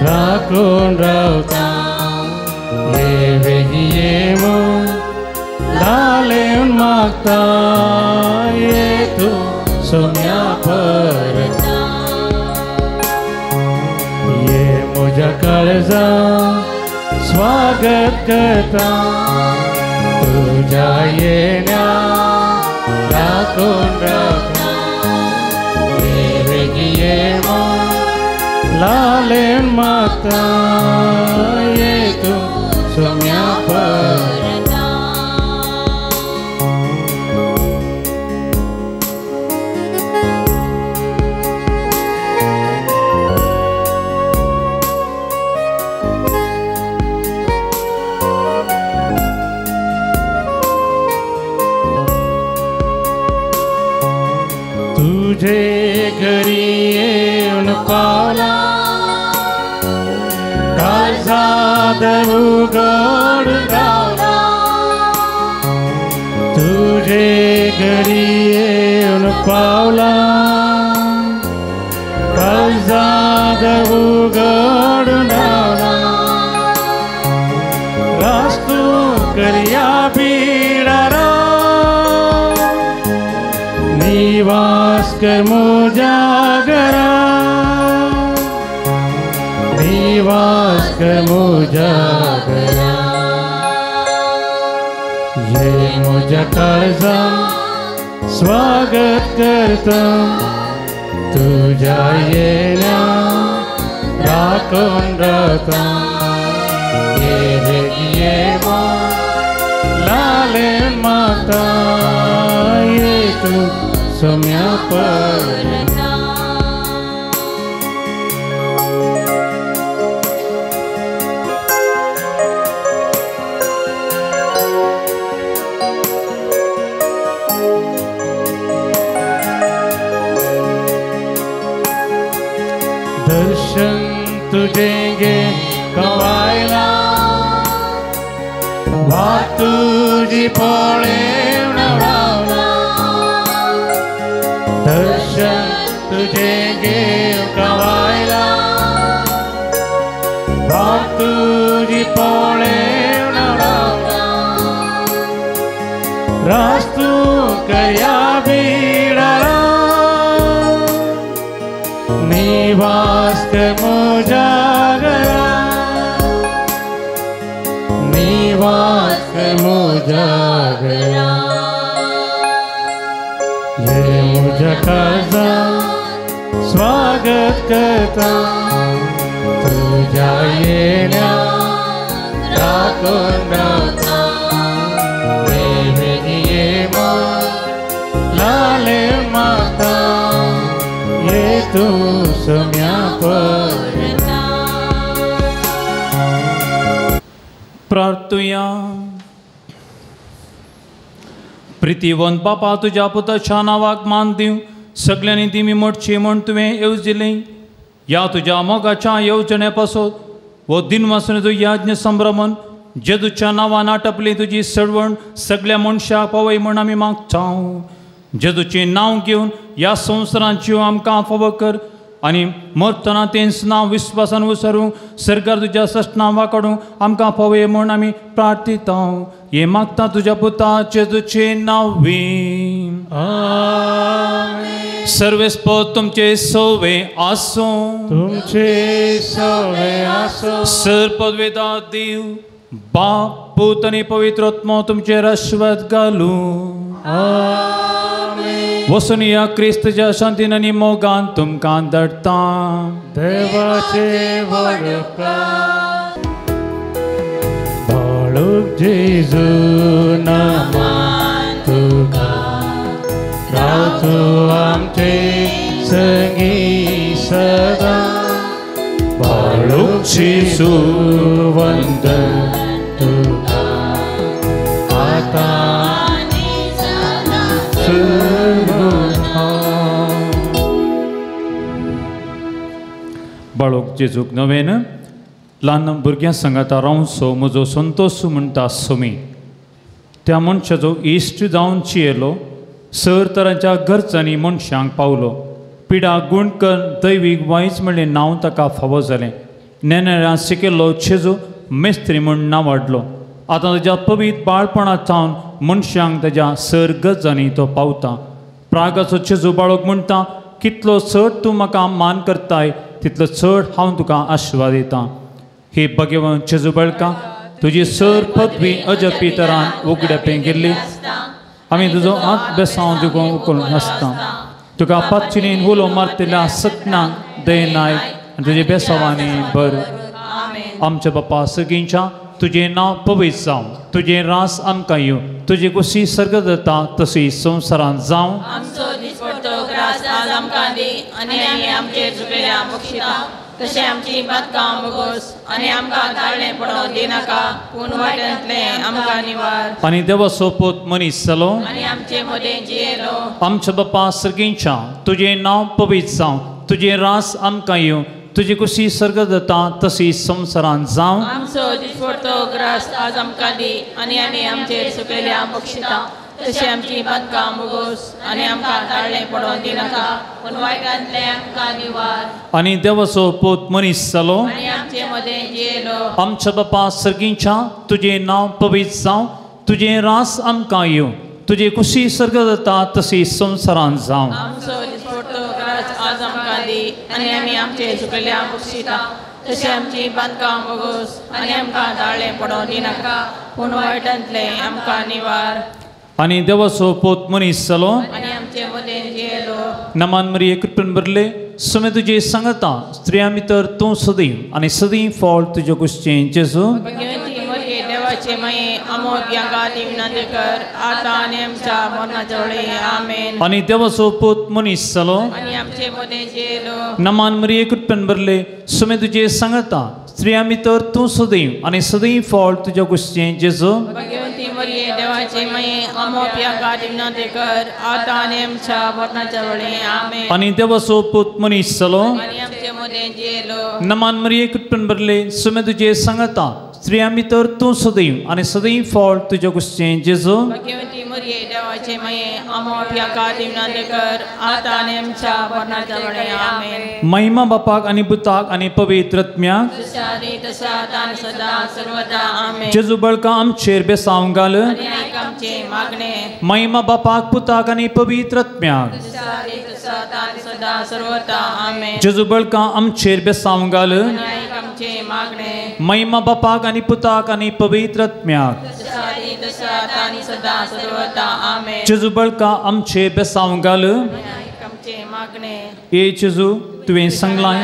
राखून रावता. ये वेगी ये म्हूण लालेवन मागता, ये तूं सोम्या परता. ये म्हज्या काळजांत स्वागत करता तुज्या येण्या राखून रावता. ये वेगी ये म्हूण लालेवन मागता, ये तूं सोम्या परता. तुझे घरी येवन पावला काळजांत उगड रावला. तुझे घरी येवन पावला काळजांत उगड रावला. रास्तू करया बिडारा निवास कर म्हज्या घरा, निवास कर म्हज्या घरा. ये म्हज्या काळजांत स्वागत करता तुज्या येण्या राखून रावता. ये वेगी ये म्हूण लालेवन मागता, ये तूं सोम्या परता. दर्शन तुझें गे कवायला वाट तुजी पळेवन रावला. दर्शन तुझें घेव कवायला वाट तुजी पळेवन रावला. रास्तू कया बिडारा निवास कर मुझा घरा निवास कर मुझा घरा ये मुझा काजा स्वागत करता तुझ्या येण्या राखून रावता देवी ये लाले माता ये तू सम्या परता. प्रार्थुया. प्रितीवंत बापा तुज्या पुताच्या नांवाक मान दिवं सगळ्यांनी ती मोडची म्हूण तुवें येवजिलें. ह्या तुज्या मोगाच्या येवजणे पासत हो दिनवासनेचो याज्ञ संभ्रमण जेजूच्या नांवान आटपली तुजी सडवण सगळ्या मनशाक पावय म्हूण आमी मागता. जेजूचें नांव घेवन ह्या संवसारांत जीव आमकां फावो कर आनी मरतना तेंच नांव विस्वासान विसरूं सरकार तुज्या सस्ना वाकडूं आमकां पावय म्हूण आमी प्रार्थिता. हे मागता तुज्या पुता जेजूचें नांव. सर्वेस्पद तुमचे सोवे आसूं तुमचे सोवे आसूं. सर पदवेदा देव बाप पूत आनी पवित्र आत्मो तुमचेर आशिर्वाद घालूं. वसून ह्या क्रिस्तच्या शांतीन आनी मोगान तुमकां धाडटा. देवाचे वरदान बाळूक जेजू नामान तुका राव तूं आमचे संगी सदा बाळूक जेजू वंदन तुका आतां बाळूक जेजूक नवेन ल्हान भुरग्यां सांगाता रावचो म्हजो संतोश म्हणटा सोमी. त्या मनशाचो इश्ट जावन चियेलो सर तरांच्या गरजांनी मनशांक पावलो. पिडा गुण कर दैवीक वायच म्हणलें नांव ताका फावो जालें. नेनेळ्यां शिकिल्लो जेजू मेस्त्री म्हूण नांव वाडलो. आतां ताज्या पवित्र बाळपणांत सावन मनशांक ताज्या सर गरजांनी तो पावता. प्रागाचो जेजू बाळक म्हणटा कितलो चड तूं म्हाका मान करताय तितलो चड हांव तुका आशिर्वाद दितां. हे भगवान जेजू बाळका तुजी सर पदवी अजपी तरान उगड्या पेंगिल्ली आमी तुजो हात बेसांव तुका उकलून आसता. तुका पातचिनीन उलो मारतल्या सपनांक दयनाय आनी तुजे बेसांवांनी बर. आमच्या बापा सगळींच्या तुजें नांव पवित्र जावं तुजें रास आमकां येवं तुजी कुशी सर्ग जाता तशी संवसारांत जावं. आमचो दिसपडतो ग्रास आज आमकां दी आनी आमी आमचेर चुकलेल्या बक्षिता तशें आमची बातकां बगोस आनी आमकां ताळणें पडोवंक दिनाका पूण वाट्यांतलें आमकां निवार. आनी देवाचो पूत मनीस जालो आनी आमचे मदें जियेलो. आमच्या बापा सर्गींच्या तुजें नांव पवित्र जावं तुजें रास आमकां येवं तुजी कुशी सर्ग जाता तशी संवसारांत जावं. आमचो दिसपडतो ग्रास आज आमकां दी आनी आमी आमचेर चुकलेल्या बक्षिता तशें आमची बातकां बगोस आनी आमकां ताळणें पडोवंक दिनाका पूण वायटांतलें आमकां निवार. आनी देवाचो पूत मनीस जालो आनी आमचे मदें जियेलो. आमच्या बापा सर्गींच्या तुजें नांव पवित्र जावं तुजें रास आमकां येवं तुजी कुशी सर्ग जाता तशी संवसारांत जावं. आमचो दिसपडतो ग्रास आज आमकां दी आनी आमी आमचे चुकलेल्या बक्षिता तशें आमची बांदकाम बगोस आनी आमकां ताळणें पडोवंक दिनाका पूण वायटांतलें आमकां निवार. आनी देवाचो पूत मनीस जालो आनी आमचे मदें जियेलो. नमान मरिये कृपेन भरले सुमे तुजे सांगता स्त्रियां भितर तूं सदैव आनी सदैव फळ तुजे कुशचें जेजू. भगवंती मरिये देवाचे माये आमोग्यांका विनंती कर आतां आनी आमच्या मरणाच्या वेळी. आमेन. आनी देवाचो पूत मनीस जालो आनी आमचे मदें जियेलो. नमान मरिये कृपेन भरले सुमे तुजे सांगता स्त्रियां भितर तूं सदैव आनी सदैव फळ तुज्या कुशचें जेजू. भगवंती मरिये देवाचे माये आमोग्यांका विनंती कर आतां आनी आमच्या मरणाच्या वेळी. आमेन. आनी देवाचो पूत मनीस जालो आनी आमचे मदें जियेलो. नमान मरिये कृपेन भरले सुमे तुजे सांगता स्त्रियां भितर तूं सदैव आनी सदैव फळ तुज्या कुसचें जेजू. भाग्यवंती मरिये देवाचे माये, आम्हा पाप्यांखातीर विनंती कर आतां आनी आमच्या मरणाच्या वेळार. आमेन. महिमा बापाक आनी पुताक आनी पवित्र आत्म्याक, जशें आदीं तशें आतां आनी सदां सर्वदा. आमेन. जेजू बळका आमचेर बेसांव घाल. आनी आयक आमचें मागणें. महिमा बापाक पुताक आनी पवित्र आत्म्याक, जशें आदीं तशें आतां आनी सदां सर्वदा. आमेन. जेजू बळका आमचेर बेसांव घाल. आनी आयक आमचें मागणें. महिमा बापाक आनी पुताक आनी पवित्र आत्म्याक, जशें आदीं तशें आतां आनी सदां सर्वदा. आमेन. जेजू बळका आमचेर बेसांव घाल. आनी आयक आमचें मागणें. ए जेजू, तुवें सांगलां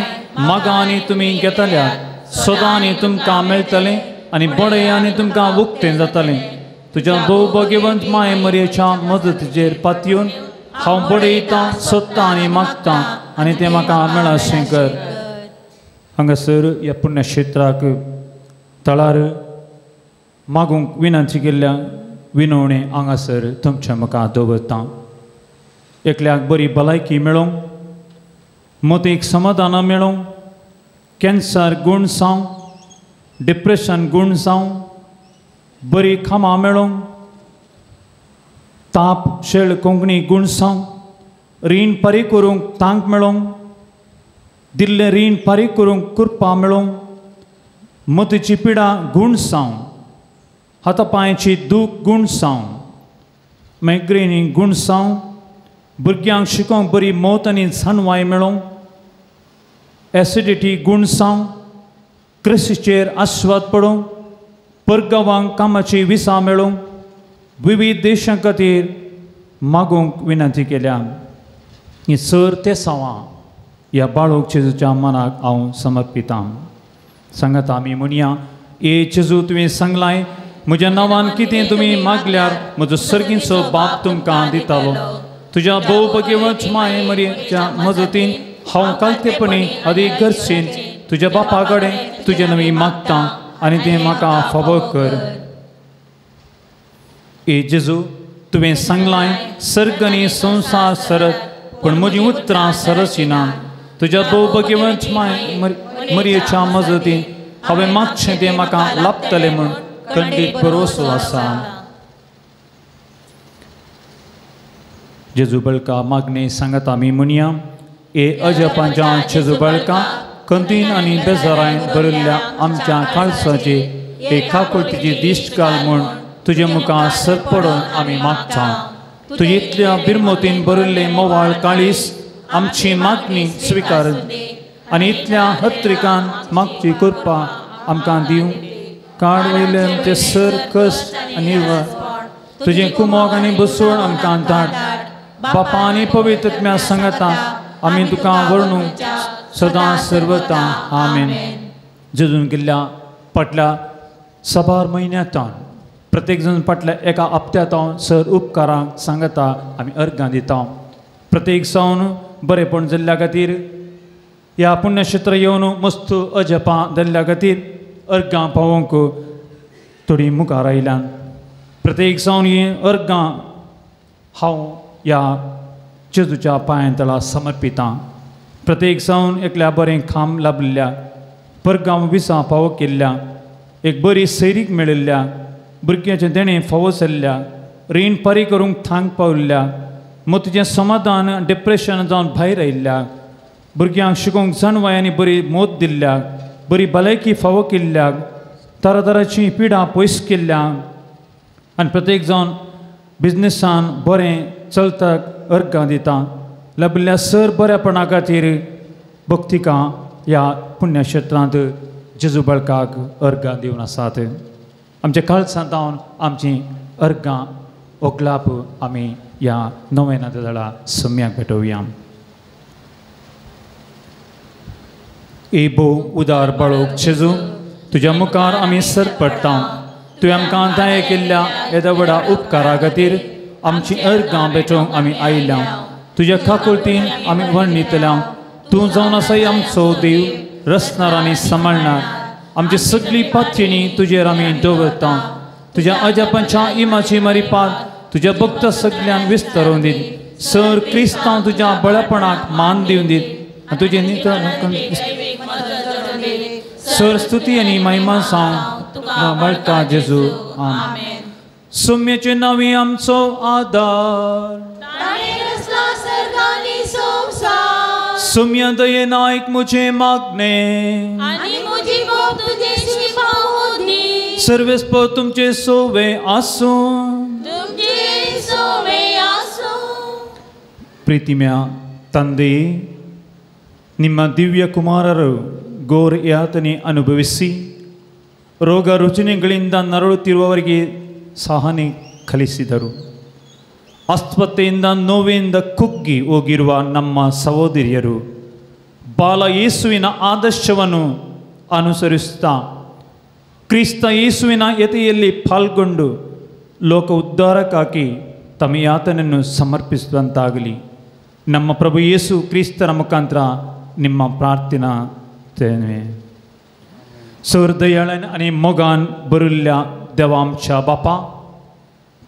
मागा आनी तुमी घेतल्यात, सदां आनी तुमकां मेळटलें आनी बडें आनी तुमकां उक्तें जातलें. तुज्या भोव भाग्यवंत माय मरयेच्या मदतीचेर पातयेवन हांव बडयतां, सोदतां आनी मागतां आनी तें म्हाका मेळाशें कर. हांगासर ह्या पुण्यक्षेत्राक तळार मागूंक विनंती केल्ल्या विनवणे हांगासर तुमच्या मुखार दवरतां. एकल्याक बरी भलायकी मेळोवंक, मतीक समाधानां मेळोवंक, कॅन्सर गूण जावं, डिप्रेशन गूण जावं, बरी कामां मेळोवंक, ताप शेळ कोंकणी गूण जावं, रीण फारीक करूंक तांक मेळोवंक, दिल्लें रीण फारीक करूंक कृपा मेळोवंक, मतीची पिडा गूण जावं, हाता पांयची दूख गूण जावं, मायग्रेनी गूण जावं, भुरग्यांक शिकोवंक बरी मौत आनी जाणवाय मेळोवंक, एसिडिटी गूण जावं, क्रिस्तीचेर आस्वाद पडोवंक, परगांवांक कामाची विसा मेळोवंक, विविध देशां खातीर मागूंक विनंती केल्या. ही सर ते सावां ह्या बाळूक जेजूच्या मनाक हांव समर्पितां. सांगात आमी म्हणया, ए जेजू, तुवें सांगलां म्हज्या नांवान कितें तुमी मागल्यार म्हजो सर्गीचो बाप तुमकां दितालो. तुज्या भोव भाग्यवंत माय मरयेच्या मजतीन हांव कालतेपणी अदीक गरजेन तुज्या बापा कडेन तुजें नवी मागतां आनी तें म्हाका फावो कर. ए जेजू, तुवें सांगलां सर्ग आनी संवसार सरत पूण म्हजीं उतरां सरचिना. तुज्या भोव भाग्यवंत माय मरयेच्या मजतीन हांवें मागचें तें म्हाका लाभतलें म्हूण खंडीत भरोसो आसा. जेजू बळका मागणें सांगात आमी म्हणया, ए अजपांच्या जेजू बळका, कंदीन आनी बेजारान भरिल्ल्या आमच्या काळसाची एक काकुळतीची दिश्ट घाल म्हूण तुजे मुखार सरपडून आमी मागता. तुजे इतल्या बिरमतीन भरिल्लें मोवाळ काळीस आमची मागणी स्विकार आनी इतल्या हत्रिकान मागची कृपा आमकां दिवं. काड वयले आमचे सर कश्ट आनी तुजें कुमोक आनी बसवण आमकां धाड. बापा आनी पवित्र आत्म्या सांगाता आमी तुका वर्णूंक सदां सर्वता. आमेन. जेजून केल्ल्या फाटल्या साबार म्हयन्यांत प्रत्येक जण फाटल्या एका हप्त्यांत सर उपकारांक सांगता आमी अर्गां दिता. प्रत्येक जावन बरेपण जाल्ल्या खातीर ह्या पुण्यक्षेत्र येवन मस्त अजपां जाल्ल्या खातीर अर्गां पावोवंक थोडीं मुखार आयल्यान. प्रत्येक जावन हीं अर्गां हांव ह्या जेजूच्या पांयां तळा समर्पितां. प्रत्येक जावन एकल्या बरें खाम लाबिल्ल्या, परगांव विसां फावो केल्ल्या, एक बरी सैरीक मेळिल्ल्या, भुरग्याचें देणें फावो जाल्ल्या, रीण फारीक करूंक थांक पाविल्ल्या, मतीचें समाधान डिप्रेशन जावन भायर आयिल्ल्या, भुरग्यांक शिकोवंक जाणवाय आनी बरी मोत दिल्ल्या, बरी भलायकी फावो केल्ल्या, तरातराचीं पिडां पयस केल्ल्या आनी प्रत्येक जावन बिजनेसान बरें चलता अर्गां दिता. लाबिल्ल्या सर बऱ्यापणा खातीर भक्तिकां ह्या पुण्यक्षेत्रांत जेजू बळकाक अर्गां दिवन आसात. आमच्या काळसांत आमचीं अर्गां ओगलाप आमी ह्या नव्यानाथ दळा सम्याक भेटोवया. ए भोव उदार बाळोक जेजू, तुज्या मुखार आमी सर पडटा. तुवें आमकां दया केल्ल्या येद्या व्हडा उपकारा खातीर आमची अर्गां भेटोवंक आमी आयल्या. तुज्या काकुळतीन आमी वर्णितल्या. तूं जावन आसाय आमचो देव, रचणार आनी सांबाळणार. आमची सगळी पातयेणी तुजेर आमी दवरता. तुज्या अजापांच्या इमाची मारिपात तुज्या भक्त सगळ्यांक विस्तारून दीत. सर क्रिस्तांव तुज्या बळपणाक मान दिवन दीत आनी तुजें नितळ सर स्तुती आनी महिमा सांग तुका बाळका जेजू. आमेन. सुम्याचे नांवी आमचो आदार, सुम्या दयेन आयक मुझे मागणे आनी मुजी मोग तुजेशी पावूं दी. सर्वेस्पर तुमचे सोवे आसूं, तुमचे सोवे आसूं. ಪ್ರೀತಿಮ್ಯ ತಂದೆ, ನಿಮ್ಮ ದಿವ್ಯ ಕುಮಾರರು ಘೋರ ಯಾತನೆ ಅನುಭವಿಸಿ ರೋಗ ರುಜಿನಗಳಿಂದ ನರಳುತ್ತಿರುವವರಿಗೆ ಸಹನೆ ಕಲಿಸಿದರು. ಆಸ್ಪತ್ರೆಯಿಂದ ನೋವಿನಿಂದ ಕುಗ್ಗಿ ಹೋಗಿರುವ ನಮ್ಮ ಸಹೋದರಿಯರು ಬಾಲ ಯೇಸುವಿನ ಆದರ್ಶವನ್ನು ಅನುಸರಿಸುತ್ತಾ ಕ್ರಿಸ್ತ ಯೇಸುವಿನ ಯತೆಯಲ್ಲಿ ಪಾಲ್ಗೊಂಡು ಲೋಕ ಉದ್ಧಾರಕ್ಕಾಗಿ ತಮ್ಮ ಯಾತನನ್ನು ಸಮರ್ಪಿಸುವಂತಾಗಲಿ. ನಮ್ಮ ಪ್ರಭು ಯೇಸು ಕ್ರಿಸ್ತರ ಮುಖಾಂತರ ನಿಮ್ಮ ಪ್ರಾರ್ಥನಾ ತೇನೆ. ಸೌಹೃದಯಾಳನ್ आनी मोगान भरिल्ल्या देवा आमच्या बापा,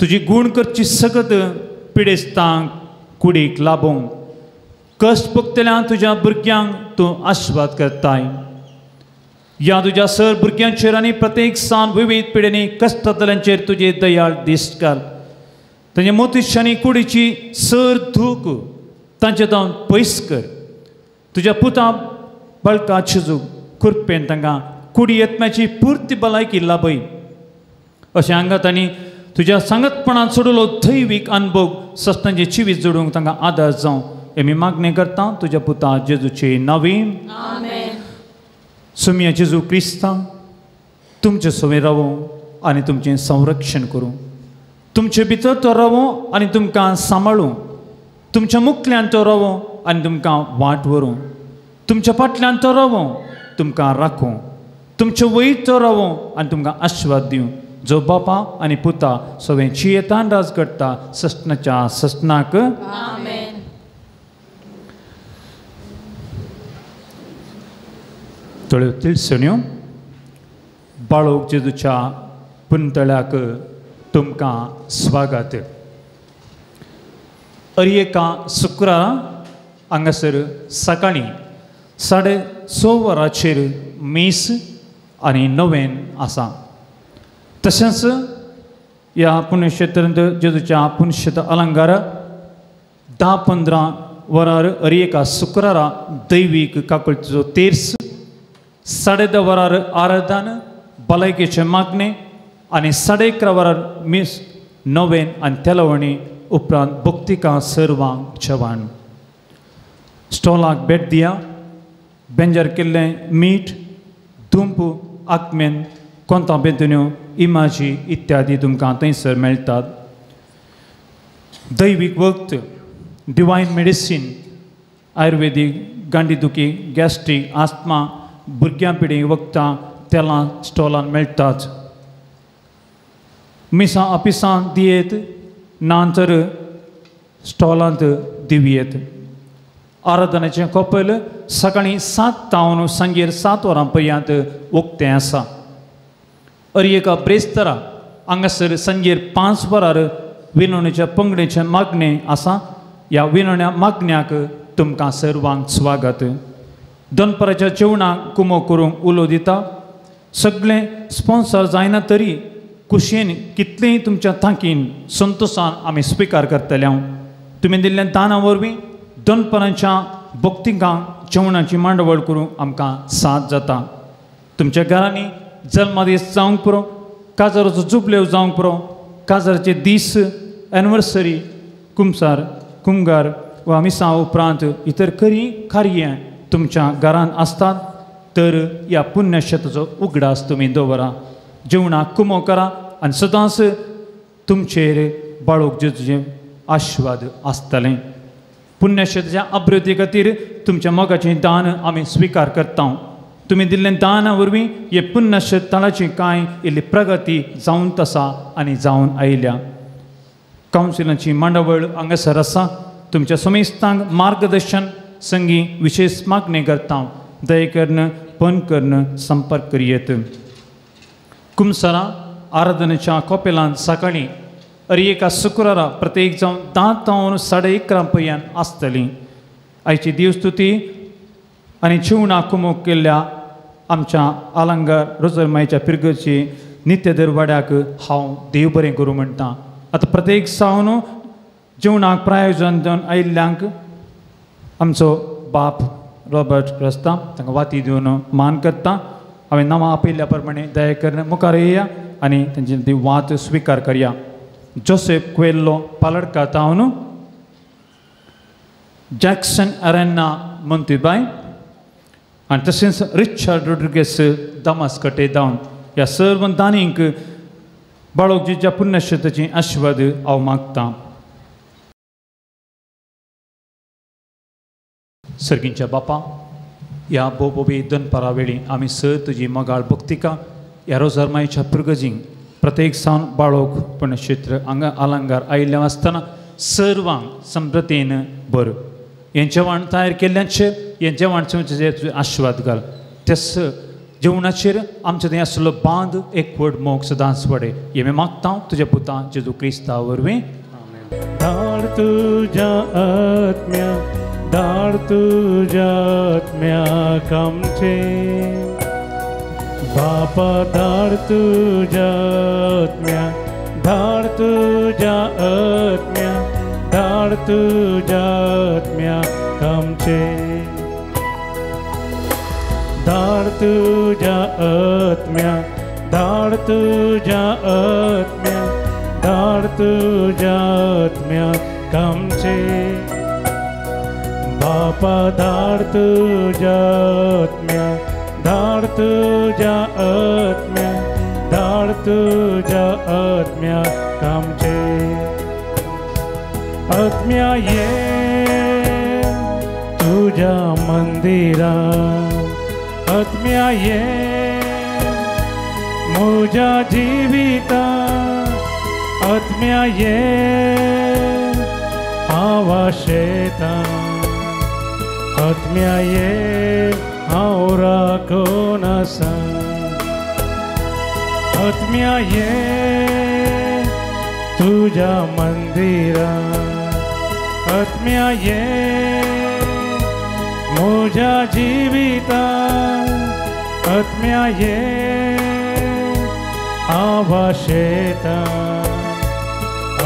तुजी गूण करची सगत पिडेस्तांक कुडीक लाबोवंक कश्ट भोगतल्या तुज्या भुरग्यांक तूं आशिर्वाद करताय. ह्या तुज्या सर भुरग्यांचेर आनी प्रत्येक सान विविध पिडेनी कश्टांतल्यांचेर तुजे दयाळ दिश्ट घाल. तांचे मोतिश आनी कुडीची सर धूक तांचे जावन पयस कर. तुज्या पुता बाळका जेजू कृपेन तांकां कुडी यत्म्याची पुर्ती भलायकी लाभय. अशें हांगा तांणी तुज्या सांगतपणान सोडलो दैवीक अनुभव सस्तांचे जिवीत जोडूंक तांकां आदार जावं हे मी मागणें करता तुज्या पुता जेजूचे नांवी. सुमिया जेजू क्रिस्ता तुमचे सवें रावो आनी तुमचें संरक्षण करूं. तुमचे भितर तो रावो आनी तुमकां सांबाळूं. तुमच्या मुखल्यान तो रावो आनी तुमकां वाट व्हरूं. तुमच्या फाटल्यान तो रावो तुमकां राखूं. तुमचे वयर तो रावो आनी तुमकां आशिर्वाद दिवं. जो बापा आनी पुता सगळें जियेतान राज करता ससनाच्या ससनाक. आमेन. थोड्यो तिळसण्यो बाळोक जेजूच्या पुंतळ्याक तुमकां स्वागत. अरी एका शुक्रारा हांगासर सकाळीं 6:30 वरांचेर मीस आनी नवेन आसा. तशेंच ह्या पुण्यक्षेत्रांत जेजूच्या पुण्यक्षेत्र अलंकार 10-15 वरार अरी एका शुक्रारा दैवीक काकुळतीचो तेर्स, 10:30 वरार आराधन भलायकेचें मागणें आनी 11:30 वरार मीस नवेन आनी तेलवणी उपरांत भक्तिका सर्वांक जेवण. स्टॉलाक भेट दिया. बेंजार केल्लें मीठ, धुंप, आकमेन, कोंता बेंतन्यो, इमाजी इत्यादी तुमकां थंयसर मेळटात. दैवीक वखद, डिवायन मेडिसीन, आयुर्वेदीक, गांडी दुखी, गॅस्ट्रीक, आस्थमा, भुरग्यां पिडी वखदां तेलां स्टॉलान मेळटात. मिसां अपिसां दियेत ना तर स्टॉलांत दिवयेत. आराधनेचें कपेल सकाळीं 7 तावन सांजेर 7 वरां पर्यंत उक्तें आसा. अरी एका ब्रेस्तारा हांगासर सांजेर 5 वरार विनवणेच्या पंगडेचें मागणें आसा. ह्या विनवण्या मागण्याक तुमकां सर्वांक स्वागत. दनपाराच्या जेवणाक कुमो करूंक उलो दिता. सगळें स्पॉन्सर जायना तरी कुशेन कितलेंय तुमच्या तांकीन संतोशान आमी स्विकार करतले. हांव तुमी दिल्ल्या दाना वरवीं दनपारांच्या भक्तिकांक जेवणाची मांडवळ करूंक आमकां साथ जाता. तुमच्या घरांनी जल्मदीस जावंक पुरो, काजाराचो जुबलेव जावंक पुरो, काजाराचे दीस, एनिवर्सरी, कुमसार, कुमगार वा मिसां उपरांत इतर खरी कार्यां तुमच्या घरांत आसतात तर ह्या पुण्यक्षेत्राचो उगडास तुमी दवरा. जेवणाक कुमो करा आनी सदांच तुमचेर बाळोक जेजूचें आशिर्वाद आसतलें. पुण्यक्षेत्राच्या अभिवृद्धी खातीर तुमच्या मोगाचें दान आमी स्विकार करता. तुमी दिल्लें दाना वरवीं हे पुण्यक्षेत्राची कांय इल्ली प्रगती जावन आसा आनी जावन आयल्या. कावन्सिलाची मांडावळ हांगासर आसा. तुमच्या समेस्तांक मार्गदर्शन संगी विशेष मागणी करता. दया करून फोन करून संपर्क करयेत. कुमसरा आराधनेच्या कपेलांत सकाळीं अरी एका शुक्रारा प्रत्येक जावन 10 तावन 11:30 पर्यंत आसतली. आयची देवस्तुती आनी जेवणाक कुमोक केल्ल्या आमच्या आलंगार रोजरमायच्या पिरगची नित्य दरवाड्याक हांव देव बरें करूं म्हणटा. आतां प्रत्येक सावन जेवणाक प्रायोजन दिवन आयिल्ल्यांक आमचो बाप रॉबर्ट रस्ता तांकां वाती दिवन मान करता. हांवें नांवां आपयल्ल्या प्रमाणे दया करून मुखार येया आनी तांची ती वात स्विकार करया. जोसेफ कुएल्लो पालडकार तावन, जॅक्सन अरेन्ना मंतुबाय आनी तशेंच रिचर्ड रोड्रिगेस दमासकटे दावन ह्या सर्व दानींक बाळोगजीच्या पुण्यक्षेत्राची आशिर्वाद हांव मागतां. सर्गींच्या बापा, ह्या बोबोबी दनपारा वेळी आमी सर तुजी मोगाळ भक्तिका ह्या रोजारमायच्या पुर्गजींक प्रत्येक सावन बाळोग पुण्यक्षेत्र हांगा आलंगार आयिल्लें आसतना सर्वांक समृद्धीन बरो हें जेवण तयार केल्ल्याचेर हें जेवण तुजें आशिर्वाद घाल. तेस जेवणाचेर आमचे थंय आसलो बांद एकवट मोग सदांच वडे हें मी मागता तुज्या पुता जेजू क्रिस्ता वरवीं. धाड तुज्या आत्म्या, धाड तुज्या आत्म्याक आमचे बापा, धाड तुज्या आत्म्या, धाड तुज्या आत्म्या, धाड तुज्या आत्म्याक आमचे, धाड तुज्या आत्म्या, धाड तुज्या आत्म्या, धाड तुज्या आत्म्याक आमचे बापा, धाड तुज्या आत्म्या, धाड तुज्या आत्म्या, धाड तुज्या आत्म्याक आमचे. आत्म्या ये तुज्या मंदिरा, आत्म्या ये म्हज्या जिविता, आत्म्या ये हांव आशेता, आत्म्या ये हांव राखून आसा, आत्म्या ये तुज्या मंदिरा, आत्म्या ये म्हज्या जिविता, आत्म्या ये हांव आशेता,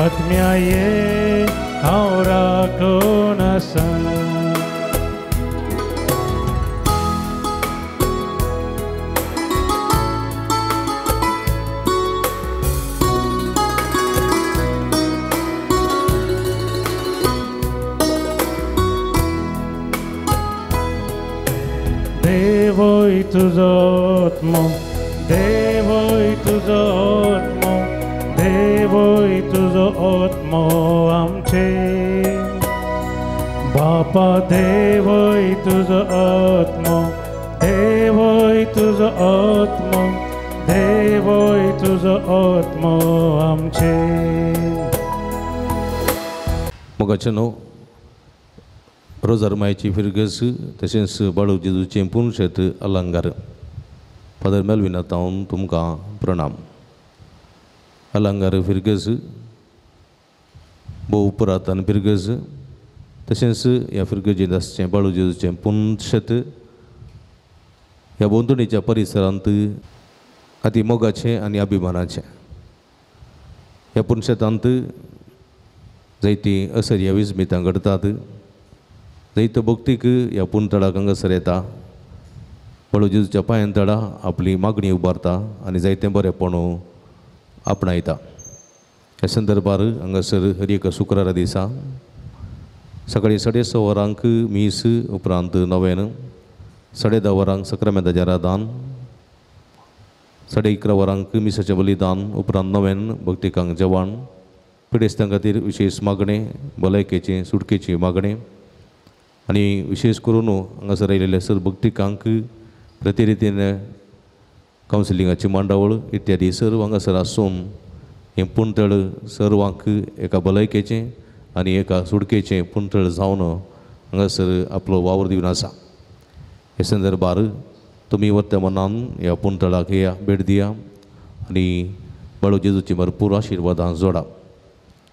आत्म्या ये हांव राखून आसा. देवय तुजो आत्मो, देवय तुजो आत्मो, देवय तुजो आत्मो आमचे बापा, देवय तुजो आत्मो, देवय तुजो आत्मो, देवय तुजो आत्मो आमचे. मोगाचे न्हू रोजारमायची फिरगस तशेंच बाळू जेजूचें पुणशेत अलंगार फादर मेलविना तावन तुमकां प्रणाम. अलंगार फिरगस भोव पुरातन फिरगस तशेंच ह्या फिरगजेंत आसचें बाळू जेजूचें पुणशेत ह्या भोंवतणीच्या परिसरांत अती मोगाचें आनी अभिमानाचें. ह्या पुणशेतांत जायतीं असर्या विस्मितां घडटात, जायतो भक्तीक ह्या पुणतळाक हांगासर येता, बाळू जेजूच्या पांयां तळा आपली मागणी उबारता आनी जायतें बरेंपण आपणायता. ह्या संदर्भार हांगासर हर एका शुक्रारा दिसा सकाळीं 6:30 वरांक मीस, उपरांत नव्यान 10:30 वरांक सक्रामेंताचें आराधन, 11:30 वरांक मिसाचें बलिदान, उपरांत नव्यान भक्तिकांक जेवण, पिडेस्तां खातीर विशेश मागणें, भलायकेचें सुटकेचें मागणें आनी विशेश करून हांगासर आयिल्ल्या सर भक्तिकांक प्रतिरितीन कावन्सिलिंगाची मांडावळ इत्यादी सर्व हांगासर आसून हें पुणतळ सर्वांक एका भलायकेचें आनी एका सुटकेचें पुणतळ जावन हांगासर आपलो वावर दिवन आसा. हे संदर्भार तुमी वर्तमानान ह्या पुणतळाक या भेट दिया आनी बाळू जेजूची भरपूर आशिर्वादां जोडा.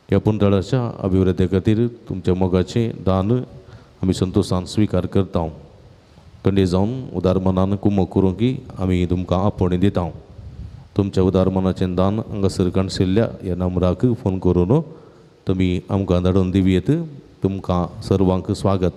ह्या पुणतळाच्या अभिवृद्धी खातीर तुमच्या मोगाचें दान आमी संतोशान स्विकार करता. कंडे जावन उदार मनान कुमक करूंक आमी तुमकां आपोवणें दिता. तुमच्या उदार मनाचें दान हांगासर काणशिल्ल्या ह्या नंबराक फोन करून तुमी आमकां धाडून दिवयेत. तुमकां सर्वांक स्वागत.